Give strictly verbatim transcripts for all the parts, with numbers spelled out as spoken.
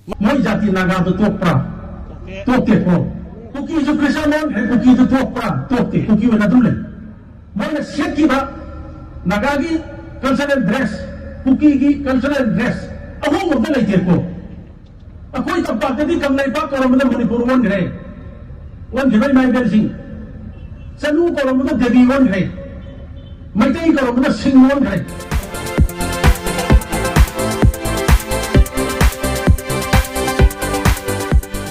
ꯃꯣꯏ ꯖꯥꯇꯤ ꯅꯥꯒꯥꯗꯨ ꯇꯣꯛꯄ꯭ꯔꯥ? ꯇꯣꯛꯇꯦꯀꯣ꯫ ꯀꯨꯀꯤꯁꯨ ꯈ꯭ꯔꯤꯁꯇꯥꯟ ꯑꯣꯟꯈ꯭ꯔꯦ, ꯀꯨꯀꯤꯗꯨ ꯇꯣꯛꯄ꯭ꯔꯥ? ꯇꯣꯛꯇꯦ, ꯀꯨꯀꯤ ꯑꯣꯏꯅ ꯑꯗꯨꯝ ꯂꯩ꯫ ꯃꯣꯏꯅ ꯁꯦꯠꯈꯤꯕ ꯅꯥꯒꯥꯒꯤ ꯀꯜꯆꯔꯦꯜ ꯗ꯭ꯔꯦꯁ, ꯀꯨꯀꯤꯒꯤ ꯀꯜꯆꯔꯦꯜ ꯗ꯭ꯔꯦꯁ ꯑꯍꯣꯡꯕ ꯑꯝꯇ ꯂꯩꯇꯦꯀꯣ꯫ ꯑꯩꯈꯣꯏ ꯇꯝꯄꯥꯛꯇꯗꯤ ꯀꯪꯂꯩꯄꯥꯛ ꯀꯧꯔꯝꯕꯗ ꯃꯅꯤꯄꯨꯔ ꯑꯣꯟꯈ꯭ꯔꯦ꯫ ꯑꯣꯟꯈꯤꯕ ꯏꯃꯥ ꯏꯕꯦꯜꯁꯤꯡ, ꯆꯅꯨ ꯀꯧꯔꯝꯕꯗ ꯗꯦꯕꯤ ꯑꯣꯟꯈ꯭ꯔꯦ꯫ ꯃꯩꯇꯩ ꯀꯧꯔꯝꯕꯗ ꯁꯤꯡ ꯑꯣꯟꯈ꯭ꯔꯦ꯫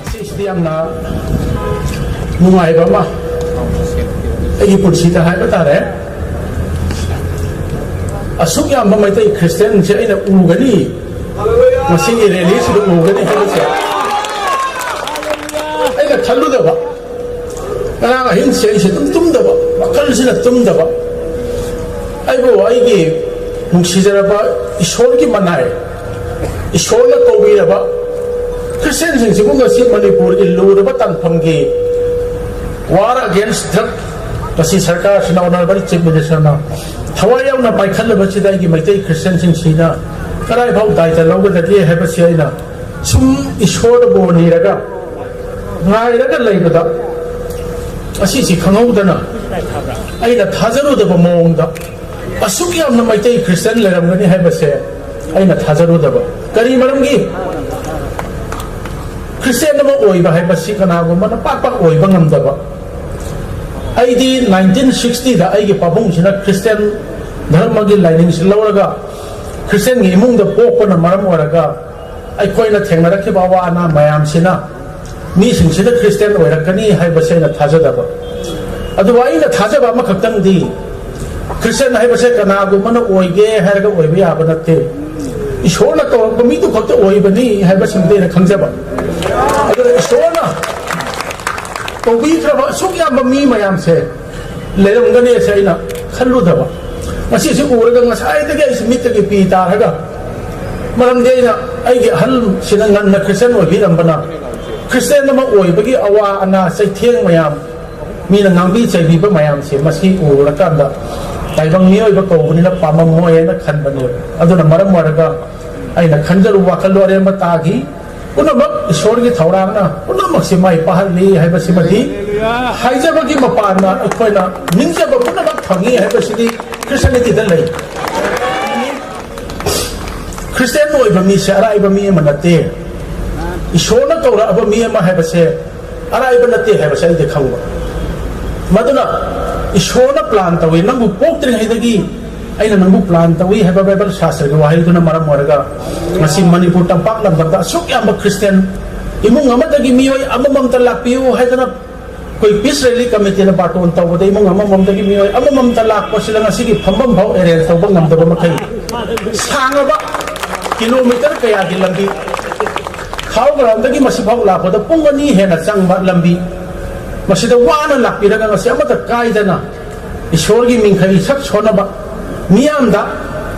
ꯉꯁꯤꯁꯤꯗꯤ ꯌꯥꯝꯅ ꯅꯨꯡꯉꯥꯏꯕ ꯑꯃ ꯑꯩꯒꯤ ꯄꯨꯟꯁꯤꯗ ꯍꯥꯏꯕ ꯇꯥꯔꯦ꯫ ꯑꯁꯨꯛ ꯌꯥꯝꯕ ꯃꯩꯇꯩ ꯈ꯭ꯔꯤꯁꯇꯤꯌꯥꯟꯁꯦ ꯑꯩꯅ ꯎꯒꯅꯤ, ꯃꯁꯤꯒꯤ ꯔꯦꯂꯤꯁꯤꯗ ꯎꯒꯅꯤ ꯍꯥꯏꯕꯁꯦ ꯑꯩꯅ ꯈꯜꯂꯨꯗꯕ, ꯉꯔꯥꯡ ꯑꯍꯤꯡꯁꯦ ꯑꯩꯁꯦ ꯑꯗꯨꯝ ꯇꯨꯝꯗꯕ, ꯋꯥꯈꯜꯁꯤꯅ ꯇꯨꯝꯗꯕ꯫ ꯑꯩꯕꯨ ꯑꯩꯒꯤ ꯅꯨꯡꯁꯤꯖꯔꯕ ꯏꯁꯣꯔꯒꯤ ꯃꯅꯥꯏ, ꯏꯁꯣꯔꯅ ꯀꯧꯕꯤꯔꯕ ꯈ꯭ꯔꯤꯁꯇꯤꯌꯥꯟꯁꯤꯡꯁꯤꯕꯨ ꯉꯁꯤ ꯃꯅꯤꯄꯨꯔꯒꯤ ꯂꯨꯔꯕ ꯇꯥꯟꯐꯝꯒꯤ war against drug, ꯉꯁꯤ ꯁꯔꯀꯥꯔꯁꯤꯅ, ꯑꯣꯅꯔꯦꯕꯜ ꯆꯤꯐ ꯃꯤꯅꯤꯁꯇꯔꯅ ꯊꯋꯥꯏ ꯌꯥꯎꯅ ꯄꯥꯏꯈꯠꯂꯕꯁꯤꯗ ꯑꯩꯒꯤ ꯃꯩꯇꯩ ꯈ꯭ꯔꯤꯁꯇꯤꯌꯥꯟꯁꯤꯡꯁꯤꯅ ꯀꯗꯥꯏꯐꯥꯎ ꯗꯥꯏꯇ ꯂꯧꯒꯗꯒꯦ ꯍꯥꯏꯕꯁꯤ ꯑꯩꯅ ꯁꯨꯝ ꯏꯁꯣꯔꯗ ꯕꯣꯔ ꯅꯤꯔꯒ ꯉꯥꯏꯔꯒ ꯂꯩꯕꯗ, ꯉꯁꯤꯁꯤ ꯈꯪꯍꯧꯗꯅ ꯑꯩꯅ ꯊꯥꯖꯔꯨꯗꯕ ꯃꯑꯣꯡꯗ ꯑꯁꯨꯛ ꯌꯥꯝꯅ ꯃꯩꯇꯩ ꯈ꯭ꯔꯤꯁꯇꯤꯌꯥꯟ ꯂꯩꯔꯝꯒꯅꯤ ꯍꯥꯏꯕꯁꯦ ꯑꯩꯅ ꯊꯥꯖꯔꯨꯗꯕ꯫ ꯀꯔꯤ ꯃꯔꯝꯒꯤ? ꯈ꯭ꯔꯤꯁꯇꯤꯌꯥꯟ ꯑꯃ ꯑꯣꯏꯕ ꯍꯥꯏꯕꯁꯤ ꯀꯅꯥꯒꯨꯝꯕꯅ ꯄꯥꯛ ꯄꯥꯛ ꯑꯣꯏꯕ ꯉꯝꯗꯕ꯫ ꯑꯩꯗꯤ ꯅꯥꯏꯟꯇꯤꯟ ꯁꯤꯛꯁꯇꯤꯗ ꯑꯩꯒꯤ ꯄꯥꯕꯨꯡꯁꯤꯅ ꯈ꯭ꯔꯤꯁꯇꯤꯌꯥꯟ ꯙꯔꯃꯒꯤ ꯂꯥꯏꯅꯤꯡꯁꯤ ꯂꯧꯔꯒ ꯈ꯭ꯔꯤꯁꯇꯤꯌꯥꯟꯒꯤ ꯏꯃꯨꯡꯗ ꯄꯣꯛꯄꯅ ꯃꯔꯝ ꯑꯣꯏꯔꯒ ꯑꯩꯈꯣꯏꯅ ꯊꯦꯡꯅꯔꯛꯈꯤꯕ ꯑꯋꯥ ꯑꯅꯥ ꯃꯌꯥꯝꯁꯤꯅ ꯃꯤꯁꯤꯡꯁꯤꯗ ꯈ꯭ꯔꯤꯁꯇꯤꯌꯥꯟ ꯑꯣꯏꯔꯛꯀꯅꯤ ꯍꯥꯏꯕꯁꯦ ꯑꯩꯅ ꯊꯥꯖꯗꯕ꯫ ꯑꯗꯨꯕꯨ ꯑꯩꯅ ꯊꯥꯖꯕ ꯑꯃꯈꯛꯇꯪꯗꯤ, ꯈ꯭ꯔꯤꯁꯇꯤꯌꯥꯟ ꯍꯥꯏꯕꯁꯦ ꯀꯅꯥꯒꯨꯝꯕꯅ ꯑꯣꯏꯒꯦ ꯍꯥꯏꯔꯒ ꯑꯣꯏꯕ ꯌꯥꯕ ꯅꯠꯇꯦ꯫ ꯏꯁꯣꯔꯅ ꯀꯧꯔꯛꯄ ꯃꯤꯗꯨ ꯈꯛꯇ ꯑꯣꯏꯕꯅꯤ ꯍꯥꯏꯕꯁꯤꯃꯗꯤ ꯑꯩꯅ ꯈꯪꯖꯕ꯫ ꯑꯗꯨꯅ ꯏꯁꯣꯔꯅ ꯀꯧꯕꯤꯈ꯭ꯔꯕ ꯑꯁꯨꯛ ꯌꯥꯝꯕ ꯃꯤ ꯃꯌꯥꯝꯁꯦ ꯂꯩꯔꯝꯒꯅꯤ ꯍꯥꯏꯁꯦ ꯑꯩꯅ ꯈꯜꯂꯨꯗꯕ꯫ ꯉꯁꯤꯁꯤ ꯎꯔꯒ ꯉꯁꯥꯏꯗꯒꯤ ꯑꯩꯁꯨ ꯃꯤꯠꯇꯒꯤ ꯄꯤ ꯇꯥꯔꯒ, ꯃꯔꯝꯗꯤ ꯑꯩꯅ, ꯑꯩꯒꯤ ꯑꯍꯜꯁꯤꯅ ꯉꯟꯅ ꯈ꯭ꯔꯤꯁꯇꯤꯌꯥꯟ ꯑꯣꯏꯕꯤꯔꯝꯕꯅ, ꯈ꯭ꯔꯤꯁꯇꯤꯌꯥꯟ ꯑꯃ ꯑꯣꯏꯕꯒꯤ ꯑꯋꯥ ꯑꯅꯥ ꯆꯩꯊꯦꯡ ꯃꯌꯥꯝ, ꯃꯤꯅ ꯉꯥꯡꯕꯤ ꯆꯩꯕꯤꯕ ꯃꯌꯥꯝꯁꯦ ꯃꯁꯤ ꯎꯔꯨꯔꯀꯥꯟꯗ ꯇꯥꯏꯕꯪ ꯃꯤꯑꯣꯏꯕ ꯀꯧꯕꯅꯤꯅ ꯄꯥꯝꯃꯝꯃꯣꯏ ꯍꯥꯏꯅ ꯈꯟꯕꯅꯦꯕ꯫ ꯑꯗꯨꯅ ꯃꯔꯝ ꯑꯣꯏꯔꯒ ꯑꯩꯅ ꯈꯟꯖꯔꯨꯕ ꯋꯥꯈꯜꯗꯣ ꯑꯔꯦꯝꯕ ꯇꯥꯈꯤ꯫ ꯄꯨꯝꯅꯃꯛ ꯏꯁꯣꯔꯒꯤ ꯊꯧꯔꯥꯡꯅ ꯄꯨꯝꯅꯃꯛꯁꯤ ꯃꯥꯏ ꯄꯥꯛꯍꯜꯂꯤ ꯍꯥꯏꯕꯁꯤꯃꯗꯤ ꯍꯥꯏꯖꯕꯒꯤ ꯃꯄꯥꯟꯅ ꯑꯩꯈꯣꯏꯅ ꯅꯤꯡꯖꯕ ꯄꯨꯝꯅꯃꯛ ꯐꯪꯉꯤ ꯍꯥꯏꯕꯁꯤꯗꯤ ꯈ꯭ꯔꯤꯁꯇꯤꯌꯥꯅꯤꯇꯤꯗ ꯂꯩ꯫ ꯈ꯭ꯔꯤꯁꯇꯤꯌꯥꯟ ꯑꯣꯏꯕ ꯃꯤꯁꯦ ꯑꯔꯥꯏꯕ ꯃꯤ ꯑꯃ ꯅꯠꯇꯦ꯫ ꯏꯁꯣꯔꯅ ꯀꯧꯔꯛꯑꯕ ꯃꯤ ꯑꯃ ꯍꯥꯏꯕꯁꯦ ꯑꯔꯥꯏꯕ ꯅꯠꯇꯦ ꯍꯥꯏꯕꯁꯦ ꯑꯩꯗꯤ ꯈꯪꯕ꯫ ꯃꯗꯨꯅ ꯏꯁꯣꯔꯅ ꯄ꯭ꯂꯥꯟ ꯇꯧꯏ, ꯅꯪꯕꯨ ꯄꯣꯛꯇ꯭ꯔꯤꯉꯩꯗꯒꯤ ꯑꯩꯅ ꯅꯪꯕꯨ ꯄ꯭ꯂꯥꯟ ꯇꯧꯏ ꯍꯥꯏꯕ ꯕꯥꯏꯕꯜ ꯁꯥꯁꯇ꯭ꯔꯒꯤ ꯋꯥꯍꯩꯗꯨꯅ ꯃꯔꯝ ꯑꯣꯏꯔꯒ ꯉꯁꯤ ꯃꯅꯤꯄꯨꯔ ꯇꯝꯄꯥꯛ ꯂꯝꯗꯝꯗ ꯑꯁꯨꯛ ꯌꯥꯝꯕ ꯈ꯭ꯔꯤꯁꯇꯤꯌꯥꯟ ꯏꯃꯨꯡ ꯑꯃꯗꯒꯤ ꯃꯤꯑꯣꯏ ꯑꯃꯃꯝꯇ ꯂꯥꯛꯄꯤꯌꯨ ꯍꯥꯏꯗꯅ ꯑꯩꯈꯣꯏ ꯄꯤꯁ ꯔꯦꯂꯤ ꯀꯃꯤꯇꯤꯅ ꯕꯥꯔꯇꯣꯟ ꯇꯧꯕꯗ ꯏꯃꯨꯡ ꯑꯃꯃꯝꯗꯒꯤ ꯃꯤꯑꯣꯏ ꯑꯃꯃꯝꯇ ꯂꯥꯛꯄꯁꯤꯗ ꯉꯁꯤꯒꯤ ꯐꯝꯐꯝ ꯐꯥꯎ ꯑꯦꯔꯦꯟꯖ ꯇꯧꯕ ꯉꯝꯗꯕ ꯃꯈꯩ ꯁꯥꯡꯉꯕ ꯀꯤꯂꯣꯃꯤꯇꯔ ꯀꯌꯥꯒꯤ ꯂꯝꯕꯤ ꯈꯥꯎꯒ꯭ꯔꯥꯝꯗꯒꯤ ꯃꯁꯤꯐꯥꯎ ꯂꯥꯛꯄꯗ ꯄꯨꯡ ꯑꯅꯤ ꯍꯦꯟꯅ ꯆꯪꯕ ꯂꯝꯕꯤ, ꯃꯁꯤꯗ ꯋꯥꯅ ꯂꯥꯛꯄꯤꯔꯒ ꯉꯁꯤ ꯑꯃꯠꯇ ꯀꯥꯏꯗꯅ ꯏꯁꯣꯔꯒꯤ ꯃꯤꯡꯈꯩ ꯁꯛ ꯁꯣꯟꯅꯕ ꯃꯤꯌꯥꯝꯗ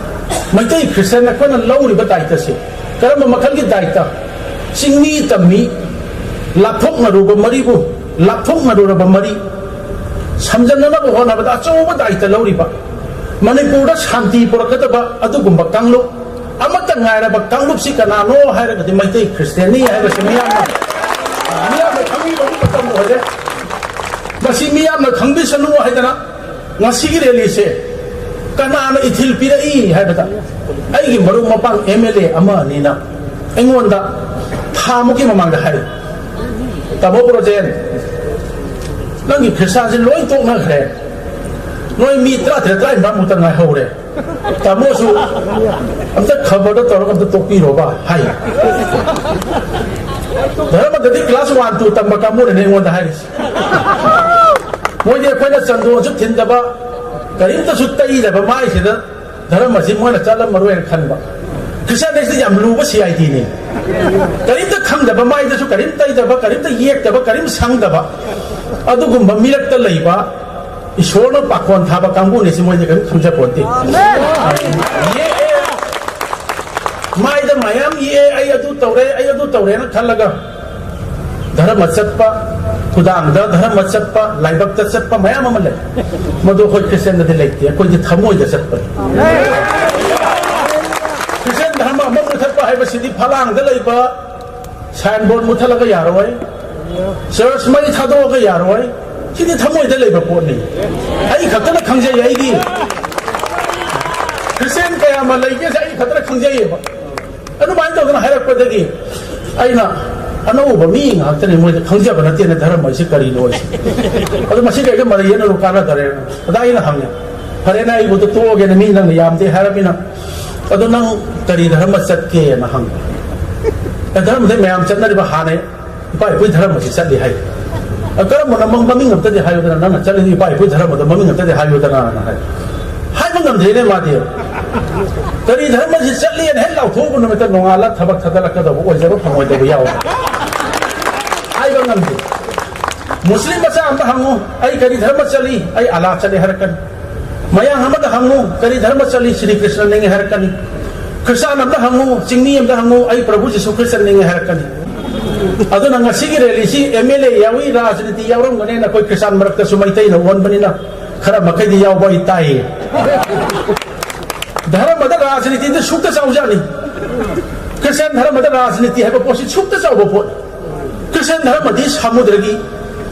ꯃꯩꯇꯩ ꯈ꯭ꯔꯤꯁꯇꯤꯌꯥꯟ ꯑꯩꯈꯣꯏꯅ ꯂꯧꯔꯤꯕ ꯗꯥꯏꯇꯁꯦ ꯀꯔꯝꯕ ꯃꯈꯜꯒꯤ ꯗꯥꯏꯇ? ꯆꯤꯡꯃꯤ ꯇꯝꯃꯤ ꯂꯥꯞꯊꯣꯛꯅꯔꯨꯕ ꯃꯔꯤꯕꯨ, ꯂꯥꯞꯊꯣꯛꯅꯔꯨꯔꯕ ꯃꯔꯤ ꯁꯝꯖꯟꯅꯅꯕ ꯍꯣꯠꯅꯕꯗ ꯑꯆꯧꯕ ꯗꯥꯏꯇ ꯂꯧꯔꯤꯕ, ꯃꯅꯤꯄꯨꯔꯗ ꯁꯥꯟꯇꯤ ꯄꯨꯔꯛꯀꯗꯕ ꯑꯗꯨꯒꯨꯝꯕ ꯀꯥꯡꯂꯨꯞ ꯑꯃꯠꯇ ꯉꯥꯏꯔꯕ ꯀꯥꯡꯂꯨꯞꯁꯤ ꯀꯅꯥꯅꯣ ꯍꯥꯏꯔꯒꯗꯤ ꯃꯩꯇꯩ ꯈ꯭ꯔꯤꯁꯇꯤꯌꯥꯟꯅꯤ ꯍꯥꯏꯕꯁꯤ ꯃꯤꯌꯥꯝꯅ, ꯃꯤꯌꯥꯝꯅ ꯈꯪꯕꯤꯕꯒꯤ ꯃꯇꯝ ꯑꯣꯏꯔꯦ꯫ ꯃꯁꯤ ꯃꯤꯌꯥꯝꯅ ꯈꯪꯕꯤꯁꯅꯨ ꯍꯥꯏꯗꯅ ꯉꯁꯤꯒꯤ ꯔꯦꯂꯤꯁꯦ ꯀꯅꯥꯅ ꯏꯊꯤꯜ ꯄꯤꯔꯛꯏ ꯍꯥꯏꯕꯗ ꯑꯩꯒꯤ ꯃꯔꯨꯞ ꯃꯄꯥꯡ ꯑꯦꯝ ꯑꯦꯜ ꯑꯦ ꯑꯃ ꯑꯅꯤꯅ ꯑꯩꯉꯣꯟꯗ ꯊꯥ ꯃꯨꯛꯀꯤ ꯃꯃꯥꯡꯗ ꯍꯥꯏꯔꯤ, "ꯇꯥꯃꯣ ꯕ꯭ꯔꯣꯖꯦꯟ, ꯅꯪꯒꯤ ꯈ꯭ꯔꯤꯁꯇꯥꯟꯁꯤ ꯂꯣꯏ ꯇꯣꯛꯅꯈ꯭ꯔꯦ, ꯅꯣꯏ ꯃꯤ ꯇꯔꯥ ꯇꯔꯦꯠ ꯇꯔꯥ ꯅꯤꯄꯥꯟ ꯃꯨꯛꯇ ꯉꯥꯏꯍꯧꯔꯦ, ꯇꯥꯃꯣꯁꯨ ꯑꯝꯇ ꯈꯕꯔꯗ ꯇꯧꯔꯒ ꯑꯝꯇ ꯇꯣꯛꯄꯤꯔꯣꯕ" ꯍꯥꯏ꯫ ꯙꯔꯃꯗꯗꯤ ꯀ꯭ꯂꯥꯁ ꯋꯥꯟ ꯇꯨ ꯇꯝꯕ ꯀꯥꯡꯕꯨꯅꯅꯦ ꯑꯩꯉꯣꯟꯗ ꯍꯥꯏꯔꯤꯁꯦ꯫ ꯃꯣꯏꯗꯤ ꯑꯩꯈꯣꯏꯅ ꯆꯟꯗꯣꯟꯁꯨ ꯊꯤꯟꯗꯕ, ꯀꯔꯤꯝꯇꯁꯨ ꯇꯩꯗꯕ ꯃꯥꯏꯁꯤꯗ ꯙꯔꯃꯁꯤ ꯃꯣꯏꯅ ꯆꯠꯂꯝꯃꯔꯣꯏꯅ ꯈꯟꯕ꯫ ꯈ꯭ꯔꯤꯁꯇꯤꯌꯥꯟ ꯑꯁꯤꯗꯤ ꯌꯥꯝ ꯂꯨꯕ ꯁꯤ ꯑꯥꯏ ꯗꯤꯅꯤ꯫ ꯀꯔꯤꯝꯇ ꯈꯪꯗꯕ, ꯃꯥꯏꯗꯁꯨ ꯀꯔꯤꯝ ꯇꯩꯗꯕ, ꯀꯔꯤꯝꯇ ꯌꯦꯛꯇꯕ, ꯀꯔꯤꯝ ꯁꯪꯗꯕ, ꯑꯗꯨꯒꯨꯝꯕ ꯃꯤꯔꯛꯇ ꯂꯩꯕ ꯏꯁꯣꯔꯅ ꯄꯥꯈꯣꯟ ꯊꯥꯕ ꯀꯥꯡꯕꯨꯅꯤ ꯁꯤ, ꯃꯣꯏꯗꯤ ꯀꯔꯤꯝ ꯈꯪꯖꯄꯣꯟꯇꯦ꯫ ꯌꯦꯛꯑꯦ, ꯃꯥꯏꯗ ꯃꯌꯥꯝ ꯌꯦꯛꯑꯦ, "ꯑꯩ ꯑꯗꯨ ꯇꯧꯔꯦ, ꯑꯩ ꯑꯗꯨ ꯇꯧꯔꯦꯅ" ꯈꯜꯂꯒ ꯙꯔꯃ ꯆꯠꯄ, ꯈꯨꯗꯥꯡꯗ ꯙꯔꯃ ꯆꯠꯄ, ꯂꯥꯏꯕꯛꯇ ꯆꯠꯄ ꯃꯌꯥꯝ ꯑꯃ ꯂꯩ꯫ ꯃꯗꯨ ꯑꯩꯈꯣꯏ ꯈ꯭ꯔꯤꯁꯇꯤꯌꯥꯟꯗꯗꯤ ꯂꯩꯇꯦ, ꯑꯩꯈꯣꯏꯗꯤ ꯊꯃꯣꯏꯗ ꯆꯠꯄꯅꯤ꯫ ꯈ꯭ꯔꯤꯁꯇꯤꯌꯥꯟ ꯙꯔꯃ ꯑꯃ ꯃꯨꯊꯠꯄ ꯍꯥꯏꯕꯁꯤꯗꯤ ꯐꯂꯥꯡꯗ ꯂꯩꯕ ꯁꯥꯏꯟ ꯕꯣꯔꯗ ꯃꯨꯠꯊꯠꯂꯒ ꯌꯥꯔꯣꯏ, ꯆꯔꯆ ꯃꯩ ꯊꯥꯗꯣꯛꯑꯒ ꯌꯥꯔꯣꯏ, ꯁꯤꯗꯤ ꯊꯃꯣꯏꯗ ꯂꯩꯕ ꯄꯣꯠꯅꯤ꯫ ꯑꯩ ꯈꯛꯇꯅ ꯈꯪꯖꯩ, ꯑꯩꯒꯤ ꯈ꯭ꯔꯤꯁꯇꯤꯌꯥꯟ ꯀꯌꯥ ꯑꯃ ꯂꯩꯒꯦꯁꯦ ꯑꯩ ꯈꯛꯇꯅ ꯈꯪꯖꯩꯌꯦꯕ꯫ ꯑꯗꯨꯃꯥꯏꯅ ꯇꯧꯗꯅ ꯍꯥꯏꯔꯛꯄꯗꯒꯤ ꯑꯩꯅ ꯑꯅꯧꯕ ꯃꯤ ꯉꯥꯛꯇꯅꯤ, ꯃꯣꯏꯗ ꯈꯪꯖꯕ ꯅꯠꯇꯦꯅ ꯙꯔꯃ ꯑꯁꯤ ꯀꯔꯤꯅꯣ ꯑꯩꯁꯦ꯫ ꯑꯗꯨ ꯃꯁꯤ ꯀꯩꯒ ꯃꯔꯩ ꯌꯦꯠꯅꯔꯨ ꯀꯥꯟꯅꯗꯔꯦꯅ ꯑꯗ ꯑꯩꯅ ꯍꯪꯉꯦ꯫ ꯐꯔꯦꯅꯦ, ꯑꯩꯕꯨꯗ ꯇꯣꯛꯑꯒꯦꯅ, ꯃꯤ ꯅꯪꯅ ꯌꯥꯝꯗꯦ ꯍꯥꯏꯔꯕꯅꯤꯅ꯫ ꯑꯗꯣ ꯅꯪ ꯀꯔꯤ ꯙꯔꯃ ꯆꯠꯀꯦꯅ ꯍꯪꯉꯦ꯫ ꯑꯦ, ꯙꯔꯃꯗꯤ ꯃꯌꯥꯝ ꯆꯠꯅꯔꯤꯕ ꯍꯥꯟꯅ ꯏꯄꯥ ꯏꯄꯨꯒꯤ ꯙꯔꯃꯁꯤ ꯆꯠꯂꯤ ꯍꯥꯏ꯫ "ꯑ, ꯀꯔꯝꯕꯅꯣ ꯃꯃꯤꯡ ꯑꯝꯇꯗꯤ ꯍꯥꯏꯌꯨꯗꯅ, ꯅꯪꯅ ꯆꯠꯂꯤꯗꯨ ꯏꯄꯥ ꯏꯄꯨꯒꯤ ꯙꯔꯃꯗꯣ ꯃꯃꯤꯡ ꯑꯝꯇꯗꯤ ꯍꯥꯏꯌꯨꯗꯅ"ꯅ ꯍꯥꯏ꯫ ꯍꯥꯏꯕ ꯉꯝꯗ꯭ꯔꯦꯅꯦ ꯃꯥꯗꯤ꯫ ꯀꯔꯤ ꯙꯔꯃꯁꯤ ꯆꯠꯂꯤꯅ ꯍꯦꯛ ꯂꯥꯎꯊꯣꯛꯎꯕ ꯅꯨꯃꯤꯠꯇ ꯅꯣꯡꯉꯥꯜꯂ ꯊꯕꯛ ꯊꯥꯗꯠꯂꯛꯀꯗꯕ, ꯑꯣꯏꯖꯕ ꯐꯪꯉꯣꯏꯗꯕ ꯌꯥꯎꯕ꯫ ꯍꯥꯏꯕ ꯉꯝꯗꯦ꯫ ꯃꯨꯁꯂꯤꯝ ꯃꯆꯥ ꯑꯝꯗ ꯍꯪꯉꯨ, "ꯑꯩ ꯀꯔꯤ ꯙꯔꯃ ꯆꯠꯂꯤ?" "ꯑꯩ ꯑꯂꯥ ꯆꯠꯂꯤ" ꯍꯥꯏꯔꯛꯀꯅꯤ꯫ ꯃꯌꯥꯡ ꯑꯃꯗ ꯍꯪꯉꯨ, "ꯀꯔꯤ ꯙꯔꯃ ꯆꯠꯂꯤ?" "ꯁ꯭ꯔꯤ ꯀ꯭ꯔꯤꯁꯅ ꯅꯤꯡꯉꯤ" ꯍꯥꯏꯔꯛꯀꯅꯤ꯫ ꯈ꯭ꯔꯤꯁꯇꯥꯟ ꯑꯃꯗ ꯍꯪꯉꯨ, ꯆꯤꯡꯃꯤ ꯑꯃꯗ ꯍꯪꯉꯨ, "ꯑꯩ ꯄ꯭ꯔꯚꯨ ꯖꯤꯁꯨ ꯈ꯭ꯔꯤꯁꯇ ꯅꯤꯡꯉꯤ" ꯍꯥꯏꯔꯛꯀꯅꯤ꯫ ꯑꯗꯨꯅ ꯉꯁꯤꯒꯤ ꯔꯦꯂꯤꯁꯤ ꯑꯦꯝ ꯑꯦꯜ ꯑꯦ ꯌꯥꯎꯏ, ꯔꯥꯖꯅꯤꯇꯤ ꯌꯥꯎꯔꯝꯒꯅꯦꯅ ꯑꯩꯈꯣꯏ ꯈ꯭ꯔꯤꯁꯇꯥꯟ ꯃꯔꯛꯇꯁꯨ ꯃꯩꯇꯩꯅ ꯑꯣꯟꯕꯅꯤꯅ ꯈꯔ ꯃꯈꯩꯗꯤ ꯌꯥꯎꯕ ꯑꯩ ꯇꯥꯏꯌꯦ꯫ ꯙꯔꯃꯗ ꯔꯥꯖꯅꯤꯇꯤꯗ ꯁꯨꯛꯇ ꯆꯥꯎꯖꯥꯠꯅꯤ꯫ ꯈ꯭ꯔꯤꯁꯇꯤꯌꯥꯟ ꯙꯔꯃꯗ ꯔꯥꯖꯅꯤꯇꯤ ꯍꯥꯏꯕ ꯄꯣꯠꯁꯤ ꯁꯨꯛꯇ ꯆꯥꯎꯕ ꯄꯣꯠ꯫ ꯈ꯭ꯔꯤꯁꯇꯤꯌꯥꯟ ꯙꯔꯃꯗꯤ ꯁꯃꯨꯗ꯭ꯔꯒꯤ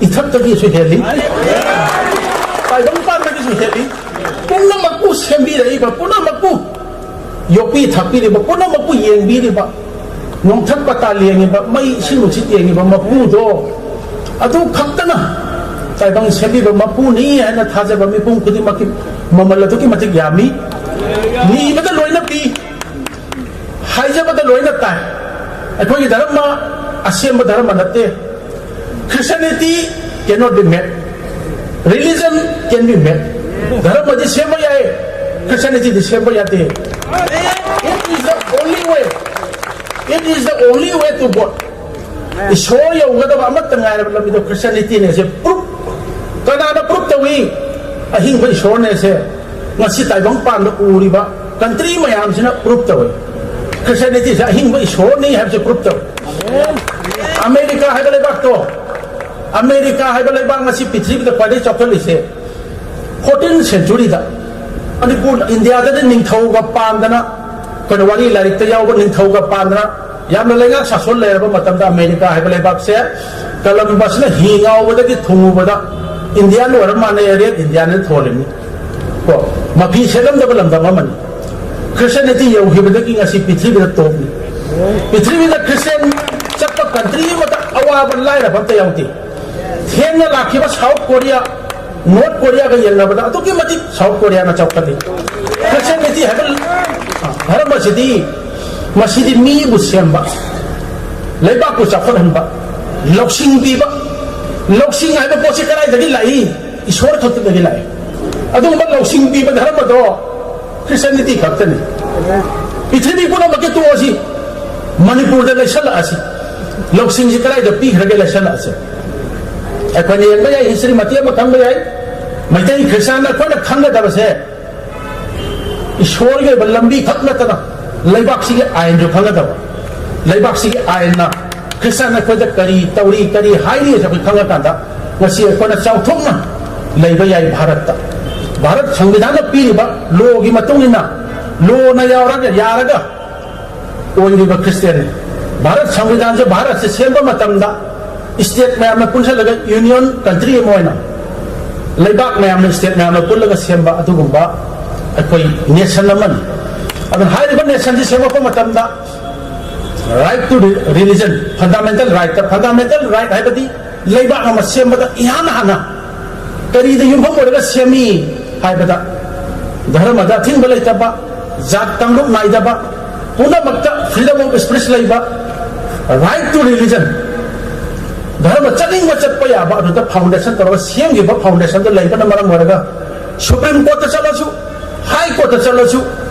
ꯏꯊꯛꯇꯒꯤꯁꯨ ꯍꯦꯜꯂꯤ, ꯇꯥꯏꯕꯪꯄꯥꯟꯗꯒꯤꯁꯨ ꯍꯦꯜꯂꯤ꯫ ꯄꯨꯝꯅꯃꯛꯄꯨ ꯁꯦꯝꯕꯤꯔꯛꯏꯕ, ꯄꯨꯝꯅꯃꯛꯄꯨ ꯌꯣꯛꯄꯤ ꯊꯥꯛꯄꯤꯔꯤꯕ, ꯄꯨꯝꯅꯃꯛꯄꯨ ꯌꯦꯡꯕꯤꯔꯤꯕ, ꯅꯣꯡꯊꯛ ꯄꯇꯥ ꯂꯦꯡꯉꯤꯕ, ꯃꯩ ꯏꯁꯤꯡ ꯅꯨꯡꯁꯤꯠ ꯌꯦꯡꯉꯤꯕ ꯃꯄꯨꯗꯣ, ꯑꯗꯨ ꯈꯛꯇꯅ ꯇꯥꯏꯕꯪ ꯁꯦꯝꯕꯤꯕ ꯃꯄꯨꯅꯤ ꯍꯥꯏꯅ ꯊꯥꯖꯕ ꯃꯤꯄꯨꯝ ꯈꯨꯗꯤꯡꯃꯛꯀꯤ ꯃꯃꯜ ꯑꯗꯨꯛꯀꯤ ꯃꯇꯤꯛ ꯌꯥꯝꯃꯤ꯫ ꯅꯤꯕꯗ ꯂꯣꯏꯅ ꯄꯤ, ꯍꯥꯏꯖꯕꯗ ꯂꯣꯏꯅ ꯇꯥꯏ꯫ ꯑꯩꯈꯣꯏꯒꯤ ꯙꯔꯃ ꯑꯁꯦꯝꯕ ꯙꯔꯃ ꯅꯠꯇꯦ꯫ Christianity cannot be made. Religion can be made. ꯙꯔꯃꯗꯤ ꯁꯦꯝꯕ ꯌꯥꯏ, Christianity ꯗꯤ ꯁꯦꯝꯕ ꯌꯥꯗꯦ꯫ It is the only way. It is the only way to God. ꯏꯁꯣꯔ ꯌꯧꯒꯗꯕ ꯑꯃꯠꯇ ꯉꯥꯏꯔꯕ ꯂꯝꯕꯤꯗꯣ Christianity ꯅꯦ꯫ ꯁꯦ proof꯫ ꯀꯅꯥꯅ proof ꯇꯧꯏ? ꯑꯍꯤꯡꯕ ꯏꯁꯣꯔꯅꯦꯁꯦ ꯉꯁꯤ ꯇꯥꯏꯕꯪ ꯄꯥꯟꯗ ꯎꯔꯤꯕ country ꯃꯌꯥꯝꯁꯤꯅ proof ꯇꯧꯏ꯫ Christianity ꯁꯦ ꯑꯍꯤꯡꯕ ꯏꯁꯣꯔꯅꯤ ꯍꯥꯏꯕꯁꯦ proof ꯇꯧꯏ꯫ ꯑꯃꯦꯔꯤꯀꯥ ꯍꯥꯏꯕ ꯂꯩꯕꯥꯛꯇꯣ, ꯑꯃꯦꯔꯤꯀꯥ ꯍꯥꯏꯕ ꯂꯩꯕꯥꯛ ꯉꯁꯤ ꯄ꯭ꯔꯤꯊꯤꯕꯤꯗ ꯈ꯭ꯋꯥꯏꯗꯒꯤ ꯆꯥꯎꯈꯠꯂꯤꯁꯦ fourteenth century ꯗ ꯃꯅꯤꯄꯨꯔ, ꯏꯟꯗꯤꯌꯥꯗꯗꯤ ꯅꯤꯡꯊꯧꯒ ꯄꯥꯟꯗꯅ, ꯑꯩꯈꯣꯏꯅ ꯋꯥꯔꯤ ꯂꯥꯏꯔꯤꯛꯇ ꯌꯥꯎꯕ ꯅꯤꯡꯊꯧꯒ ꯄꯥꯟꯗꯅ ꯌꯥꯝꯅ ꯂꯩꯉꯥꯛ ꯁꯥꯁꯣꯟ ꯂꯩꯔꯕ ꯃꯇꯝꯗ ꯑꯃꯦꯔꯤꯀꯥ ꯍꯥꯏꯕ ꯂꯩꯕꯥꯛꯁꯦ ꯀꯂꯝꯕꯁꯅ ꯍꯤ ꯉꯥꯎꯕꯗꯒꯤ ꯊꯨꯡꯉꯨꯕꯗ ꯏꯟꯗꯤꯌꯥꯟ ꯑꯣꯏꯔ ꯃꯥꯟꯅꯩ, ꯔꯦꯠ ꯏꯟꯗꯤꯌꯥꯟꯅ ꯊꯣꯜꯂꯤꯅꯤ꯫ ꯀꯣ, ꯃꯐꯤ ꯁꯦꯠꯂꯝꯗꯕ ꯂꯝꯗꯝ ꯑꯃꯅꯤ꯫ ꯈ꯭ꯔꯤꯁꯇꯤꯌꯥꯅꯤꯇꯤ ꯌꯧꯈꯤꯕꯗꯒꯤ ꯉꯁꯤ ꯄ꯭ꯔꯤꯊꯤꯕꯤꯗ ꯇꯣꯞꯅꯤ꯫ ꯄ꯭ꯔꯤꯊꯤꯕꯤꯗ ꯈ꯭ꯔꯤꯁꯇꯤꯌꯥꯟ ꯆꯠꯄ ꯀꯟꯇ꯭ꯔꯤ ꯑꯃꯗ ꯑꯋꯥꯕ ꯂꯥꯏꯔꯕ ꯑꯝꯇ ꯌꯥꯎꯗꯦ꯫ ꯊꯦꯡꯅ ꯂꯥꯛꯈꯤꯕ ꯁꯥꯎꯠ ꯀꯣꯔꯤꯌꯥ, ꯅꯣꯔꯠ ꯀꯣꯔꯤꯌꯥꯒ ꯌꯦꯡꯅꯕꯗ ꯑꯗꯨꯛꯀꯤ ꯃꯇꯤꯛ ꯁꯥꯎꯠ ꯀꯣꯔꯤꯌꯥꯅ ꯆꯥꯎꯈꯠꯂꯤ꯫ ꯈ꯭ꯔꯤꯁꯇꯤꯌꯥꯅꯤꯇꯤ ꯍꯥꯏꯕ ꯙꯔꯃꯁꯤꯗꯤ, ꯃꯁꯤꯗꯤ ꯃꯤꯕꯨ ꯁꯦꯝꯕ, ꯂꯩꯕꯥꯛꯄꯨ ꯆꯥꯎꯈꯠꯍꯟꯕ, ꯂꯧꯁꯤꯡ ꯄꯤꯕ꯫ ꯂꯧꯁꯤꯡ ꯍꯥꯏꯕ ꯄꯣꯠꯁꯤ ꯀꯗꯥꯏꯗꯒꯤ ꯂꯥꯛꯏ? ꯏꯁꯣꯔ ꯈꯛꯇꯗꯒꯤ ꯂꯥꯛꯏ꯫ ꯑꯗꯨꯒꯨꯝꯕ ꯂꯧꯁꯤꯡ ꯄꯤꯕ ꯙꯔꯃꯗꯣ ꯈ꯭ꯔꯤꯁꯇꯤꯌꯥꯅꯤꯇꯤ ꯈꯛꯇꯅꯤ꯫ ꯄ꯭ꯔꯤꯊꯤꯕꯤ ꯄꯨꯝꯅꯃꯛꯀꯤ ꯇꯣꯛꯑꯁꯤ, ꯃꯅꯤꯄꯨꯔꯗ ꯂꯩꯁꯜꯂꯛꯑꯁꯤ꯫ ꯂꯧꯁꯤꯡꯁꯤ ꯀꯗꯥꯏꯗ ꯄꯤꯈ꯭ꯔꯒꯦ? ꯂꯩꯁꯜꯂꯛꯑꯁꯤ꯫ ꯑꯩꯈꯣꯏꯅ ꯌꯦꯡꯕ ꯌꯥꯏ, ꯍꯤꯁꯇ꯭ꯔꯤ ꯃꯇꯦꯛ ꯑꯃ ꯈꯪꯕ ꯌꯥꯏ꯫ ꯃꯩꯇꯩ ꯈ꯭ꯔꯤꯁꯇꯤꯌꯥꯟ ꯑꯩꯈꯣꯏꯅ ꯈꯪꯒꯗꯕꯁꯦ ꯏꯁꯣꯔꯒꯤ ꯑꯣꯏꯕ ꯂꯝꯕꯤ ꯈꯛ ꯅꯠꯇꯅ ꯂꯩꯕꯥꯛꯁꯤꯒꯤ ꯑꯥꯏꯟꯁꯨ ꯈꯪꯒꯗꯕ꯫ ꯂꯩꯕꯥꯛꯁꯤꯒꯤ ꯑꯥꯏꯟꯅ ꯈ꯭ꯔꯤꯁꯇꯤꯌꯥꯟ ꯑꯩꯈꯣꯏꯗ ꯀꯔꯤ ꯇꯧꯔꯤ, ꯀꯔꯤ ꯍꯥꯏꯔꯤ ꯍꯥꯏꯁꯦ ꯑꯩꯈꯣꯏ ꯈꯪꯉꯀꯥꯟꯗ ꯉꯁꯤ ꯑꯩꯈꯣꯏꯅ ꯆꯥꯎꯊꯣꯛꯅ ꯂꯩꯕ ꯌꯥꯏ ꯚꯥꯔꯠꯇ꯫ ꯚꯥꯔꯠ ꯁꯪꯕꯤꯙꯥꯟꯅ ꯄꯤꯔꯤꯕ ꯂꯣꯒꯤ ꯃꯇꯨꯡ ꯏꯟꯅ, ꯂꯣꯅ ꯌꯥꯎꯔꯒ, ꯌꯥꯔꯒ ꯑꯣꯏꯔꯤꯕ ꯈ꯭ꯔꯤꯁꯇꯤꯌꯥꯟꯅꯤ꯫ ꯚꯥꯔꯠ ꯁꯪꯕꯤꯙꯥꯟꯁꯦ ꯚꯥꯔꯠꯁꯦ ꯁꯦꯝꯕ ꯃꯇꯝꯗ ꯁ꯭ꯇꯦꯠ ꯃꯌꯥꯝꯅ ꯄꯨꯟꯁꯤꯜꯂꯒ ꯌꯨꯅꯤꯌꯟ ꯀꯟꯇ꯭ꯔꯤ ꯑꯃ ꯑꯣꯏꯅ ꯂꯩꯕꯥꯛ ꯃꯌꯥꯝꯅ, ꯁ꯭ꯇꯦꯠ ꯃꯌꯥꯝꯅ ꯄꯨꯜꯂꯒ ꯁꯦꯝꯕ ꯑꯗꯨꯒꯨꯝꯕ ꯑꯩꯈꯣꯏ ꯅꯦꯁꯟ ꯑꯃꯅꯤ꯫ ꯑꯗꯨꯅ ꯍꯥꯏꯔꯤꯕ ꯅꯦꯁꯟꯁꯤ ꯁꯦꯝꯃꯛꯄ ꯃꯇꯝꯗ right to religion, fundamental right, fundamental right ꯍꯥꯏꯕꯗꯤ ꯂꯩꯕꯥꯛ ꯑꯃ ꯁꯦꯝꯕꯗ ꯏꯍꯥꯟ ꯍꯥꯟꯅ ꯀꯔꯤꯗ ꯌꯨꯝꯐꯝ ꯑꯣꯏꯔꯒ ꯁꯦꯝꯃꯤ ꯍꯥꯏꯕꯗ, ꯙꯔꯃꯗ ꯑꯊꯤꯡꯕ ꯂꯩꯇꯕ, ꯖꯥꯠ ꯀꯥꯡꯂꯨꯞ ꯅꯥꯏꯗꯕ, ꯄꯨꯝꯅꯃꯛꯇ freedom of speech ꯂꯩꯕ, right to religion, ꯙꯔꯃ ꯆꯠꯅꯤꯡꯕ ꯆꯠꯄ ꯌꯥꯕ, ꯑꯗꯨꯗ ꯐꯥꯎꯟꯗꯦꯁꯟ ꯇꯧꯔꯒ ꯁꯦꯝꯈꯤꯕ ꯐꯥꯎꯟꯗꯦꯁꯟꯗꯨ ꯂꯩꯕꯅ ꯃꯔꯝ ꯑꯣꯏꯔꯒ ꯁꯨꯄ꯭ꯔꯤꯝ ꯀꯣꯔꯠꯇ ꯆꯠꯂꯁꯨ, ꯍꯥꯏ ꯀꯣꯔꯠꯇ ꯆꯠꯂꯁꯨ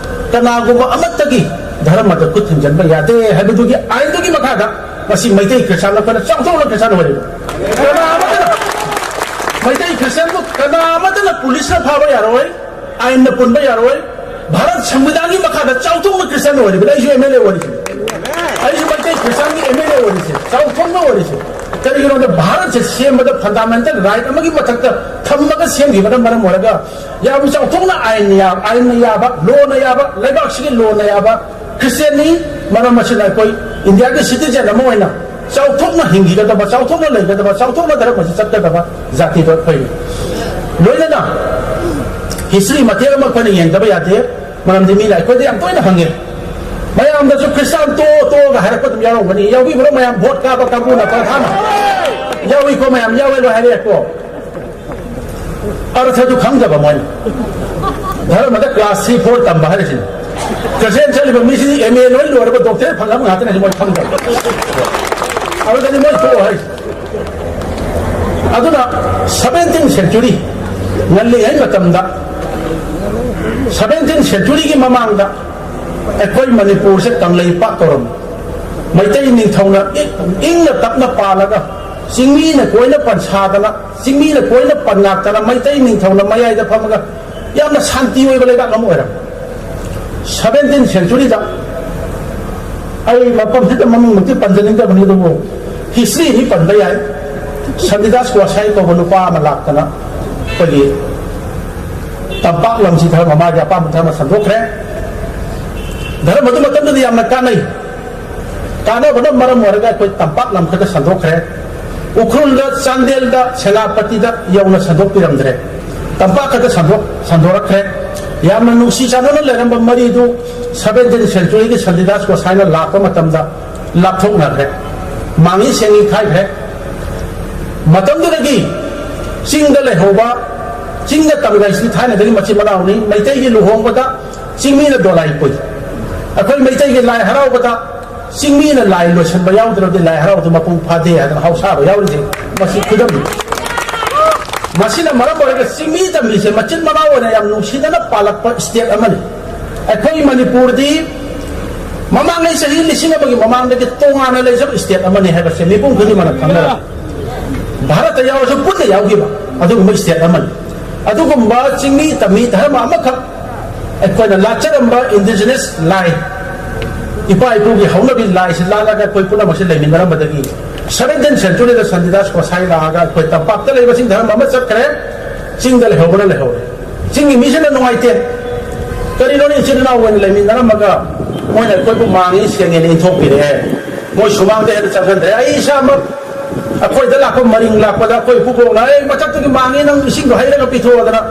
ꯀꯅꯥꯒꯨꯝꯕ ꯑꯃꯠꯇꯒꯤ ꯙꯔꯃꯗ ꯈꯨꯠ ꯊꯤꯡꯖꯤꯟꯕ ꯌꯥꯗꯦ ꯍꯥꯏꯕꯗꯨꯒꯤ ꯑꯥꯏꯟꯗꯨꯒꯤ ꯃꯈꯥꯗ ꯉꯁꯤ ꯃꯩꯇꯩ ꯈ꯭ꯔꯤꯁꯇꯥꯟ ꯑꯩꯈꯣꯏꯅ ꯆꯥꯎꯊꯣꯛꯅ ꯈ꯭ꯔꯤꯁꯇꯥꯟ ꯑꯣꯏꯔꯤꯕ꯫ ꯀꯅꯥ ꯑꯃꯠꯇꯅ, ꯃꯩꯇꯩ ꯈ꯭ꯔꯤꯁꯇꯥꯟꯕꯨ ꯀꯅꯥ ꯑꯃꯠꯇꯅ ꯄꯨꯂꯤꯁꯅ ꯐꯥꯕ ꯌꯥꯔꯣꯏ, ꯑꯥꯏꯟꯅ ꯄꯨꯟꯕ ꯌꯥꯔꯣꯏ꯫ ꯚꯥꯔꯠ ꯁꯪꯕꯤꯙꯥꯟꯒꯤ ꯃꯈꯥꯗ ꯆꯥꯎꯊꯣꯛꯅ ꯈ꯭ꯔꯤꯁꯇꯥꯟ ꯑꯣꯏꯔꯤꯕꯅꯤ꯫ ꯑꯩꯁꯨ ꯑꯦꯝ ꯑꯦꯜ ꯑꯦ ꯑꯣꯏꯔꯤꯁꯦ, ꯑꯩꯁꯨ ꯃꯩꯇꯩ ꯈ꯭ꯔꯤꯁꯇꯥꯟꯒꯤ ꯑꯦꯝ ꯑꯦꯜ ꯑꯦ ꯑꯣꯏꯔꯤꯁꯦ, ꯆꯥꯎꯊꯣꯛꯅ ꯑꯣꯏꯔꯤꯁꯦ꯫ ꯀꯔꯤꯒꯤꯅꯣꯗ ꯚꯥꯔꯠꯁꯦ ꯁꯦꯝꯕꯗ ꯐꯟꯗꯥꯃꯦꯟꯇꯦꯜ ꯔꯥꯏꯠ ꯑꯃꯒꯤ ꯃꯊꯛꯇ ꯊꯝꯃꯒ ꯁꯦꯝꯈꯤꯕꯅ ꯃꯔꯝ ꯑꯣꯏꯔꯒ ꯌꯥꯝ ꯆꯥꯎꯊꯣꯛꯅ ꯑꯥꯏꯟꯅ ꯌꯥꯕ, ꯑꯥꯏꯟꯅ ꯌꯥꯕ, ꯂꯣꯅ ꯌꯥꯕ, ꯂꯩꯕꯥꯛꯁꯤꯒꯤ ꯂꯣꯅ ꯌꯥꯕ ꯈ꯭ꯔꯤꯁꯇꯤꯌꯥꯟꯅꯤ꯫ ꯃꯔꯝ ꯑꯁꯤꯅ ꯑꯩꯈꯣꯏ ꯏꯟꯗꯤꯌꯥꯒꯤ ꯁꯤꯇꯤꯖꯦꯟ ꯑꯃ ꯑꯣꯏꯅ ꯆꯥꯎꯊꯣꯛꯅ ꯍꯤꯡꯈꯤꯒꯗꯕ, ꯆꯥꯎꯊꯣꯛꯅ ꯂꯩꯒꯗꯕ, ꯆꯥꯎꯊꯣꯛꯅ ꯙꯔꯃꯁꯤ ꯆꯠꯀꯗꯕ ꯖꯥꯇꯤꯗꯣ ꯑꯩꯈꯣꯏꯅꯤ꯫ ꯂꯣꯏꯅꯅ ꯍꯤꯁꯇ꯭ꯔꯤ ꯃꯇꯦꯛ ꯑꯃ ꯑꯩꯈꯣꯏꯅ ꯌꯦꯡꯗꯕ ꯌꯥꯗꯦ꯫ ꯃꯔꯝꯗꯤ ꯃꯤꯅ ꯑꯩꯈꯣꯏꯗ ꯌꯥꯝ ꯇꯣꯏꯅ ꯍꯪꯉꯦ, ꯃꯌꯥꯝꯗꯁꯨ "ꯈ꯭ꯔꯤꯁꯇꯥꯟ ꯇꯣꯛꯑꯣ, ꯇꯣꯛꯑꯣꯒ" ꯍꯥꯏꯔꯛꯄ ꯑꯗꯨꯝ ꯌꯥꯎꯔꯝꯒꯅꯤ꯫ ꯌꯥꯎꯕꯤꯕ꯭ꯔꯣ ꯃꯌꯥꯝ? ꯚꯣꯠ ꯀꯥꯕ ꯀꯥꯡꯕꯨꯅ ꯄ꯭ꯔꯙꯥꯅ? ꯌꯥꯎꯏꯀꯣ ꯃꯌꯥꯝ, ꯌꯥꯎꯋꯦ ꯂꯣꯏ ꯍꯥꯏꯔꯛꯑꯦꯀꯣ꯫ ꯑꯔꯊꯗꯨ ꯈꯪꯗꯕ ꯃꯣꯏꯅ꯫ ꯙꯔꯃꯗ ꯀ꯭ꯂꯥꯁ ꯊ꯭ꯔꯤ ꯐꯣꯔ ꯇꯝꯕ ꯍꯥꯏꯔꯤꯁꯤꯅꯤ꯫ ꯀ꯭ꯔꯁꯦꯟ ꯆꯠꯂꯤꯕ ꯃꯤꯁꯤꯗꯤ ꯑꯦꯝ ꯑꯦ ꯂꯣꯏ ꯂꯣꯏꯔꯕ ꯗꯣꯛꯇꯔꯦꯠ ꯐꯪꯉꯕ ꯉꯥꯛꯇꯅꯤ ꯃꯣꯏ ꯈꯪꯗꯕ꯫ ꯑꯗꯨꯗꯅꯤ ꯃꯣꯏ ꯇꯣꯛꯑꯣ ꯍꯥꯏꯁꯦ꯫ ꯑꯗꯨꯅ ꯁꯚꯦꯟꯇꯤꯟ ꯁꯦꯟꯆꯨꯔꯤ ꯉꯜꯂꯤꯉꯩ ꯃꯇꯝꯗ, ꯁꯚꯦꯟꯇꯤꯟ ꯁꯦꯟꯆꯨꯔꯤꯒꯤ ꯃꯃꯥꯡꯗ ꯑꯩꯈꯣꯏ ꯃꯅꯤꯄꯨꯔꯁꯦ ꯀꯪꯂꯩꯄꯥꯛ ꯀꯧꯔꯝꯃꯤ꯫ ꯃꯩꯇꯩ ꯅꯤꯡꯊꯧꯅ ꯏꯪ-, ꯏꯪꯅ ꯇꯞꯅ ꯄꯥꯜꯂꯒ, ꯆꯤꯡꯃꯤꯅ ꯀꯣꯏꯅ ꯄꯟꯁꯥꯗꯅ, ꯆꯤꯡꯃꯤꯅ ꯀꯣꯏꯅ ꯄꯟꯉꯥꯛꯇꯅ, ꯃꯩꯇꯩ ꯅꯤꯡꯊꯧꯅ ꯃꯌꯥꯏꯗ ꯐꯝꯃꯒ ꯌꯥꯝꯅ ꯁꯥꯟꯇꯤ ꯑꯣꯏꯕ ꯂꯩꯕꯥꯛ ꯑꯃ ꯑꯣꯏꯔꯝꯃꯤ꯫ ꯁꯚꯦꯟꯇꯤꯟ ꯁꯦꯟꯆꯨꯔꯤꯗ ꯑꯩ ꯃꯐꯝꯁꯤꯗ ꯃꯃꯤꯡꯃꯛꯇꯤ ꯄꯟꯖꯅꯤꯡꯗꯕꯅꯤ, ꯑꯗꯨꯕꯨ ꯍꯤꯁꯇ꯭ꯔꯤꯗꯤ ꯄꯟꯕ ꯌꯥꯏ꯫ ꯁꯟꯗꯤꯗꯥꯁ ꯒꯣꯁꯥꯏ ꯀꯧꯕ ꯅꯨꯄꯥ ꯑꯃ ꯂꯥꯛꯇꯅ ꯑꯩꯈꯣꯏꯒꯤ ꯇꯝꯄꯥꯛ ꯂꯝꯁꯤ ꯈꯔ ꯃꯃꯥꯒꯤ ꯑꯄꯥꯝꯕ ꯈꯔ ꯑꯃ ꯁꯟꯗꯣꯛꯈ꯭ꯔꯦ꯫ ꯙꯔꯃꯗꯨ ꯃꯇꯝꯗꯨꯗ ꯌꯥꯝꯅ ꯀꯥꯟꯅꯩ꯫ ꯀꯥꯟꯅꯕꯅ ꯃꯔꯝ ꯑꯣꯏꯔꯒ ꯑꯩꯈꯣꯏ ꯇꯝꯄꯥꯛ ꯂꯝ ꯈꯔ ꯁꯟꯗꯣꯛꯈ꯭ꯔꯦ꯫ ꯎꯈ꯭ꯔꯨꯜꯗ, ꯆꯥꯟꯗꯦꯜꯗ, ꯁꯦꯅꯥꯄꯇꯤꯗ ꯌꯧꯅ ꯁꯟꯗꯣꯛꯄꯤꯔꯝꯗ꯭ꯔꯦ꯫ ꯇꯝꯄꯥꯛ ꯈꯛꯇ ꯁꯟꯗꯣꯛ-, ꯁꯟꯗꯣꯔꯛꯈ꯭ꯔꯦ꯫ ꯌꯥꯝꯅ ꯅꯨꯡꯁꯤ ꯆꯥꯟꯅꯅ ꯂꯩꯔꯝꯕ ꯃꯔꯤꯗꯨ ꯁꯚꯦꯟꯇꯤꯟ ꯁꯦꯟꯆꯨꯔꯤꯒꯤ ꯁꯟꯗꯤꯗꯥꯁ ꯒꯣꯁꯥꯏꯅ ꯂꯥꯛꯄ ꯃꯇꯝꯗ ꯂꯥꯞꯊꯣꯛꯅꯈ꯭ꯔꯦ꯫ ꯃꯥꯡꯏ ꯁꯦꯡꯏ ꯈꯥꯏꯈ꯭ꯔꯦ꯫ ꯃꯇꯝꯗꯨꯗꯒꯤ ꯆꯤꯡꯗ ꯂꯩꯍꯧꯕ, ꯆꯤꯡꯗ ꯇꯝꯒꯩꯁꯤꯗꯤ ꯊꯥꯏꯅꯗꯒꯤ ꯃꯆꯤꯟ ꯃꯅꯥꯎꯅꯤ꯫ ꯃꯩꯇꯩꯒꯤ ꯂꯨꯍꯣꯡꯕꯗ ꯆꯤꯡꯃꯤꯅ ꯗꯣꯂꯥꯏ ꯄꯨꯏ꯫ ꯑꯩꯈꯣꯏ ꯃꯩꯇꯩꯒꯤ ꯂꯥꯏ ꯍꯔꯥꯎꯕꯗ ꯆꯤꯡꯃꯤꯅ ꯂꯥꯏ ꯂꯣꯏꯁꯤꯟꯕ ꯌꯥꯎꯗ꯭ꯔꯕꯗꯤ ꯂꯥꯏ ꯍꯔꯥꯎꯕꯗꯨ ꯃꯄꯨꯡ ꯐꯥꯗꯦ ꯍꯥꯏꯗꯅ ꯍꯧꯁꯥꯕ ꯌꯥꯎꯔꯤꯁꯦ ꯃꯁꯤ ꯈꯨꯗꯝꯅꯤ꯫ ꯃꯁꯤꯅ ꯃꯔꯝ ꯑꯣꯏꯔꯒ ꯆꯤꯡꯃꯤ ꯇꯝꯕꯤꯁꯦ ꯃꯆꯤꯟ ꯃꯅꯥꯎ ꯑꯣꯏꯅ ꯌꯥꯝ ꯅꯨꯡꯁꯤꯅꯅ ꯄꯥꯜꯂꯛꯄ ꯁ꯭ꯇꯦꯠ ꯑꯃꯅꯤ꯫ ꯑꯩꯈꯣꯏ ꯃꯅꯤꯄꯨꯔꯗꯤ ꯃꯃꯥꯡꯉꯩ ꯆꯍꯤ ꯂꯤꯁꯤꯡ ꯑꯃꯒꯤ ꯃꯃꯥꯡꯗꯒꯤ ꯇꯣꯉꯥꯟꯅ ꯂꯩꯖꯕ ꯁ꯭ꯇꯦꯠ ꯑꯃꯅꯤ ꯍꯥꯏꯕꯁꯦ ꯃꯤꯄꯨꯝ ꯈꯨꯗꯤꯡꯃꯛꯅ ꯈꯪꯅꯔꯝꯃꯤ꯫ ꯚꯥꯔꯠꯇ ꯌꯥꯎꯔꯁꯨ ꯄꯨꯟꯅ ꯌꯥꯎꯈꯤꯕ ꯑꯗꯨꯒꯨꯝꯕ ꯁ꯭ꯇꯦꯠ ꯑꯃꯅꯤ꯫ ꯑꯗꯨꯒꯨꯝꯕ ꯆꯤꯡꯃꯤ ꯇꯝꯃꯤ ꯙꯔꯃ ꯑꯃꯈꯛ ꯑꯩꯈꯣꯏꯅ ꯂꯥꯠꯆꯔꯝꯕ ꯏꯟꯗꯤꯖꯤꯅꯁ ꯂꯥꯏ, ꯏꯄꯥ ꯏꯄꯨꯒꯤ ꯍꯧꯅꯕꯤ ꯂꯥꯏꯁꯤ ꯂꯥꯠꯂꯒ ꯑꯩꯈꯣꯏ ꯄꯨꯝꯅꯃꯛꯁꯦ ꯂꯩꯃꯤꯟꯅꯔꯝꯕꯗꯒꯤ ꯁꯚꯦꯟꯇꯤꯟ ꯁꯦꯟꯆꯨꯔꯤꯗ ꯁꯟꯗꯤꯗꯥꯁ ꯒꯣꯁꯥꯏ ꯂꯥꯛꯑꯒ ꯑꯩꯈꯣꯏ ꯇꯝꯄꯥꯛꯇ ꯂꯩꯕꯁꯤꯡ ꯙꯔꯃ ꯑꯃ ꯆꯠꯈ꯭ꯔꯦ, ꯆꯤꯡꯗ ꯂꯩꯍꯧꯕꯅ ꯂꯩꯍꯧꯔꯦ꯫ ꯆꯤꯡꯒꯤ ꯃꯤꯁꯤꯅ ꯅꯨꯡꯉꯥꯏꯇꯦ, "ꯀꯔꯤꯅꯣꯅꯦ ꯏꯆꯤꯟ ꯏꯅꯥꯎ ꯑꯣꯏꯅ ꯂꯩꯃꯤꯟꯅꯔꯝꯃꯒ ꯃꯣꯏꯅ ꯑꯩꯈꯣꯏꯕꯨ ꯃꯥꯡꯉꯤ ꯁꯦꯡꯉꯦꯅ ꯏꯟꯊꯣꯛꯄꯤꯔꯛꯑꯦ꯫ ꯃꯣꯏ ꯁꯨꯃꯥꯡꯗ ꯍꯦꯟꯅ ꯆꯪꯍꯟꯗ꯭ꯔꯦ꯫ ꯑꯩ ꯏꯁꯥꯃꯛ ꯑꯩꯈꯣꯏꯗ ꯂꯥꯛꯄ ꯃꯔꯤꯡ ꯂꯥꯛꯄꯗ ꯑꯩꯈꯣꯏ ꯏꯄꯨꯕꯣꯛꯅ, "ꯑꯩ ꯃꯊꯛꯇꯒꯤ ꯃꯥꯡꯉꯤ, ꯅꯪ ꯏꯁꯤꯡꯗꯣ ꯍꯩꯔꯒ ꯄꯤꯊꯣꯛꯑꯣꯗꯅ"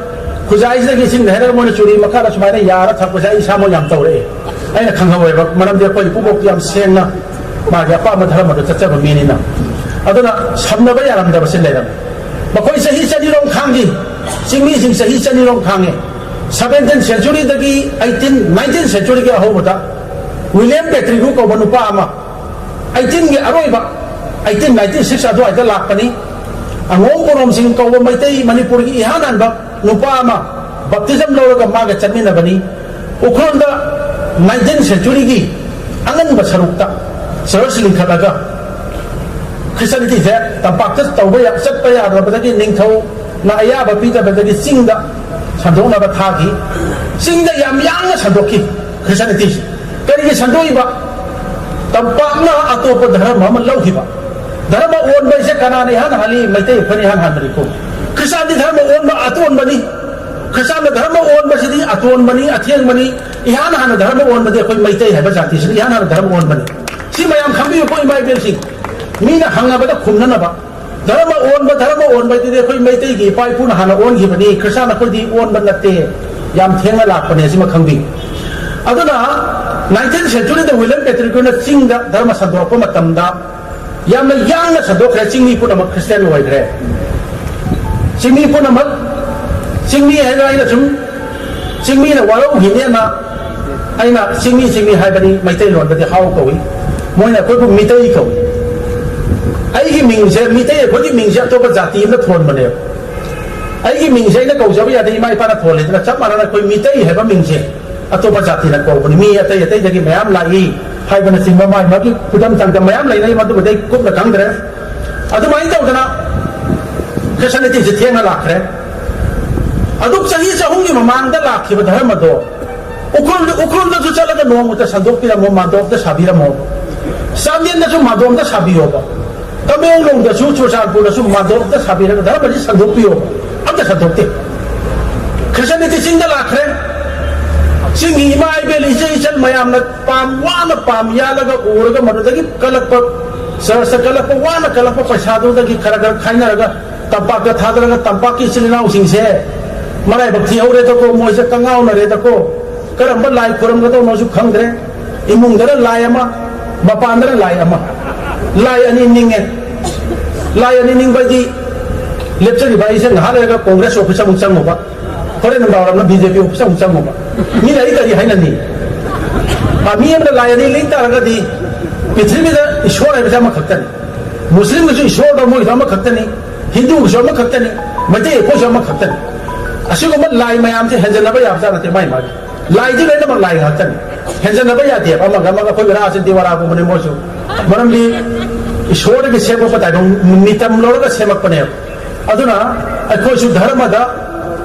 ꯈꯨꯖꯥꯏꯁꯤꯗꯒꯤ ꯏꯁꯤꯡ ꯍꯩꯔꯒ ꯃꯣꯏꯅ ꯆꯨꯔꯤ ꯃꯈꯥꯗ ꯁꯨꯃꯥꯏꯅ ꯌꯥꯔ ꯊꯛꯄꯁꯦ ꯑꯩ ꯏꯁꯥꯃꯛ ꯌꯥꯝ ꯇꯧꯔꯛꯑꯦ꯫ ꯑꯩꯅ ꯈꯪꯍꯧꯋꯦꯕ, ꯃꯔꯝꯗꯤ ꯑꯩꯈꯣꯏ ꯏꯄꯨꯕꯣꯛꯇꯤ ꯌꯥꯝ ꯁꯦꯡꯅ ꯃꯥꯒꯤ ꯑꯄꯥꯝꯕ ꯙꯔꯃꯗꯨ ꯆꯠꯆꯕ ꯃꯤꯅꯤꯅ꯫ ꯑꯗꯨꯅ ꯁꯝꯅꯕ ꯌꯥꯔꯝꯗꯕꯁꯦ ꯂꯩꯔꯝꯃꯦ꯫ ꯃꯈꯣꯏ ꯆꯍꯤ ꯆꯅꯤꯔꯣꯝ ꯈꯥꯡꯈꯤ꯫ ꯆꯤꯡꯃꯤꯁꯤꯡ ꯆꯍꯤ ꯆꯅꯤꯔꯣꯝ ꯈꯥꯡꯉꯦ꯫ ꯁꯚꯦꯟꯇꯤꯟ ꯁꯦꯟꯆꯨꯔꯤꯗꯒꯤ ꯑꯩꯠꯇꯤꯟ, ꯅꯥꯏꯟꯇꯤꯟ ꯁꯦꯟꯆꯨꯔꯤꯒꯤ ꯑꯍꯧꯕꯗ ꯋꯤꯂꯤꯌꯝ ꯄꯦꯇ꯭ꯔꯤꯒꯨ ꯀꯧꯕ ꯅꯨꯄꯥ ꯑꯃ, ꯑꯩꯠꯇꯤꯟꯒꯤ ꯑꯔꯣꯏꯕ, ꯑꯩꯠꯇꯤꯟ ꯅꯥꯏꯟꯇꯤ ꯁꯤꯛꯁ ꯑꯗꯨꯋꯥꯏꯗ ꯂꯥꯛꯄꯅꯤ꯫ ꯑꯉꯣꯝ ꯄꯣꯔꯣꯝꯁꯤꯡ ꯀꯧꯕ ꯃꯩꯇꯩ ꯃꯅꯤꯄꯨꯔꯒꯤ ꯏꯍꯥꯟ ꯍꯥꯟꯕ ꯅꯨꯄꯥ ꯑꯃ ꯕꯞꯇꯤꯖꯝ ꯂꯧꯔꯒ ꯃꯥꯒ ꯆꯠꯃꯤꯟꯅꯕꯅꯤ꯫ ꯎꯈ꯭ꯔꯨꯜꯗ ꯅꯥꯏꯟꯇꯤꯟ ꯁꯦꯟꯆꯨꯔꯤꯒꯤ ꯑꯉꯟꯕ ꯁꯔꯨꯛꯇ ꯆꯔꯆ ꯂꯤꯡꯈꯠꯂꯒ ꯈ꯭ꯔꯤꯁꯇꯤꯌꯥꯅꯤꯇꯤꯁꯦ ꯇꯝꯄꯥꯛꯇ ꯇꯧꯕ ꯌꯥ-, ꯆꯠꯄ ꯌꯥꯗ꯭ꯔꯕꯗꯒꯤ ꯅꯤꯡꯊꯧꯅ ꯑꯌꯥꯕ ꯄꯤꯗꯕꯗꯒꯤ ꯆꯤꯡꯗ ꯁꯟꯗꯣꯛꯅꯕ ꯊꯥꯈꯤ꯫ ꯆꯤꯡꯗ ꯌꯥꯝ ꯌꯥꯡꯅ ꯁꯟꯗꯣꯛꯈꯤ ꯈ꯭ꯔꯤꯁꯇꯤꯌꯥꯅꯤꯇꯤꯁꯦ꯫ ꯀꯔꯤꯒꯤ ꯁꯟꯗꯣꯛꯏꯕ? ꯇꯝꯄꯥꯛꯅ ꯑꯇꯣꯞꯄ ꯙꯔꯃ ꯑꯃ ꯂꯧꯈꯤꯕ꯫ ꯙꯔꯃ ꯑꯣꯟꯕ ꯍꯥꯏꯁꯦ ꯀꯅꯥꯅ ꯏꯍꯥꯟ ꯍꯥꯜꯂꯤ? ꯃꯩꯇꯩ ꯑꯩꯈꯣꯏꯅ ꯏꯍꯥꯟ ꯍꯥꯟꯕꯅꯤꯀꯣ꯫ ꯈ꯭ꯔꯤꯁꯇꯥꯟꯗꯤ ꯙꯔꯃ ꯑꯣꯟꯕ ꯑꯇꯣꯟꯕꯅꯤ꯫ ꯈ꯭ꯔꯤꯁꯇꯥꯟꯗ ꯙꯔꯃ ꯑꯣꯟꯕꯁꯤꯗꯤ ꯑꯇꯣꯟꯕꯅꯤ, ꯑꯊꯦꯡꯕꯅꯤ꯫ ꯏꯍꯥꯟ ꯍꯥꯟꯅ ꯙꯔꯃ ꯑꯣꯟꯕꯗꯤ ꯑꯩꯈꯣꯏ ꯃꯩꯇꯩ ꯍꯥꯏꯕ ꯖꯥꯇꯤꯁꯤꯅ ꯏꯍꯥꯟ ꯍꯥꯟꯅ ꯙꯔꯃ ꯑꯣꯟꯕꯅꯤ꯫ ꯁꯤ ꯃꯌꯥꯝ ꯈꯪꯕꯤꯌꯨꯀꯣ, ꯏꯃꯥ ꯏꯕꯦꯜꯁꯤꯡ꯫ ꯃꯤꯅ ꯍꯪꯅꯕꯗ ꯈꯨꯝꯅꯅꯕ꯫ ꯙꯔꯃ ꯑꯣꯟꯕ, ꯙꯔꯃ ꯑꯣꯟꯕ ꯍꯥꯏꯗꯨꯗꯤ ꯑꯩꯈꯣꯏ ꯃꯩꯇꯩꯒꯤ ꯏꯄꯥ ꯏꯄꯨꯅ ꯍꯥꯟꯅ ꯑꯣꯟꯈꯤꯕꯅꯤ, ꯈ꯭ꯔꯤꯁꯇꯥꯟ ꯑꯩꯈꯣꯏꯗꯤ ꯑꯣꯟꯕ ꯅꯠꯇꯦ, ꯌꯥꯝ ꯊꯦꯡꯅ ꯂꯥꯛꯄꯅꯦ, ꯁꯤꯃ ꯈꯪꯕꯤꯌꯨ꯫ ꯑꯗꯨꯅ ꯅꯥꯏꯟꯇꯤꯟ ꯁꯦꯟꯆꯨꯔꯤꯗ ꯋꯤꯂꯤꯌꯝ ꯄꯦꯇ꯭ꯔꯤꯛꯀꯨꯅ ꯆꯤꯡꯗ ꯙꯔꯃ ꯁꯟꯗꯣꯔꯛꯄ ꯃꯇꯝꯗ ꯌꯥꯝꯅ ꯌꯥꯡꯅ ꯁꯟꯗꯣꯛꯈ꯭ꯔꯦ, ꯆꯤꯡꯃꯤ ꯄꯨꯝꯅꯃꯛ ꯈ꯭ꯔꯤꯁꯇꯤꯌꯥꯟ ꯑꯣꯏꯈ꯭ꯔꯦ꯫ ꯆꯤꯡꯃꯤ ꯄꯨꯝꯅꯃꯛ, ꯆꯤꯡꯃꯤ ꯍꯥꯏꯅ ꯑꯩꯅ ꯁꯨꯝ ꯆꯤꯡꯃꯤꯅ ꯋꯥꯔꯧꯈꯤꯅꯦꯅ ꯑꯩꯅ ꯆꯤꯡꯃꯤ ꯆꯤꯡꯃꯤ ꯍꯥꯏꯕꯅꯤ, ꯃꯩꯇꯩꯂꯣꯟꯗꯗꯤ ꯍꯥꯎ ꯀꯧꯏ, ꯃꯣꯏꯅ ꯑꯩꯈꯣꯏꯕꯨ ꯃꯤꯇꯩ ꯀꯧꯏ꯫ ꯑꯩꯒꯤ ꯃꯤꯡꯁꯦ, ꯃꯤꯇꯩ ꯑꯩꯈꯣꯏꯒꯤ ꯃꯤꯡꯁꯦ ꯑꯇꯣꯞꯄ ꯖꯥꯇꯤ ꯑꯃꯅ ꯊꯣꯟꯕꯅꯦꯕ꯫ ꯑꯩꯒꯤ ꯃꯤꯡꯁꯦ ꯑꯩꯅ ꯀꯧꯖꯕ ꯌꯥꯗꯦ, ꯏꯃꯥ ꯏꯄꯥꯅ ꯊꯣꯜꯂꯤꯗꯅ ꯆꯞ ꯃꯥꯟꯅꯅ ꯑꯩꯈꯣꯏ ꯃꯤꯇꯩ ꯍꯥꯏꯕ ꯃꯤꯡꯁꯦ ꯑꯇꯣꯞꯄ ꯖꯥꯇꯤꯅ ꯀꯧꯕꯅꯤ꯫ ꯃꯤ ꯑꯇꯩ ꯑꯇꯩꯗꯒꯤ ꯃꯌꯥꯝ ꯂꯥꯛꯏ ꯍꯥꯏꯕꯅꯆꯤꯡꯕ ꯃꯥꯒꯤ ꯃꯥꯒꯤ ꯈꯨꯗꯝ ꯆꯥꯡꯗꯝ ꯃꯌꯥꯝ ꯂꯩꯅꯩ, ꯃꯗꯨꯕꯨꯗꯤ ꯑꯩ ꯀꯨꯞꯅ ꯈꯪꯗ꯭ꯔꯦ꯫ ꯑꯗꯨꯃꯥꯏꯅ ꯇꯧꯗꯅ ꯈ꯭ꯔꯤꯁꯇꯤꯌꯥꯅꯤꯇꯤꯁꯦ ꯊꯦꯡꯅ ꯂꯥꯛꯈ꯭ꯔꯦ꯫ ꯑꯗꯨꯛ ꯆꯍꯤ ꯆꯍꯨꯝꯒꯤ ꯃꯃꯥꯡꯗ ꯂꯥꯛꯈꯤꯕ ꯙꯔꯃꯗꯣ ꯎꯈ꯭ꯔꯨꯜꯗ, ꯎꯈ꯭ꯔꯨꯜꯗꯁꯨ ꯆꯠꯂꯒ ꯅꯣꯡꯃꯇ ꯁꯟꯗꯣꯛꯄꯤꯔꯝꯃꯣ, ꯃꯥꯟꯗꯣꯞꯇ ꯁꯥꯕꯤꯔꯝꯃꯣ꯫ ꯆꯥꯟꯗꯦꯜꯗꯁꯨ ꯃꯥꯟꯗꯣꯞꯇ ꯁꯥꯕꯤꯌꯣꯕ꯫ ꯇꯃꯦꯡꯂꯣꯡꯗꯁꯨ, ꯆꯨꯔꯆꯥꯟꯄꯨꯔꯗꯁꯨ ꯃꯥꯟꯗꯣꯞꯇ ꯁꯥꯕꯤꯔꯒ ꯙꯔꯃꯁꯤ ꯁꯟꯗꯣꯛꯄꯤꯌꯣꯕ꯫ ꯑꯝꯇ ꯁꯟꯗꯣꯛꯇꯦ꯫ ꯈ꯭ꯔꯤꯁꯇꯤꯌꯥꯅꯤꯇꯤ ꯆꯤꯡꯗ ꯂꯥꯛꯈ꯭ꯔꯦ꯫ ꯆꯤꯡꯒꯤ ꯏꯃꯥ ꯏꯕꯦꯜ, ꯏꯆꯦ ꯏꯆꯜ ꯃꯌꯥꯝꯅ ꯄꯥꯝ, ꯋꯥꯅ ꯄꯥꯝ ꯌꯥꯜꯂꯒ ꯎꯔꯒ, ꯃꯗꯨꯗꯒꯤ ꯀꯜꯂꯛꯄ, ꯆꯔꯆꯇ ꯀꯜꯂꯛꯄ, ꯋꯥꯅ ꯀꯜꯂꯛꯄ ꯄꯩꯁꯥꯗꯨꯗꯒꯤ ꯈꯔ ꯈꯔ ꯈꯥꯏꯅꯔꯒ ꯇꯝꯄꯥꯛꯇ ꯊꯥꯗꯔꯒ, ꯇꯝꯄꯥꯛꯀꯤ ꯏꯆꯤꯜ ꯏꯅꯥꯎꯁꯤꯡꯁꯦ ꯃꯔꯥꯏꯕꯛ ꯊꯤꯍꯧꯔꯦꯗꯀꯣ, ꯃꯣꯏꯁꯦ ꯀꯉꯥꯎꯅꯔꯦꯗꯀꯣ꯫ ꯀꯔꯝꯕ ꯂꯥꯏ ꯈꯨꯔꯝꯒꯗꯧꯅꯣꯁꯨ ꯈꯪꯗ꯭ꯔꯦ꯫ ꯏꯃꯨꯡꯗꯅ ꯂꯥꯏ ꯑꯃ, ꯃꯄꯥꯟꯗꯅ ꯂꯥꯏ ꯑꯃ꯫ ꯂꯥꯏ ꯑꯅꯤ ꯅꯤꯡꯉꯦ꯫ ꯂꯥꯏ ꯑꯅꯤ ꯅꯤꯡꯕ ꯍꯥꯏꯗꯤ, ꯂꯦꯞꯆꯔꯤꯕ ꯑꯩꯁꯦ ꯉꯥꯏꯍꯥꯛ ꯂꯩꯔꯒ ꯀꯣꯡꯒ꯭ꯔꯦꯁ ꯑꯣꯐꯤꯁ ꯑꯃꯨꯛ ꯆꯪꯉꯨꯕ, ꯍꯣꯔꯦꯟ ꯅꯨꯡꯗꯥꯡ ꯋꯥꯏꯔꯝꯅ ꯕꯤ ꯖꯦ ꯄꯤ ꯑꯣꯐꯤꯁ ꯑꯃꯨꯛ ꯆꯪꯉꯨꯕ꯫ ꯃꯤꯅ ꯑꯩ ꯀꯔꯤ ꯍꯥꯏꯅꯅꯤ? ꯑ, ꯃꯤ ꯑꯃꯅ ꯂꯥꯏ ꯑꯅꯤ ꯂꯤꯡ ꯇꯥꯔꯒꯗꯤ, ꯄ꯭ꯔꯤꯊꯤꯕꯤꯗ ꯏꯁꯣꯔ ꯍꯥꯏꯕꯁꯦ ꯑꯃꯈꯛꯇꯅꯤ꯫ ꯃꯨꯁꯂꯤꯝꯒꯤꯁꯨ ꯏꯁꯣꯔꯗꯣ ꯃꯣꯏꯒꯤꯁꯨ ꯑꯃꯈꯛꯇꯅꯤ, ꯍꯤꯟꯗꯨꯒꯤꯁꯨ ꯑꯃꯈꯛꯇꯅꯤ, ꯃꯩꯇꯩ ꯑꯩꯈꯣꯏꯁꯨ ꯑꯃꯈꯛꯇꯅꯤ꯫ ꯑꯁꯤꯒꯨꯝꯕ ꯂꯥꯏ ꯃꯌꯥꯝꯁꯦ ꯍꯦꯟꯖꯟꯅꯕ ꯌꯥꯕꯖꯥꯠ ꯅꯠꯇꯦ, ꯃꯥꯏ ꯃꯥꯒꯤ꯫ ꯂꯥꯏꯗꯤ ꯂꯣꯏꯅꯃꯛ ꯂꯥꯏ ꯉꯥꯛꯇꯅꯤ꯫ ꯍꯦꯟꯖꯟꯅꯕ ꯌꯥꯗꯦꯕ꯫ ꯑꯃꯒ ꯑꯃꯒ ꯑꯩꯈꯣꯏ ꯔꯥꯁꯤ ꯗꯤꯋꯥꯔꯥꯒꯨꯝꯕꯅꯤ ꯃꯣꯏꯁꯨ꯫ ꯃꯔꯝꯗꯤ ꯏꯁꯣꯔꯗꯒꯤ ꯁꯦꯝꯃꯛꯄ ꯇꯥꯏꯕꯪ ꯃꯤꯇꯝ ꯂꯧꯔꯒ ꯁꯦꯝꯃꯛꯄꯅꯦꯕ꯫ ꯑꯗꯨꯅ ꯑꯩꯈꯣꯏꯁꯨ ꯙꯔꯃꯗ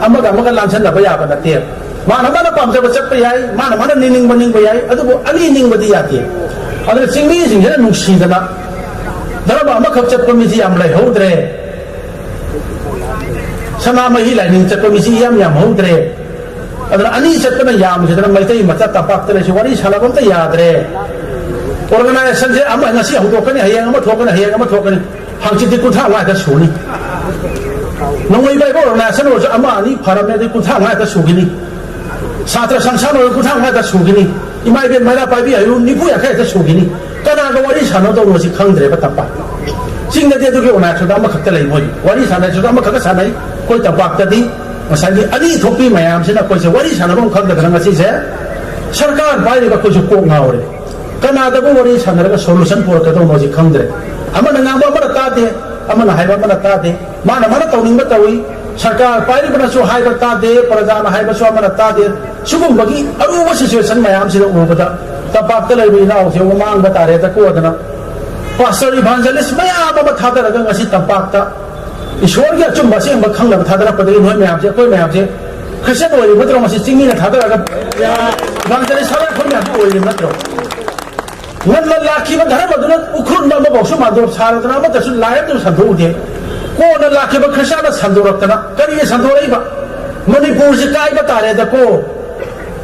ꯑꯃꯒ ꯑꯃꯒ ꯂꯥꯟꯁꯟꯅꯕ ꯌꯥꯕ ꯅꯠꯇꯦꯕ꯫ ꯃꯥꯅ ꯃꯥꯅ ꯄꯥꯝꯖꯕ ꯆꯠꯄ ꯌꯥꯏ, ꯃꯥꯅ ꯃꯥꯅ ꯅꯤꯡꯅꯤꯡꯕ ꯅꯤꯡꯕ ꯌꯥꯏ, ꯑꯗꯨꯕꯨ ꯑꯅꯤ ꯅꯤꯡꯕꯗꯤ ꯌꯥꯗꯦ꯫ ꯑꯗꯨꯅ ꯆꯤꯡꯃꯤꯁꯤꯡꯁꯤꯅ ꯅꯨꯡꯁꯤꯗꯅ ꯙꯔꯃ ꯑꯃꯈꯛ ꯆꯠꯄ ꯃꯤꯁꯤ ꯌꯥꯝ ꯂꯩꯍꯧꯗ꯭ꯔꯦ꯫ ꯁꯅꯥꯃꯍꯤ ꯂꯥꯏꯅꯤꯡ ꯆꯠꯄ ꯃꯤꯁꯤ ꯌꯥꯝ ꯌꯥꯝꯍꯧꯗ꯭ꯔꯦ꯫ ꯑꯗꯨꯅ ꯑꯅꯤ ꯆꯠꯄꯅ ꯌꯥꯝꯈꯤꯗꯅ ꯃꯩꯇꯩ ꯃꯆꯥ ꯇꯝꯄꯥꯛꯇ ꯂꯩꯁꯤ ꯋꯥꯔꯤ ꯁꯥꯟꯅꯕ ꯑꯝꯇ ꯌꯥꯗ꯭ꯔꯦ꯫ ꯑꯣꯔꯒꯅꯥꯏꯖꯦꯁꯟꯁꯦ ꯑꯃ ꯉꯁꯤ ꯍꯧꯗꯣꯛꯀꯅꯤ, ꯍꯌꯦꯡ ꯑꯃ ꯊꯣꯛꯀꯅꯤ, ꯍꯌꯦꯡ ꯑꯃ ꯊꯣꯛꯀꯅꯤ, ꯍꯪꯆꯤꯠꯇꯤ ꯀꯨꯟꯊ꯭ꯔꯥ ꯃꯉꯥ ꯍꯦꯛꯇ ꯁꯨꯅꯤ꯫ ꯅꯣꯡꯃꯩ ꯄꯥꯏꯕ ꯑꯣꯔꯒꯅꯥꯏꯖꯦꯁꯟ ꯑꯣꯏꯔꯁꯨ ꯑꯃ ꯑꯅꯤ ꯐꯔꯝꯃꯦ, ꯑꯗꯩ ꯀꯨꯟꯊ꯭ꯔꯥ ꯃꯉꯥ ꯍꯦꯛꯇ ꯁꯨꯈꯤꯅꯤ꯫ ꯁꯥꯇ꯭ꯔ ꯁꯪꯁꯊꯥꯟ ꯑꯣꯏꯔꯁꯨ ꯀꯨꯟꯊ꯭ꯔꯥ ꯃꯉꯥ ꯍꯦꯛꯇ ꯁꯨꯈꯤꯅꯤ꯫ ꯏꯃꯥ ꯏꯕꯦꯟ ꯃꯩꯔꯥ ꯄꯥꯏꯕꯤ ꯍꯥꯏꯌꯨ, ꯅꯤꯐꯨ ꯌꯥꯡꯈꯩ ꯍꯦꯛꯇ ꯁꯨꯈꯤꯅꯤ꯫ ꯀꯅꯥꯒ ꯋꯥꯔꯤ ꯁꯥꯟꯅꯗꯧꯅꯣ ꯁꯤ ꯈꯪꯗ꯭ꯔꯦꯕ ꯇꯝꯄꯥꯛ꯫ ꯆꯤꯡꯗꯗꯤ ꯑꯗꯨꯒꯤ ꯑꯣꯔꯒꯅꯥꯏꯖꯦꯁꯟꯗꯣ ꯑꯃꯈꯛꯇ ꯂꯩ ꯃꯣꯏ꯫ ꯋꯥꯔꯤ ꯁꯥꯟꯅꯔꯁꯨ ꯑꯃꯈꯛꯇ ꯁꯥꯟꯅꯩ꯫ ꯑꯩꯈꯣꯏ ꯇꯝꯄꯥꯛꯇꯗꯤ ꯉꯁꯥꯏꯒꯤ ꯑꯅꯤ ꯊꯣꯛꯄꯤ ꯃꯌꯥꯝꯁꯤꯅ ꯑꯩꯈꯣꯏꯁꯦ ꯋꯥꯔꯤ ꯁꯥꯟꯅꯐꯝ ꯈꯪꯗꯗꯅ ꯉꯁꯤꯁꯦ ꯁꯔꯀꯥꯔ ꯄꯥꯏꯔꯤꯕ ꯑꯩꯈꯣꯏꯁꯨ ꯀꯣꯛ ꯉꯥꯎꯔꯦ꯫ ꯀꯅꯥꯗꯕꯨ ꯋꯥꯔꯤ ꯁꯥꯟꯅꯔꯒ ꯁꯣꯂꯨꯁꯟ ꯄꯨꯔꯛꯀꯗꯧꯅꯣꯁꯤ ꯈꯪꯗ꯭ꯔꯦ꯫ ꯑꯃꯅ ꯉꯥꯡꯕ ꯑꯃꯅ ꯇꯥꯗꯦ, ꯑꯃꯅ ꯍꯥꯏꯕ ꯑꯃꯅ ꯇꯥꯗꯦ, ꯃꯥꯅ ꯃꯥꯅ ꯇꯧꯅꯤꯡꯕ ꯇꯧꯏ꯫ ꯁꯔꯀꯥꯔ ꯄꯥꯏꯔꯤꯕꯅꯁꯨ ꯍꯥꯏꯕ ꯇꯥꯗꯦ, ꯄ꯭ꯔꯖꯥꯅ ꯍꯥꯏꯕꯁꯨ ꯑꯃꯅ ꯇꯥꯗꯦ꯫ ꯁꯤꯒꯨꯝꯕꯒꯤ ꯑꯔꯨꯕ ꯁꯤꯆꯨꯋꯦꯁꯟ ꯃꯌꯥꯝꯁꯤꯗ ꯎꯕꯗ ꯇꯝꯄꯥꯛꯇ ꯂꯩꯕ ꯏꯅꯥꯎꯁꯦ ꯃꯥꯡꯕ ꯇꯥꯔꯦꯗ ꯀꯣꯗꯅ ꯄꯥꯁꯇꯔ ꯏꯚꯥꯟꯖꯦꯂꯤꯁ ꯃꯌꯥꯝ ꯑꯃ ꯊꯥꯗꯔꯒ ꯉꯁꯤ ꯇꯝꯄꯥꯛꯇ ꯏꯁꯣꯔꯒꯤ ꯑꯆꯨꯝꯕ ꯑꯁꯦꯡꯕ ꯈꯪꯅꯕ ꯊꯥꯗꯔꯛꯄꯗꯒꯤ ꯅꯣꯏ ꯃꯌꯥꯝꯁꯦ, ꯑꯩꯈꯣꯏ ꯃꯌꯥꯝꯁꯦ ꯈ꯭ꯔꯤꯁꯇꯤꯌꯥꯟ ꯑꯣꯏꯔꯤꯕ ꯅꯠꯇ꯭ꯔꯣ? ꯉꯁꯤ ꯆꯤꯡꯃꯤꯅ ꯊꯥꯗꯔꯒ ꯏꯚꯥꯟꯖꯦꯂꯤꯁ ꯊꯥꯗꯔꯒ ꯑꯩꯈꯣꯏ ꯃꯌꯥꯝꯁꯦ ꯑꯣꯏꯔꯤꯕ ꯅꯠꯇ꯭ꯔꯣ? ꯉꯟꯅ ꯂꯥꯛꯈꯤꯕ ꯙꯔꯃꯗꯨꯅ ꯎꯈ꯭ꯔꯨꯜꯗ ꯑꯃꯐꯥꯎꯁꯨ ꯃꯥꯟꯗꯣꯞ ꯁꯥꯔꯗꯅ ꯑꯃꯠꯇꯁꯨ ꯂꯥꯏ ꯑꯃꯠꯇꯁꯨ ꯁꯟꯗꯣꯛꯎꯗꯦ꯫ ꯀꯣꯟꯅ ꯂꯥꯛꯈꯤꯕ ꯈ꯭ꯔꯤꯁꯇꯥꯟꯅ ꯁꯟꯗꯣꯔꯛꯇꯅ ꯀꯔꯤꯒꯤ ꯁꯟꯗꯣꯔꯛꯏꯕ? ꯃꯅꯤꯄꯨꯔꯁꯤ ꯀꯥꯏꯕ ꯇꯥꯔꯦꯗꯀꯣ꯫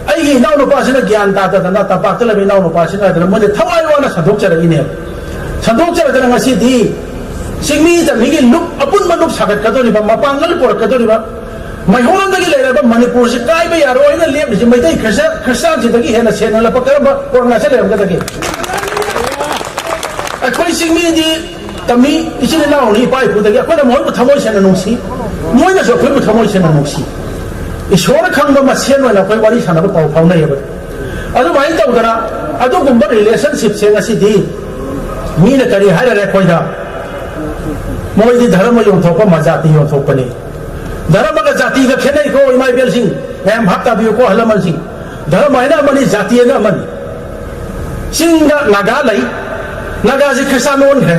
ꯑꯩꯒꯤ ꯏꯅꯥꯎꯅꯨꯄꯥꯁꯤꯅ ꯒ꯭ꯌꯥꯟ ꯇꯥꯗꯗꯅ, ꯇꯝꯄꯥꯛꯇ ꯂꯩꯕ ꯏꯅꯥꯎꯅꯨꯄꯥꯁꯤꯅ ꯍꯥꯏꯗꯅ ꯃꯣꯏꯅ ꯊꯋꯥꯏ ꯋꯥꯅ ꯁꯟꯗꯣꯛꯆꯔꯛꯏꯅꯦ꯫ ꯁꯟꯗꯣꯛꯆꯔꯛꯇꯅ ꯉꯁꯤꯗꯤ ꯆꯤꯡꯃꯤ ꯇꯝꯃꯤꯒꯤ ꯂꯨꯞ, ꯑꯄꯨꯟꯕ ꯂꯨꯞ ꯁꯥꯒꯠꯀꯗꯧꯔꯤꯕ, ꯃꯄꯥꯡꯒꯜ ꯄꯨꯔꯛꯀꯗꯧꯔꯤꯕ, ꯃꯩꯍꯧꯔꯣꯟꯗꯒꯤ ꯂꯩꯔꯕ ꯃꯅꯤꯄꯨꯔꯁꯤ ꯀꯥꯏꯕ ꯌꯥꯔꯣꯏꯅ ꯂꯦꯞꯂꯤꯁꯤ ꯃꯩꯇꯩ ꯈ꯭ꯔꯤꯁꯇ-, ꯈ꯭ꯔꯤꯁꯇꯥꯟꯁꯤꯗꯒꯤ ꯍꯦꯟꯅ ꯁꯦꯟꯅ ꯂꯞꯄ ꯀꯔꯝꯕ ꯀꯣꯔꯣꯅꯥꯁꯤ ꯂꯩꯔꯝꯒꯗꯒꯦ? ꯑꯩꯈꯣꯏ ꯆꯤꯡꯃꯤꯗꯤ ꯇꯝꯃꯤ, ꯏꯆꯤꯜ ꯏꯅꯥꯎꯅꯤ, ꯏꯄꯥ ꯏꯄꯨꯗꯒꯤ ꯑꯩꯈꯣꯏꯅ ꯃꯈꯣꯏꯕꯨ ꯊꯃꯣꯏ ꯁꯦꯡꯅ ꯅꯨꯡꯁꯤ, ꯃꯣꯏꯅꯁꯨ ꯑꯩꯈꯣꯏꯕꯨ ꯊꯃꯣꯏ ꯁꯦꯡꯅ ꯅꯨꯡꯁꯤ꯫ ꯏꯁꯣꯔꯅ ꯈꯪꯕ ꯃꯁꯦꯟ ꯑꯣꯏꯅ ꯑꯩꯈꯣꯏ ꯋꯥꯔꯤ ꯁꯥꯟꯅꯕ ꯄꯥꯎ ꯐꯥꯎꯅꯩꯌꯦꯕ꯫ ꯑꯗꯨꯃꯥꯏꯅ ꯇꯧꯗꯅ ꯑꯗꯨꯒꯨꯝꯕ ꯔꯤꯂꯦꯁꯟꯁꯤꯞꯁꯦ ꯉꯁꯤꯗꯤ ꯃꯤꯅ ꯀꯔꯤ ꯍꯥꯏꯔꯔꯦ ꯑꯩꯈꯣꯏꯗ? ꯃꯣꯏꯗꯤ ꯙꯔꯃ ꯌꯣꯟꯊꯣꯛꯄ, ꯃꯖꯥꯇꯤ ꯌꯣꯟꯊꯣꯛꯄꯅꯤ꯫ ꯙꯔꯃꯒ ꯖꯥꯇꯤꯒ ꯈꯦꯠꯅꯩꯀꯣ, ꯏꯃꯥ ꯏꯕꯦꯜꯁꯤꯡ, ꯃꯌꯥꯝ ꯚꯥꯞ ꯇꯥꯕꯤꯌꯨꯀꯣ, ꯑꯍꯜ ꯂꯃꯟꯁꯤꯡ꯫ ꯙꯔꯃ ꯍꯥꯏꯅ ꯑꯃꯅꯤ, ꯖꯥꯇꯤ ꯍꯥꯏꯅ ꯑꯃꯅꯤ꯫ ꯆꯤꯡꯗ ꯅꯥꯒꯥ ꯂꯩ, ꯅꯥꯒꯥꯁꯤ ꯈ꯭ꯔꯤꯁꯇꯥꯟ ꯑꯣꯟꯈ꯭ꯔꯦ꯫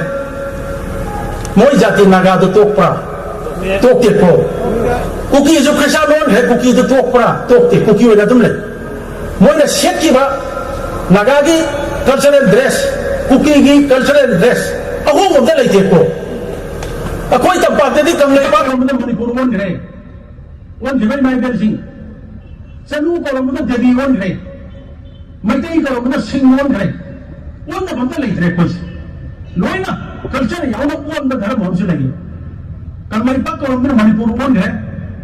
ꯃꯣꯏ ꯖꯥꯇꯤ ꯅꯥꯒꯥꯗꯨ ꯇꯣꯛꯄ꯭ꯔꯥ? ꯇꯣꯛꯇꯦꯀꯣ꯫ ꯀꯨꯀꯤꯁꯨ ꯈ꯭ꯔꯤꯁꯇꯥꯟ ꯑꯣꯟꯈ꯭ꯔꯦ, ꯀꯨꯀꯤꯗꯨ ꯇꯣꯛꯄ꯭ꯔꯥ? ꯇꯣꯛꯇꯦ, ꯀꯨꯀꯤ ꯑꯣꯏꯅ ꯑꯗꯨꯝ ꯂꯩ꯫ ꯃꯣꯏꯅ ꯁꯦꯠꯈꯤꯕ ꯅꯥꯒꯥꯒꯤ ꯀꯜꯆꯔꯦꯜ ꯗ꯭ꯔꯦꯁ, ꯀꯨꯀꯤꯒꯤ ꯀꯜꯆꯔꯦꯜ ꯗ꯭ꯔꯦꯁ ꯑꯍꯣꯡꯕ ꯑꯝꯇ ꯂꯩꯇꯦꯀꯣ꯫ ꯑꯩꯈꯣꯏ ꯇꯝꯄꯥꯛꯇꯗꯤ ꯀꯪꯂꯩꯄꯥꯛ ꯀꯧꯕꯗ ꯃꯅꯤꯄꯨꯔ ꯑꯣꯟꯈ꯭ꯔꯦ꯫ ꯑꯣꯟꯈꯤꯕ ꯏꯃꯥ ꯏꯕꯦꯜꯁꯤꯡ, ꯆꯅꯨ ꯀꯧꯔꯝꯕꯗ ꯗꯦꯕꯤ ꯑꯣꯟꯈ꯭ꯔꯦ, ꯃꯩꯇꯩ ꯀꯧꯔꯝꯕꯗ ꯁꯤꯡ ꯑꯣꯟꯈ꯭ꯔꯦ꯫ ꯑꯣꯟꯗꯕ ꯑꯝꯇ ꯂꯩꯇ꯭ꯔꯦ ꯑꯩꯈꯣꯏꯁꯦ꯫ ꯂꯣꯏꯅ ꯀꯜꯆꯔ ꯌꯥꯎꯅ ꯑꯣꯟꯕ ꯙꯔꯃ ꯑꯃꯁꯨ ꯂꯩꯌꯦ꯫ ꯀꯪꯂꯩꯄꯥꯛ ꯀꯧꯔꯝꯕꯅ ꯃꯅꯤꯄꯨꯔ ꯑꯣꯟꯈ꯭ꯔꯦ꯫